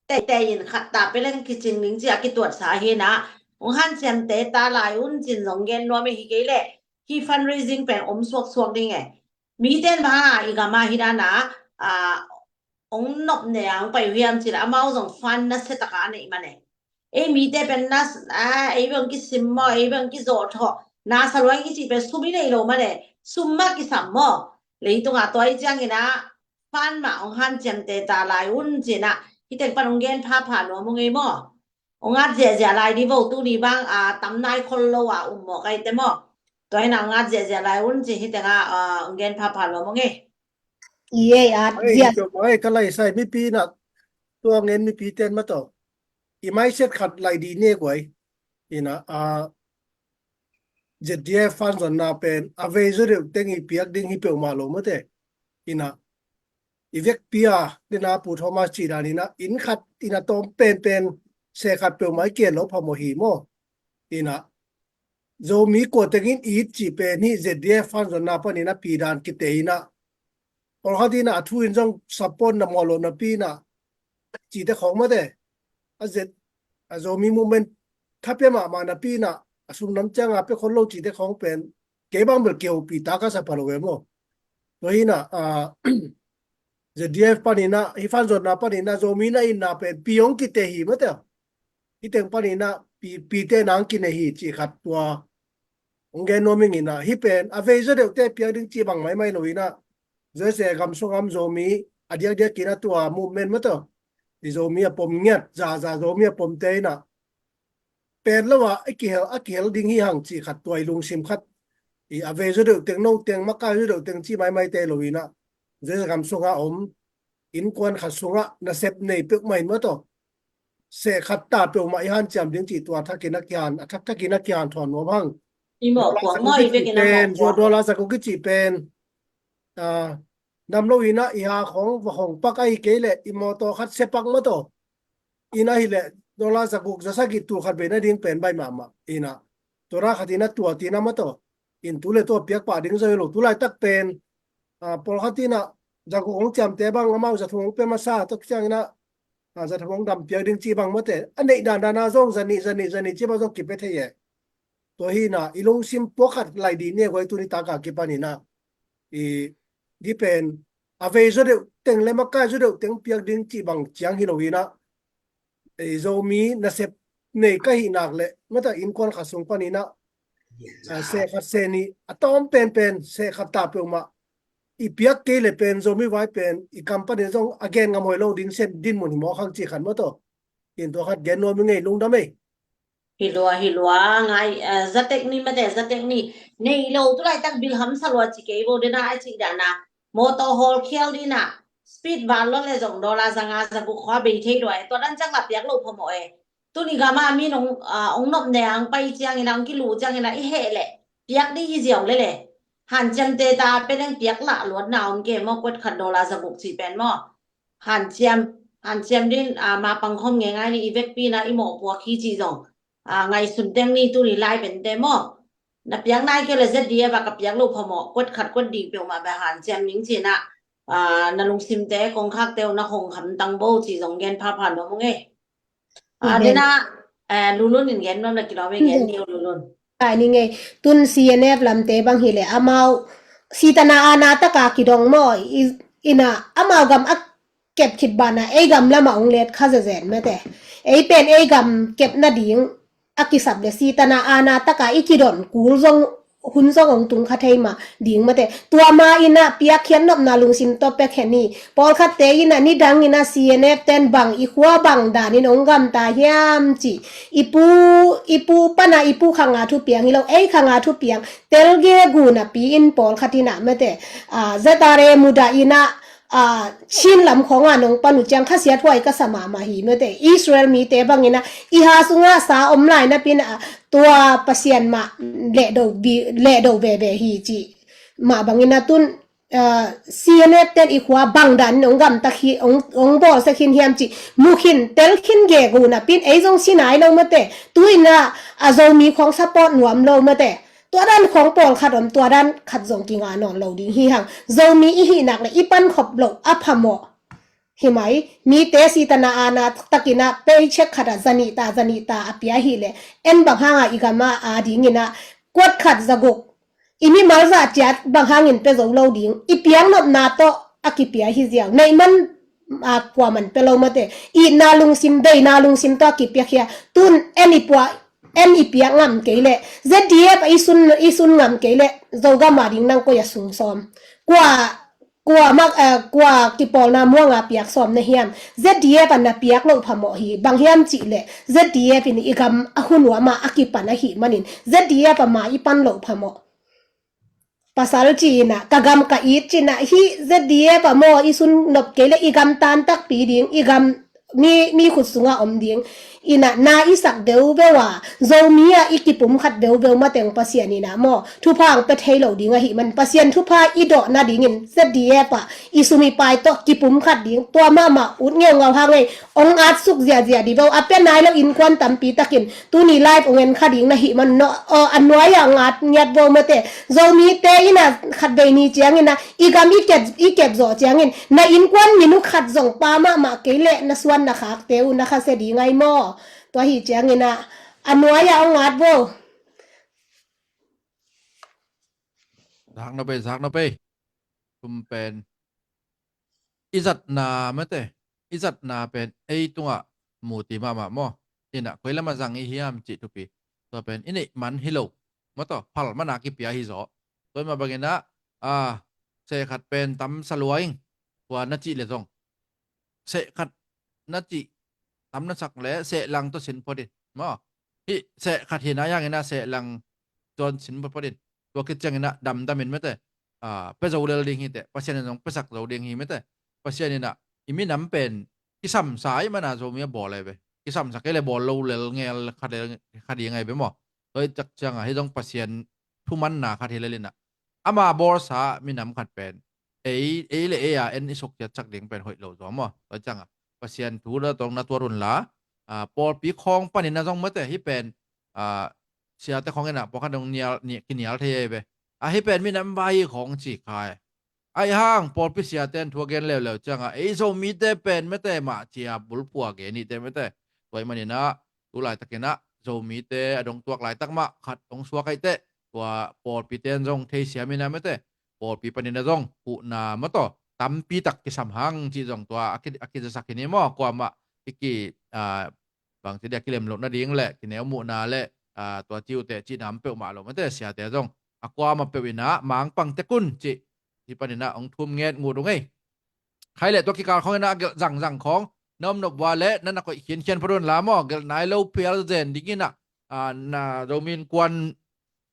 teitei in khat ta pia leng kicing ning ci a kituatsa hi in ah, hong hanciamte ta lai un cin zong gen nuam e. Hi kei leh hih fundraising pen om suaksuak ding e. Mite in bang hang a i gam a hi dan a hong nop ne a hong pai uh hiam cih leh amau zong fund nasia tak a neih man e. Ei mite pen na, ei bang kisim maw, ei bang kizawh thawh, na sa luai kici pen sum i neih lo man e. Sum mah kisam maw. Leitung a tua i ciangin ah fund mah hong hanciamte ta lai un cin ah hih teng pan hong gen phapha nuam ung ei maw. Ong at ziahziah lai di vo, tuni bang a tam nai khol lo a um mawk ai te maw. Tua hi na ong at ziahziah lai un ci hi teng a ong gen phapha lo mawk e. I ei at ziah. Ai, ka lai sai mipi na tua ngen mipi ten ma to. I mai set khat lai di ne guai. Ina a Z D F fan zonna pen a vei zo deuh teng i piak ding hi peuhmah lo mate. Ina i vekpi a dena Pu Thomas ci dan ina inn khat ina tawm penpen se khat peuhmah i ken lo phamawh hi maw. Ina Zomi kua tengin it ci pen hi Z D F fan zonna pan ina pi dan kite ina. Pawlkhat ina a thu in zong support na mawh lo napi ina cite khawng mate. A zet a Zomi movement thapia mahmah napi ina a sumnam cianga pia khol lo cite khawng pen kei bang bel kihopi ta ka sa pha lo ve maw. Tua hi ina a Z D F pan ina hi fan zonna pan ina Zomi na ina pen pi hong kite hi mate. Hi teng pan ina pi, pite nang kine hi ci khat tua hong gen nuam ing ina hi pen a vei zo deuh te piak ding ci bang maimai lo ina. Zese gam sungam Zomi a diakdiak ina tua movement mate. I Zomi a pom ngiat zaza Zomi a pom te ina pen lo a a kihel, a kihel ding hi hang ci khat tua i lungsim khat. I a vei zo deuh teng no teng makai zo deuh teng ci maimai te lo ina. Zese gam sunga om innkuan khat sunga nasep nei peuhmah in mate. Se khat ta peuhmah i hanciam ding ci tua thakin a kihan, a thak thakin a kihan thawn nuam hang. I mawh puak maw i vekin a mawh puak. Zua dollar zaguk i ci pen nam lo ina i ha khawng va hong pak ahi kei leh i mawtaw khat se pak mate. Ina hi leh dollar zaguk zasagih tul khat veina ding pen bai mahmah ina. Tua ra khat ina tua tina mate. In tu le tua piak pah ding zo hi lo tu laitak pen pawlkhat ina zaguk hong ciamte bang amau zathum hong pia masa tok ciang ina zathum hong dam piak ding ci bang mate a neih dan dana zong zanih zanih zanih ci bang zong kipia thei e. Tua hi ina i lungsim puak khat lai di ne guai tuni taka kipan ina i di pen a vei zo deuh teng le makai zo deuh teng piak ding ci bang ciang hi lo ina. Ei Zomi nasep nei ka hih nak le mata innkuan khat sung pan ina se khat se nih a tawm penpen se khat ta peuhmah i piak kei le pen Zomi vai pen i kam panin zong a gen ngam hoi lo ding sen dinmun hi mawk hang ci khat mate. In tua khat gen nuam i ngei lungdam ei. Hi lua, hi lua, ngai zatek ni mate, zatek ni. Nei lo tu laitak bil hamsa lua ci kei vo dena a ci dana. Mawtaw hawl khial dina speed van lo le zong dollar zanga zaguk khua bei thei lua e. Tua dan ciang la piak lo phamawh e. Tuni gama min ong nop ne ang pai ciangin ang kilu ciangin a i heh leh piak ding hi ziau le le. Hanciamte ta pen eng piak lah luatna om ke maw, kuat khat dollar zaguk ci pen maw. Hanciam, hanciam din ma pang khawm ngei ngai ni i vekpi na i mawh puak hi ci zong. Ngaisun teng ni tuni lai pente maw. Na piak nai kei le Z D F a ka piak lo phamawh kuat khat kuat ding peuhmah beh hanciam ning cina. Na lungsimte kongkhakte uh na hong hamtang bo ci zong gen phapha nuam ung e. Dena Lulun in gen nuam la kilawm e gen ni uh Lulun. Ai ni ngei tun C N F lamte bang hi le amau sitana ana taka kidong maw ina amau gam a kep khit bana ei gam lama ong let kha zezen mate. Ei pen ei gam kep nading a kisap le sitana ana taka i kidon kul zong hun zong ong tung kha thei ma ding mate. Tua ma ina piakkhiat nopna lungsim tawh pek hen hi. Pawlkhatte ina nidang ina C N F ten bang i khua bang danin ong gamta hiam ci. I pu, i pu pana i pu khanga thupiang hi lo ei khanga thupiang telge guna pi in pawlkhat ina mate. Z R A muda ina Chin lam khawnga nong pan uh ciang khasiat huai ka sa mahmah hi mate. Israel mite bangina i ha sunga sa om lai napin tua Pasian mah lehdo veve hi ci mah bangina tun C N F ten i khua bang dan in ong gamta khi ong bawl sa khin hiam ci mu khin tel khin ge gu napin ei zong si nai lo mate. Tuina a Zomi khawng support nuam lo mate. Tua dan khawng pawlkhat om tua dan khat zong kinga nawn lo ding hi hang. Zomi i hih nak le i pankhop loh a phamawh. Hi mai mite sitana ana takina paycheck khat a zanih ta zanih ta a pia hi le en bang hanga i gama a dingina kuat khat zaguk i mimal zah ciat bang hangin pia zo lo ding i piang nopna tawh a kipia hi ziau neih man a kuaman pia lo mate. Itna lungsim deina lungsim tawh a kipia khia tun en i puah en i piak ngam kei le Z D F a i sun, i sun ngam kei le Zogam a ding nang koi a sung sawm kua Kua mak, eh, kua kipawlna muanga piak sawm na hiam? Z D F a na piak loh phamawh hi. Bang hiam cih leh Z D F in i gam a hun uama a kipan ahih manin Z D F a ma i pan loh phamawh. Pasal ci-in ah, ka gam ka it ci-in ah, hih Z D F a maw i sun nop kei leh i gam tan takpi ding, i gam mi, mi khut sungah om ding. In ah na i sak beubeu a, Zomi ah i kipumkhat beubeu mateng Pasian in ah maw thupha ang pia thei lo ding ahih man, Pasian thupha i dawh nadingin Z D F ah i sum i pai tawh kipumkhat ding. Tua mahmah ut ngeungau hang ei, ong at suk ziazia dih beu, a pia nai lo innkuan tampi takin tuni live ong en kha ding na hih man, a nuai ah ong at ngiat beu mate. Zomite in ah khatvei ni ciangin ah i gam i kep, i kep zawh ciangin na innkuan minute khat zong pa mahmah kei leh na suan na khakte uh na khasia ding ai maw. Tua hi ciangin ah a nuai ah ong at beu. Zak nop ei, zak nop ei. Tum pen i zatna mate, i zatna pen ei tungah muti mahmah maw. In ah koi lamah zang i hiam cih thupi. Tua pen i neih man hi lo maw, tua phal mana kipia hi zaw. Tua mah bangin ah, ah, seh khat pen tam sa lua ing, tua na cih leh zong seh khat na cih tam na sak leh seh lang tawh sin phot in maw. Hih seh khat hi na, a hangin ah seh lang tawh sin phot phot in. Tua khit ciangin ah damdam in mate, ah, pia zo lel ding hi teh, Pasian in zong piasak zo ding hi mate. Pasian in ah i minam pen kisamsa ahih mana Zomi a bawl ai ve. Kisamsa kei leh bawl lo lel ngel kha ding ai ve maw. Tua hi tak ciangah hih zong Pasian thumanna khat hi lel in ah, ama bawlsa minam khat pen ei, ei le ei a en i suk ciatsak ding pen hoih lo zaw maw. Tua ciangah Pasian thu na tawng na tuat un la, ah, pawlpi khawng panin ah zong mate, hih pen, ah, siate khawng in ah pawlkhat dong nial, ni, kinial thei ei ve. Ah, hih pen minam vai hi khawng ci khai. Ahi hang pawlpi siate in thu a gen leuleu ciangah ei Zomite pen mate mah cia bulpua gen i te mate. Tua ahih manin ah tu laitakin ah Zomite a dong tuak laitak mah khat ong suak ai teh, tua pawlpite in zong theisiam in ah mate, pawlpi panin ah zong huhna maw tua tampi tak kisam hang cih zong tua a ki, a kizasak hi ni maw. Kuamah i ki, ah, bangci dia kilem loh nading le kineu muhna le, ah, tua ci uh teh cihna om peuhmah lo mate. Siate zong a kuamah peuh in ah mangpang tek un cih hih panin ah ong thum nget ngut ung ei. Khai leh tua kikal khawng in ah gelh zangzang khawng na om nop uh a leh na na koih khiankhian phot un la maw. Gelh nai lo phial zen dingin ah, ah, na Zomi Innkuan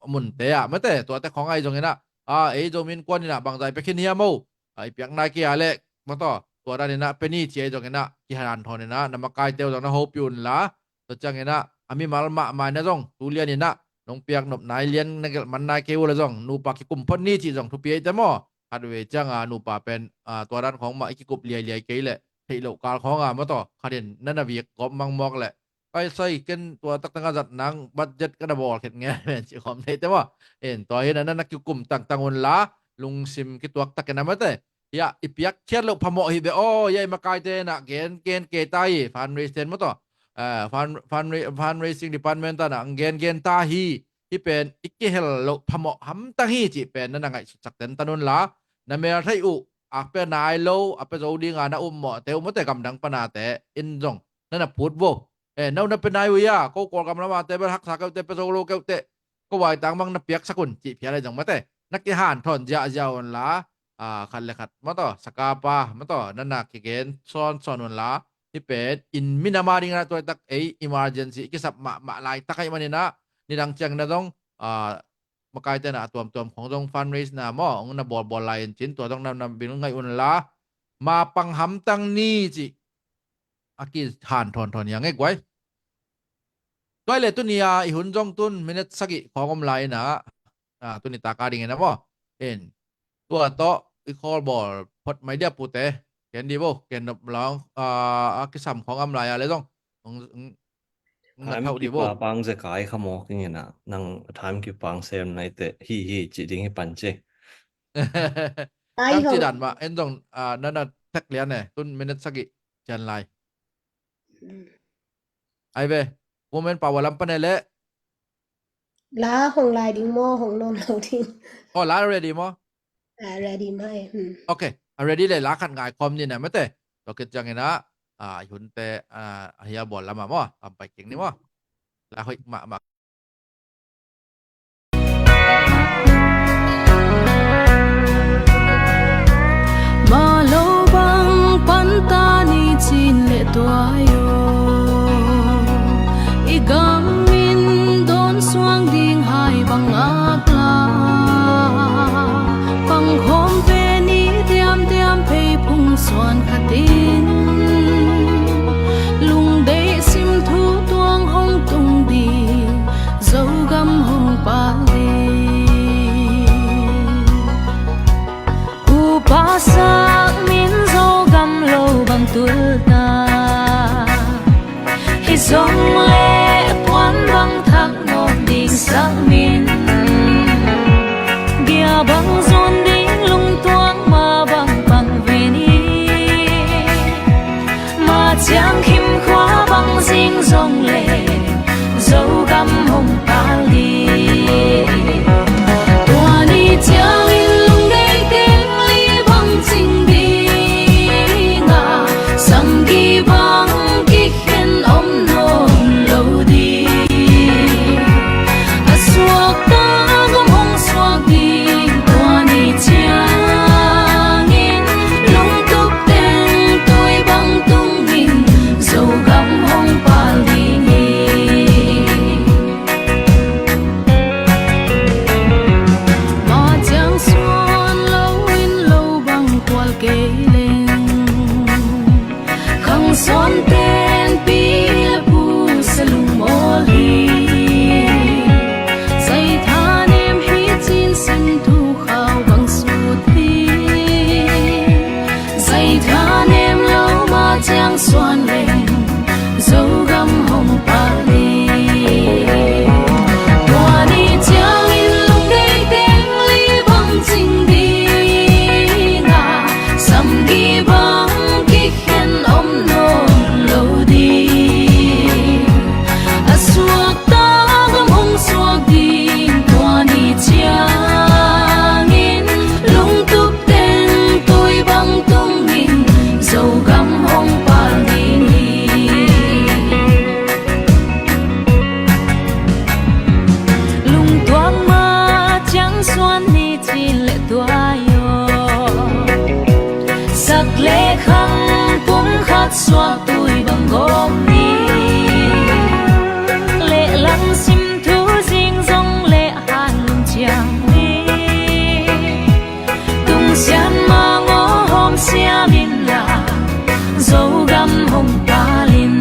munte ah mate, tuate khawng ahi zongin ah, ah, ei Zomi Innkuan in ah bangzah i pia khin hiam aw, ah, i piak nai kei a leh maw tua, tua danin ah pia ni ci ahi zongin ah kihanthawn in ah na makaite uh zong na hopih un la. Tua ciangin ah a mimal mahmah in ah zong tu lianin ah nong piak nop nai lian na gelh man nai kei uh leh zong nupa kikum phot ni cih zong thupi ei te maw. Khatvei ciangah nupa pen, ah, tua dan khawng mah i kikup liailiai kei leh theih loh kal khawngah maw tua khatin na na vik gawp mangmawk leh, ai sai, ken tua taktak a zat nang budget ka na bawl khet nge men ci khawm thei te maw. In tua hi na na na kikum tangtang un la, lungsim kituak takin ah mate. Hiah i piak khiat loh phamawh hi ve aw. Hiah i makaite in ah gen gen kei ta hi, fundraise ten maw tua, ah, fund, fund, fundraising department tan ah gen gen ta hi. Hih pen i kihel loh phamawh hamtang hi cih pen na na ngaihsutsak tentan un la. Na mel theih uh a pia nai lo, a pia zo dinga na upmawhte uh mate, gamdang panate in zong na na phut vo. Eh, no na pia nai uh hia, ko Kawlgam lamate bel haksa keuhte, pia zo lo keuhte, ko vaitang bang na piaksak un cih phial ahi zong mate, na kihanthawn ziahziah un la, ah, khat le khat maw tua, sakapa maw tua, na na kigen sawnsawn un la. Hih pen in minam a dingin ah tua tak ei emergency i kisap mahmah laitak ahih manin ah nidang ciangin ah zong, ah, makaite in ah a tuamtuam khawng zong fundraise na maw ong na bawlbawl lai in cin, tua zong na na bil ngaih un la, mapang hamtang ni cih a kihanthawn thawn hi a ngei guai. Tua hi leh tuni a i hun zong tun minute sagih khawng om lai in ah, ah, tuni tak a dingin ah maw. In tua tawh i khawl bawl phot mai dia pute. Ken di bo, ken nop lang, ah, a kisam khawng om lai a leh zong ong, ong, ong na thauh di bo. Pang zekai kha mawk ing in ah, nang time kipang sem nai teh hi hi cih ding hi pan ci. Ai nang ci dan mah en zong, ah, na na thek lian e, tun minute sagih cian lai. Ai ve, woman power lam pan e leh. La hong lai ding maw, hong nawn lo ding? Oh, la ready maw? Ah, ready mah e. Hmm. Ok, a ready leh la khat ngai khawm ni na mate. Tua khit ciangin ah, ah, i hunte, ah, a hia bawl lamah maw, a pai keng ni maw. La hoih mahmah. Pangakla pangkhawm pen i diamdiam pei phung suan khatin lungdeih sim thu tuang hong tung ding Zogam hong pal ding. Upa sak min Zogam lo bang tulta hi zong le puan bang thak nuam ding sak min. Bia bang zun ding lungtuak ma bang pang ve ni. Ma ciang khim khua bang zing zong le Zogam hong pal ding. Tua ni ciangin lungdei teng li bang cing ding a, samgi bang kikhen om nawn lo ding. A suakta gam hong suak ding tua ni ciangin lungtup teng tui bang tungin Zogam hong pal ding hi. Ma ciang suan lo in lo bang kual kei leng, khang sawn tenpi le pu sa lungmawl hi. Zai thanem hi cin sin thu khau bang sut hi. Zai thanem lo ma ciang suan leng Zogam hong pal ding. Tua ni ciangin lungdei teng li bang cing ding a, samgi bang kikhen om nawn lo ding. A suakta gam hong suak ding tua ni ciangin lungtup teng tui bang tungin Zogam hong pal ding hi. Lungtuak ma ciang suan ni cin le tua yo, sak le khang pum khat suak tui bang gawm ni. Lehlam sim thu zing zong le han lung ciang ni. Tungsian mangaw hawm siam inla Zogam hong pal in.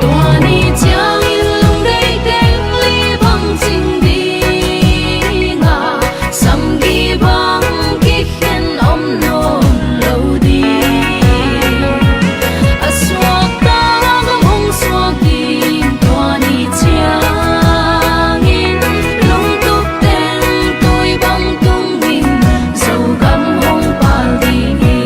Tua ni ciangin lungdei teng li bang cing ding a, samgi bang kikhen om nawn lo ding. A suakta gam hong suak ding tua ni ciangin lungtup teng tui bang tungin Zogam hong pal ding hi.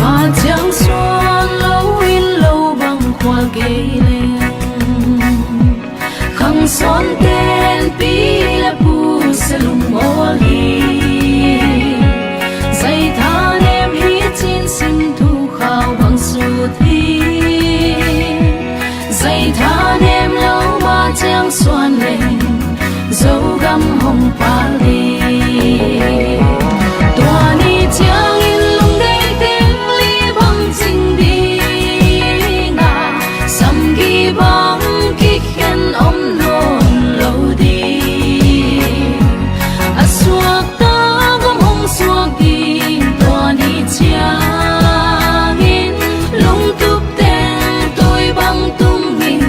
Ma ciang suan lo in lo bang khual kei leng, khang sawn tenpi le pu sa lungmawl hi. Zai thanem hi cin sin thu khau bang sut hi. Zai thanem lo ma ciang suan leng Zogam hong pal hi. Tua ni ciangin lungdei teng li bang cing ding a, samgi bang kikhen om nawn lo ding. A suakta gam hong suak ding tua ni ciangin lungtup teng tui bang tungin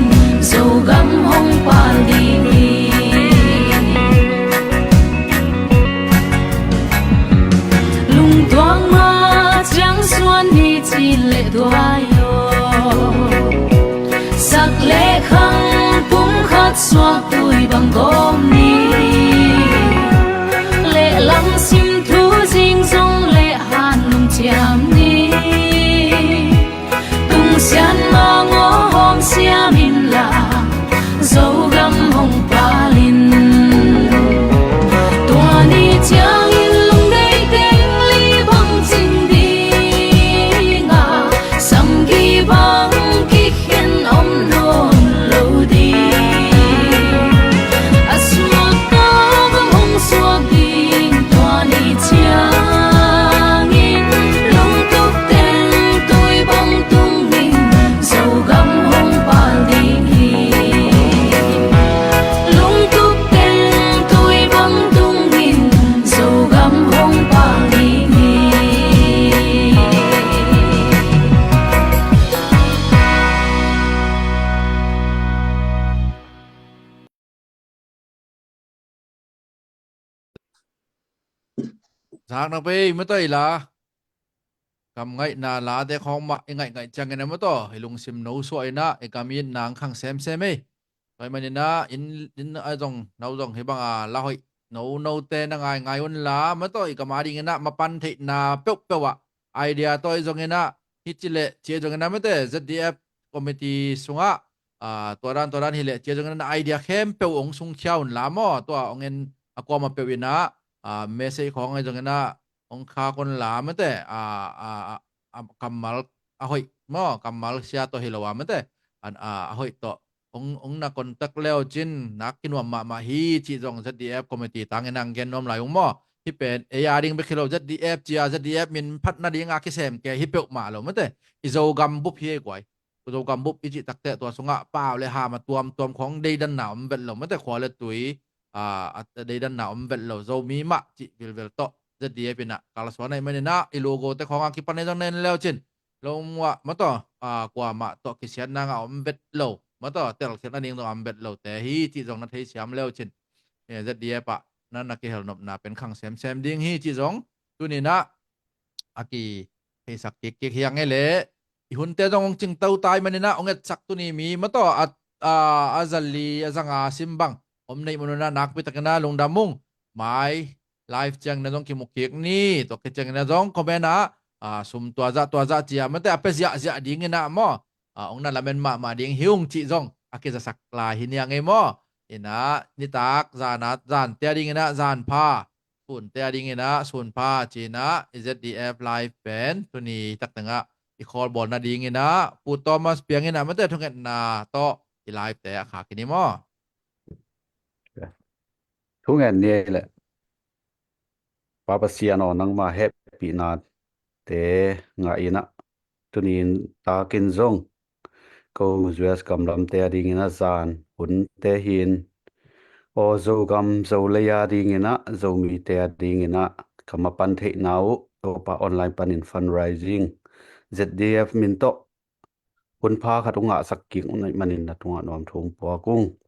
Zogam hong pal ding hi. Lungtuak ma ciang suan ni cin le tua yo, sak le khang pum khat suak tui bang gawm ni. Lehlam sim thu zing zong le han lung ciam ni. Tungsian mangaw hawm siam inla Zogam hong pal in. Tua ni ciangin lungdei teng li bang cing ding a, samgi bang kikhen om nawn lo Zakna pei mataw i la, kam ngaihna late khawng mah i ngaihngaih ciangin a mataw i lungsim no suah inah i kam itna ang khang semsem ei. Tua i maninah inn, inn a zong no zong hih banga la hoih no note na ngaingai unla mataw i kam a dinginah mapan theihna peuhpeuh ah idea tawi zonginah hih cileh cia zonginah mate Z D F committee sungah tua dan tua dan hileh cia zonginah na idea khempeuh ong sungkhia unla maw, tua ong en a kuama peuh inah message khawng ahi zonginah ong khak unla mate a kammal a hoih maw, kammal sia tawh hi lo a mate a hoih tawh ong na contact leu cin nak kinuam mahmah hi cih zong Z D F committee tangin ang gen nuam lai ung maw. Hih pen ei a ding bek hi lo, Z D F cia Z D F min phat nadinga kisem ke hi peuhmah lo mate. I Zogam bup hi ei guai. Zogam bup i cih takte tua sungah pau le ham a tuamtuam khawng deidanna om vet lo mate, khua le tui a deidanna om vet lo, Zomi mah cih vilvel tawh Z D F inah kalsuan ahi maninah i logote khawng a kipan ahi zong na en leu cin lomua mataw kuamah tawh kisiatna ngah om vet lo mataw, telkhiatna ding zong om vet lote hi cih zong na theisiam leu cin Z D F ah na na kihelnopna pen khang semsem ding hi cih zong tuninah a kitheisak kikkik hiang ei leh i hunte zong ong cingto tai maninah ong etsak tuni mi mataw a a zali a zanga sim bang om neih manunah nakpi takinah lungdam ung. Mai live ciangin a zong kimu kik ni, tua kiciangin a zong comment ah sum tuazah tuazah cia mate a pia ziahziah dinginah maw ong na lamen mahmah ding hi ung cih zong a kizasak lai hi niang ei maw. Inah nitak zanat zante a dinginah zanpha, sunte a dinginah sunpha cinah i Z D F live pen tuni tak tengah i khawlbawl nadinginah Pu Thomas Piang inah mate thungetna tawh i livete a khak i ni maw. Thungen ni ei leh. Pa Pasian aw, nangma hehpihnate ngah inah tunin takin zong ko U S gamlamte a dinginah zan hunte hin aw Zogam Zolei a dinginah Zomite a dinginah ka mapan theihna uh Topa online panin fundraising Z D F min tawh hunpha khat ung ngahsak kik uh naih manin na tungah nuam thu ung puak ung.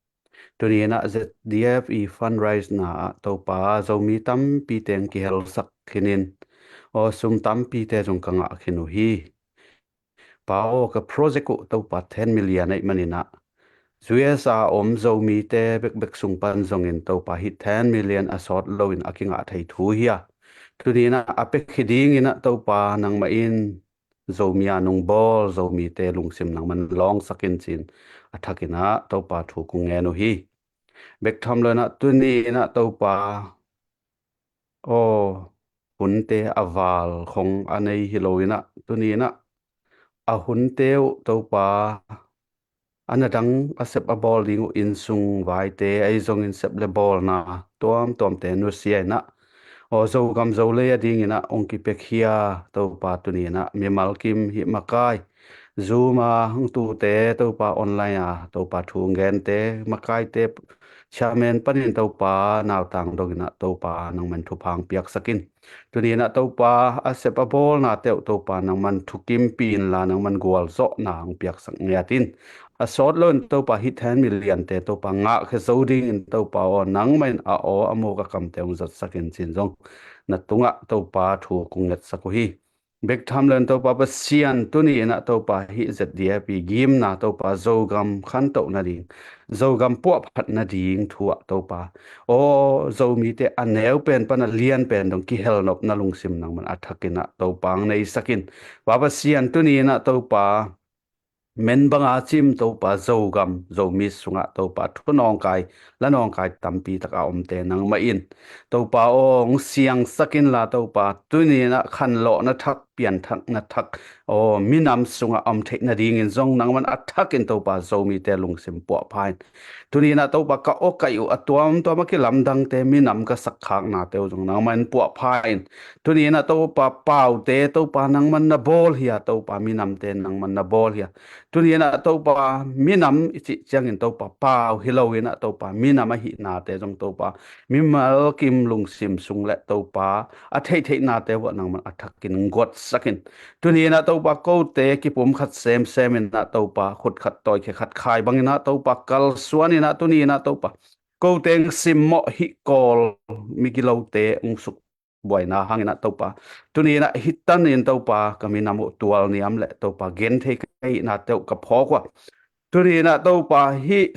Tuninah Z D F i fundraise na ah Topa Zomi tampi teng kihelsak khinin aw sum tampite zong ka ngah khin uh hi. Pa aw, ka project uh Topa ten million aih maninah U S a om Zomite bekbek sung pan zongin Topa hih ten million a sawt loin a kingah thei thu hi a, tuninah a pek hi dinginah Topa nangmah in Zomi a nungbawl Zomite lungsim nangman lawngsak in cin a thakinah Topa thu kong ngen uh hi. Bek tham lo inah tuni inah Topa aw hunte a val khong a nei hi lo inah tuni inah a hunte uh Topa a na dang a sep a bawl ding uh innsung vaite ahi zongin sep le bawlna tuamtuamte nusia inah aw Zogam Zolei a dinginah ong kipiakhia Topa tuni inah mimal kim hih makai Zoom a hong tute Topa online a Topa thu ong gente makaite chairman panin Topa nautang donginah Topa nangman thupha ong piaksak in. Tuninah Topa a sep a bawlnate uh Topa nangman thukimpi inla nangman gualzawhna ong piaksak ngiat in. A sawt loin Topa hih ten million te Topa ngahkhia zo dingin Topa aw nangmah in a aw a muk a kamte ong zatsak in cin zong na tungah Topa thu kong ngetsak uh hi. Bek tham loin Topa Pasian tuni inah Topa hih Z D F i gimna Topa Zogam khantoh nading Zogam puahphat nading thu ah Topa aw Zomite a neu pen pan a lian pen dong kihelnopna lungsim nangman a thakinah Topa ong neisak in. Pa Pasian tuni inah Topa men banga cim Topa Zogam Zomi sungah Topa thu nawngkai la nawngkai tampi taka omte nangmah in Topa aw ong siangsak inla Topa tuni inah khanlawhna thak pianthakna thak aw minam sungah om theih nadingin zong nangman a thakin Topa Zomite lungsim puahpha in. Tuni inah Topa ka awkaih uh a tuamtuam a kilamdangte minam ka sakkhaknate uh zong nangman puahpha in. Tuni inah Topa paute Topa nangman na bawl hi a Topa minamte nangman na bawl hi a. Tuni inah Topa minam i cih ciangin Topa pau hi lo inah Topa minam ahihnate zong Topa mimal kim lungsim sung le Topa a theihtheihnate uh ah nangman a thakin guatsak in. Tuni inah Topa kote kipumkhat semsem inah Topa khutkhat tawikhia khat khai banginah Topa kalsuan inah tuni inah Topa kote ong simmawh hih Kawl migilote ong suk buaina hangin ah Topa, tuni in ah hih tan in Topa ka minam uh tual niam le Topa genthei ka hihna teuh ka phawk uh a, tuni in ah Topa hih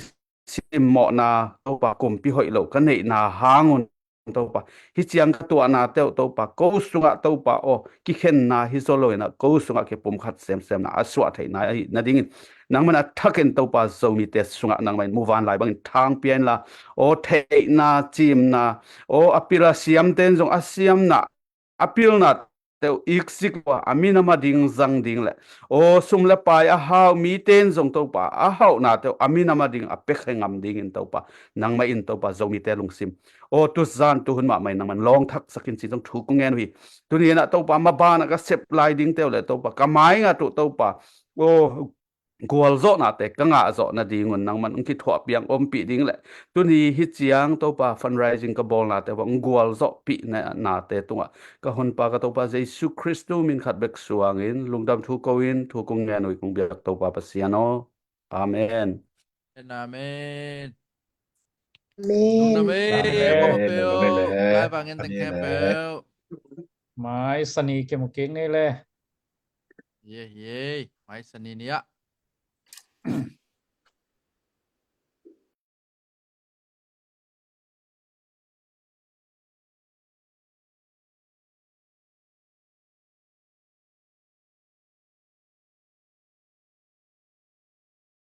simmawhna Topa kumpi hoih lo ka neihna hang un Topa, hih ciang ka tuahna teuh Topa ko sungah Topa aw kikhenna hi zaw lo in ah ko sungah kipumkhat semsemna a suah theihna ahi nadingin nangman a thakin Topa Zomite sungah nangman muvanlai bangin thang pia inla, aw theihna cimna, aw a pil a siamte in zong a siamna a pilna teuh ikzik uh a, a minam a ding zang ding le aw sum le pai a hau mite in zong Topa a hauhna teuh a minam a ding a pia khe ngam dingin Topa nangmah in Topa Zomite lungsim aw tuzan tuhun mahmah in nangman lawng thaksak in ci zong thu kong ngen uh hi. Tuni in ah Topa maban ah ka sep lai ding teuh le Topa ka maingat uh Topa aw gualzawhnate ka ngah zawh nadingun nangman hong kithuah piang ompih ding le tuni hih ciang Topa fundraising ka bawlnate bang hong gualzawhpih na- nate tungah ka honpa ka Topa Jesu Khristu min khat bek suangin lungdam thu ko in thu kong ngen uh hi kong biak Topa Pasian aw. Amen. Amen, amen. Amen. Amen. Amen. Amen. Amen. Lai bangin teng khempeuh. Mai sani kimu kik ni le. Ye ye. Mai sani ni ah.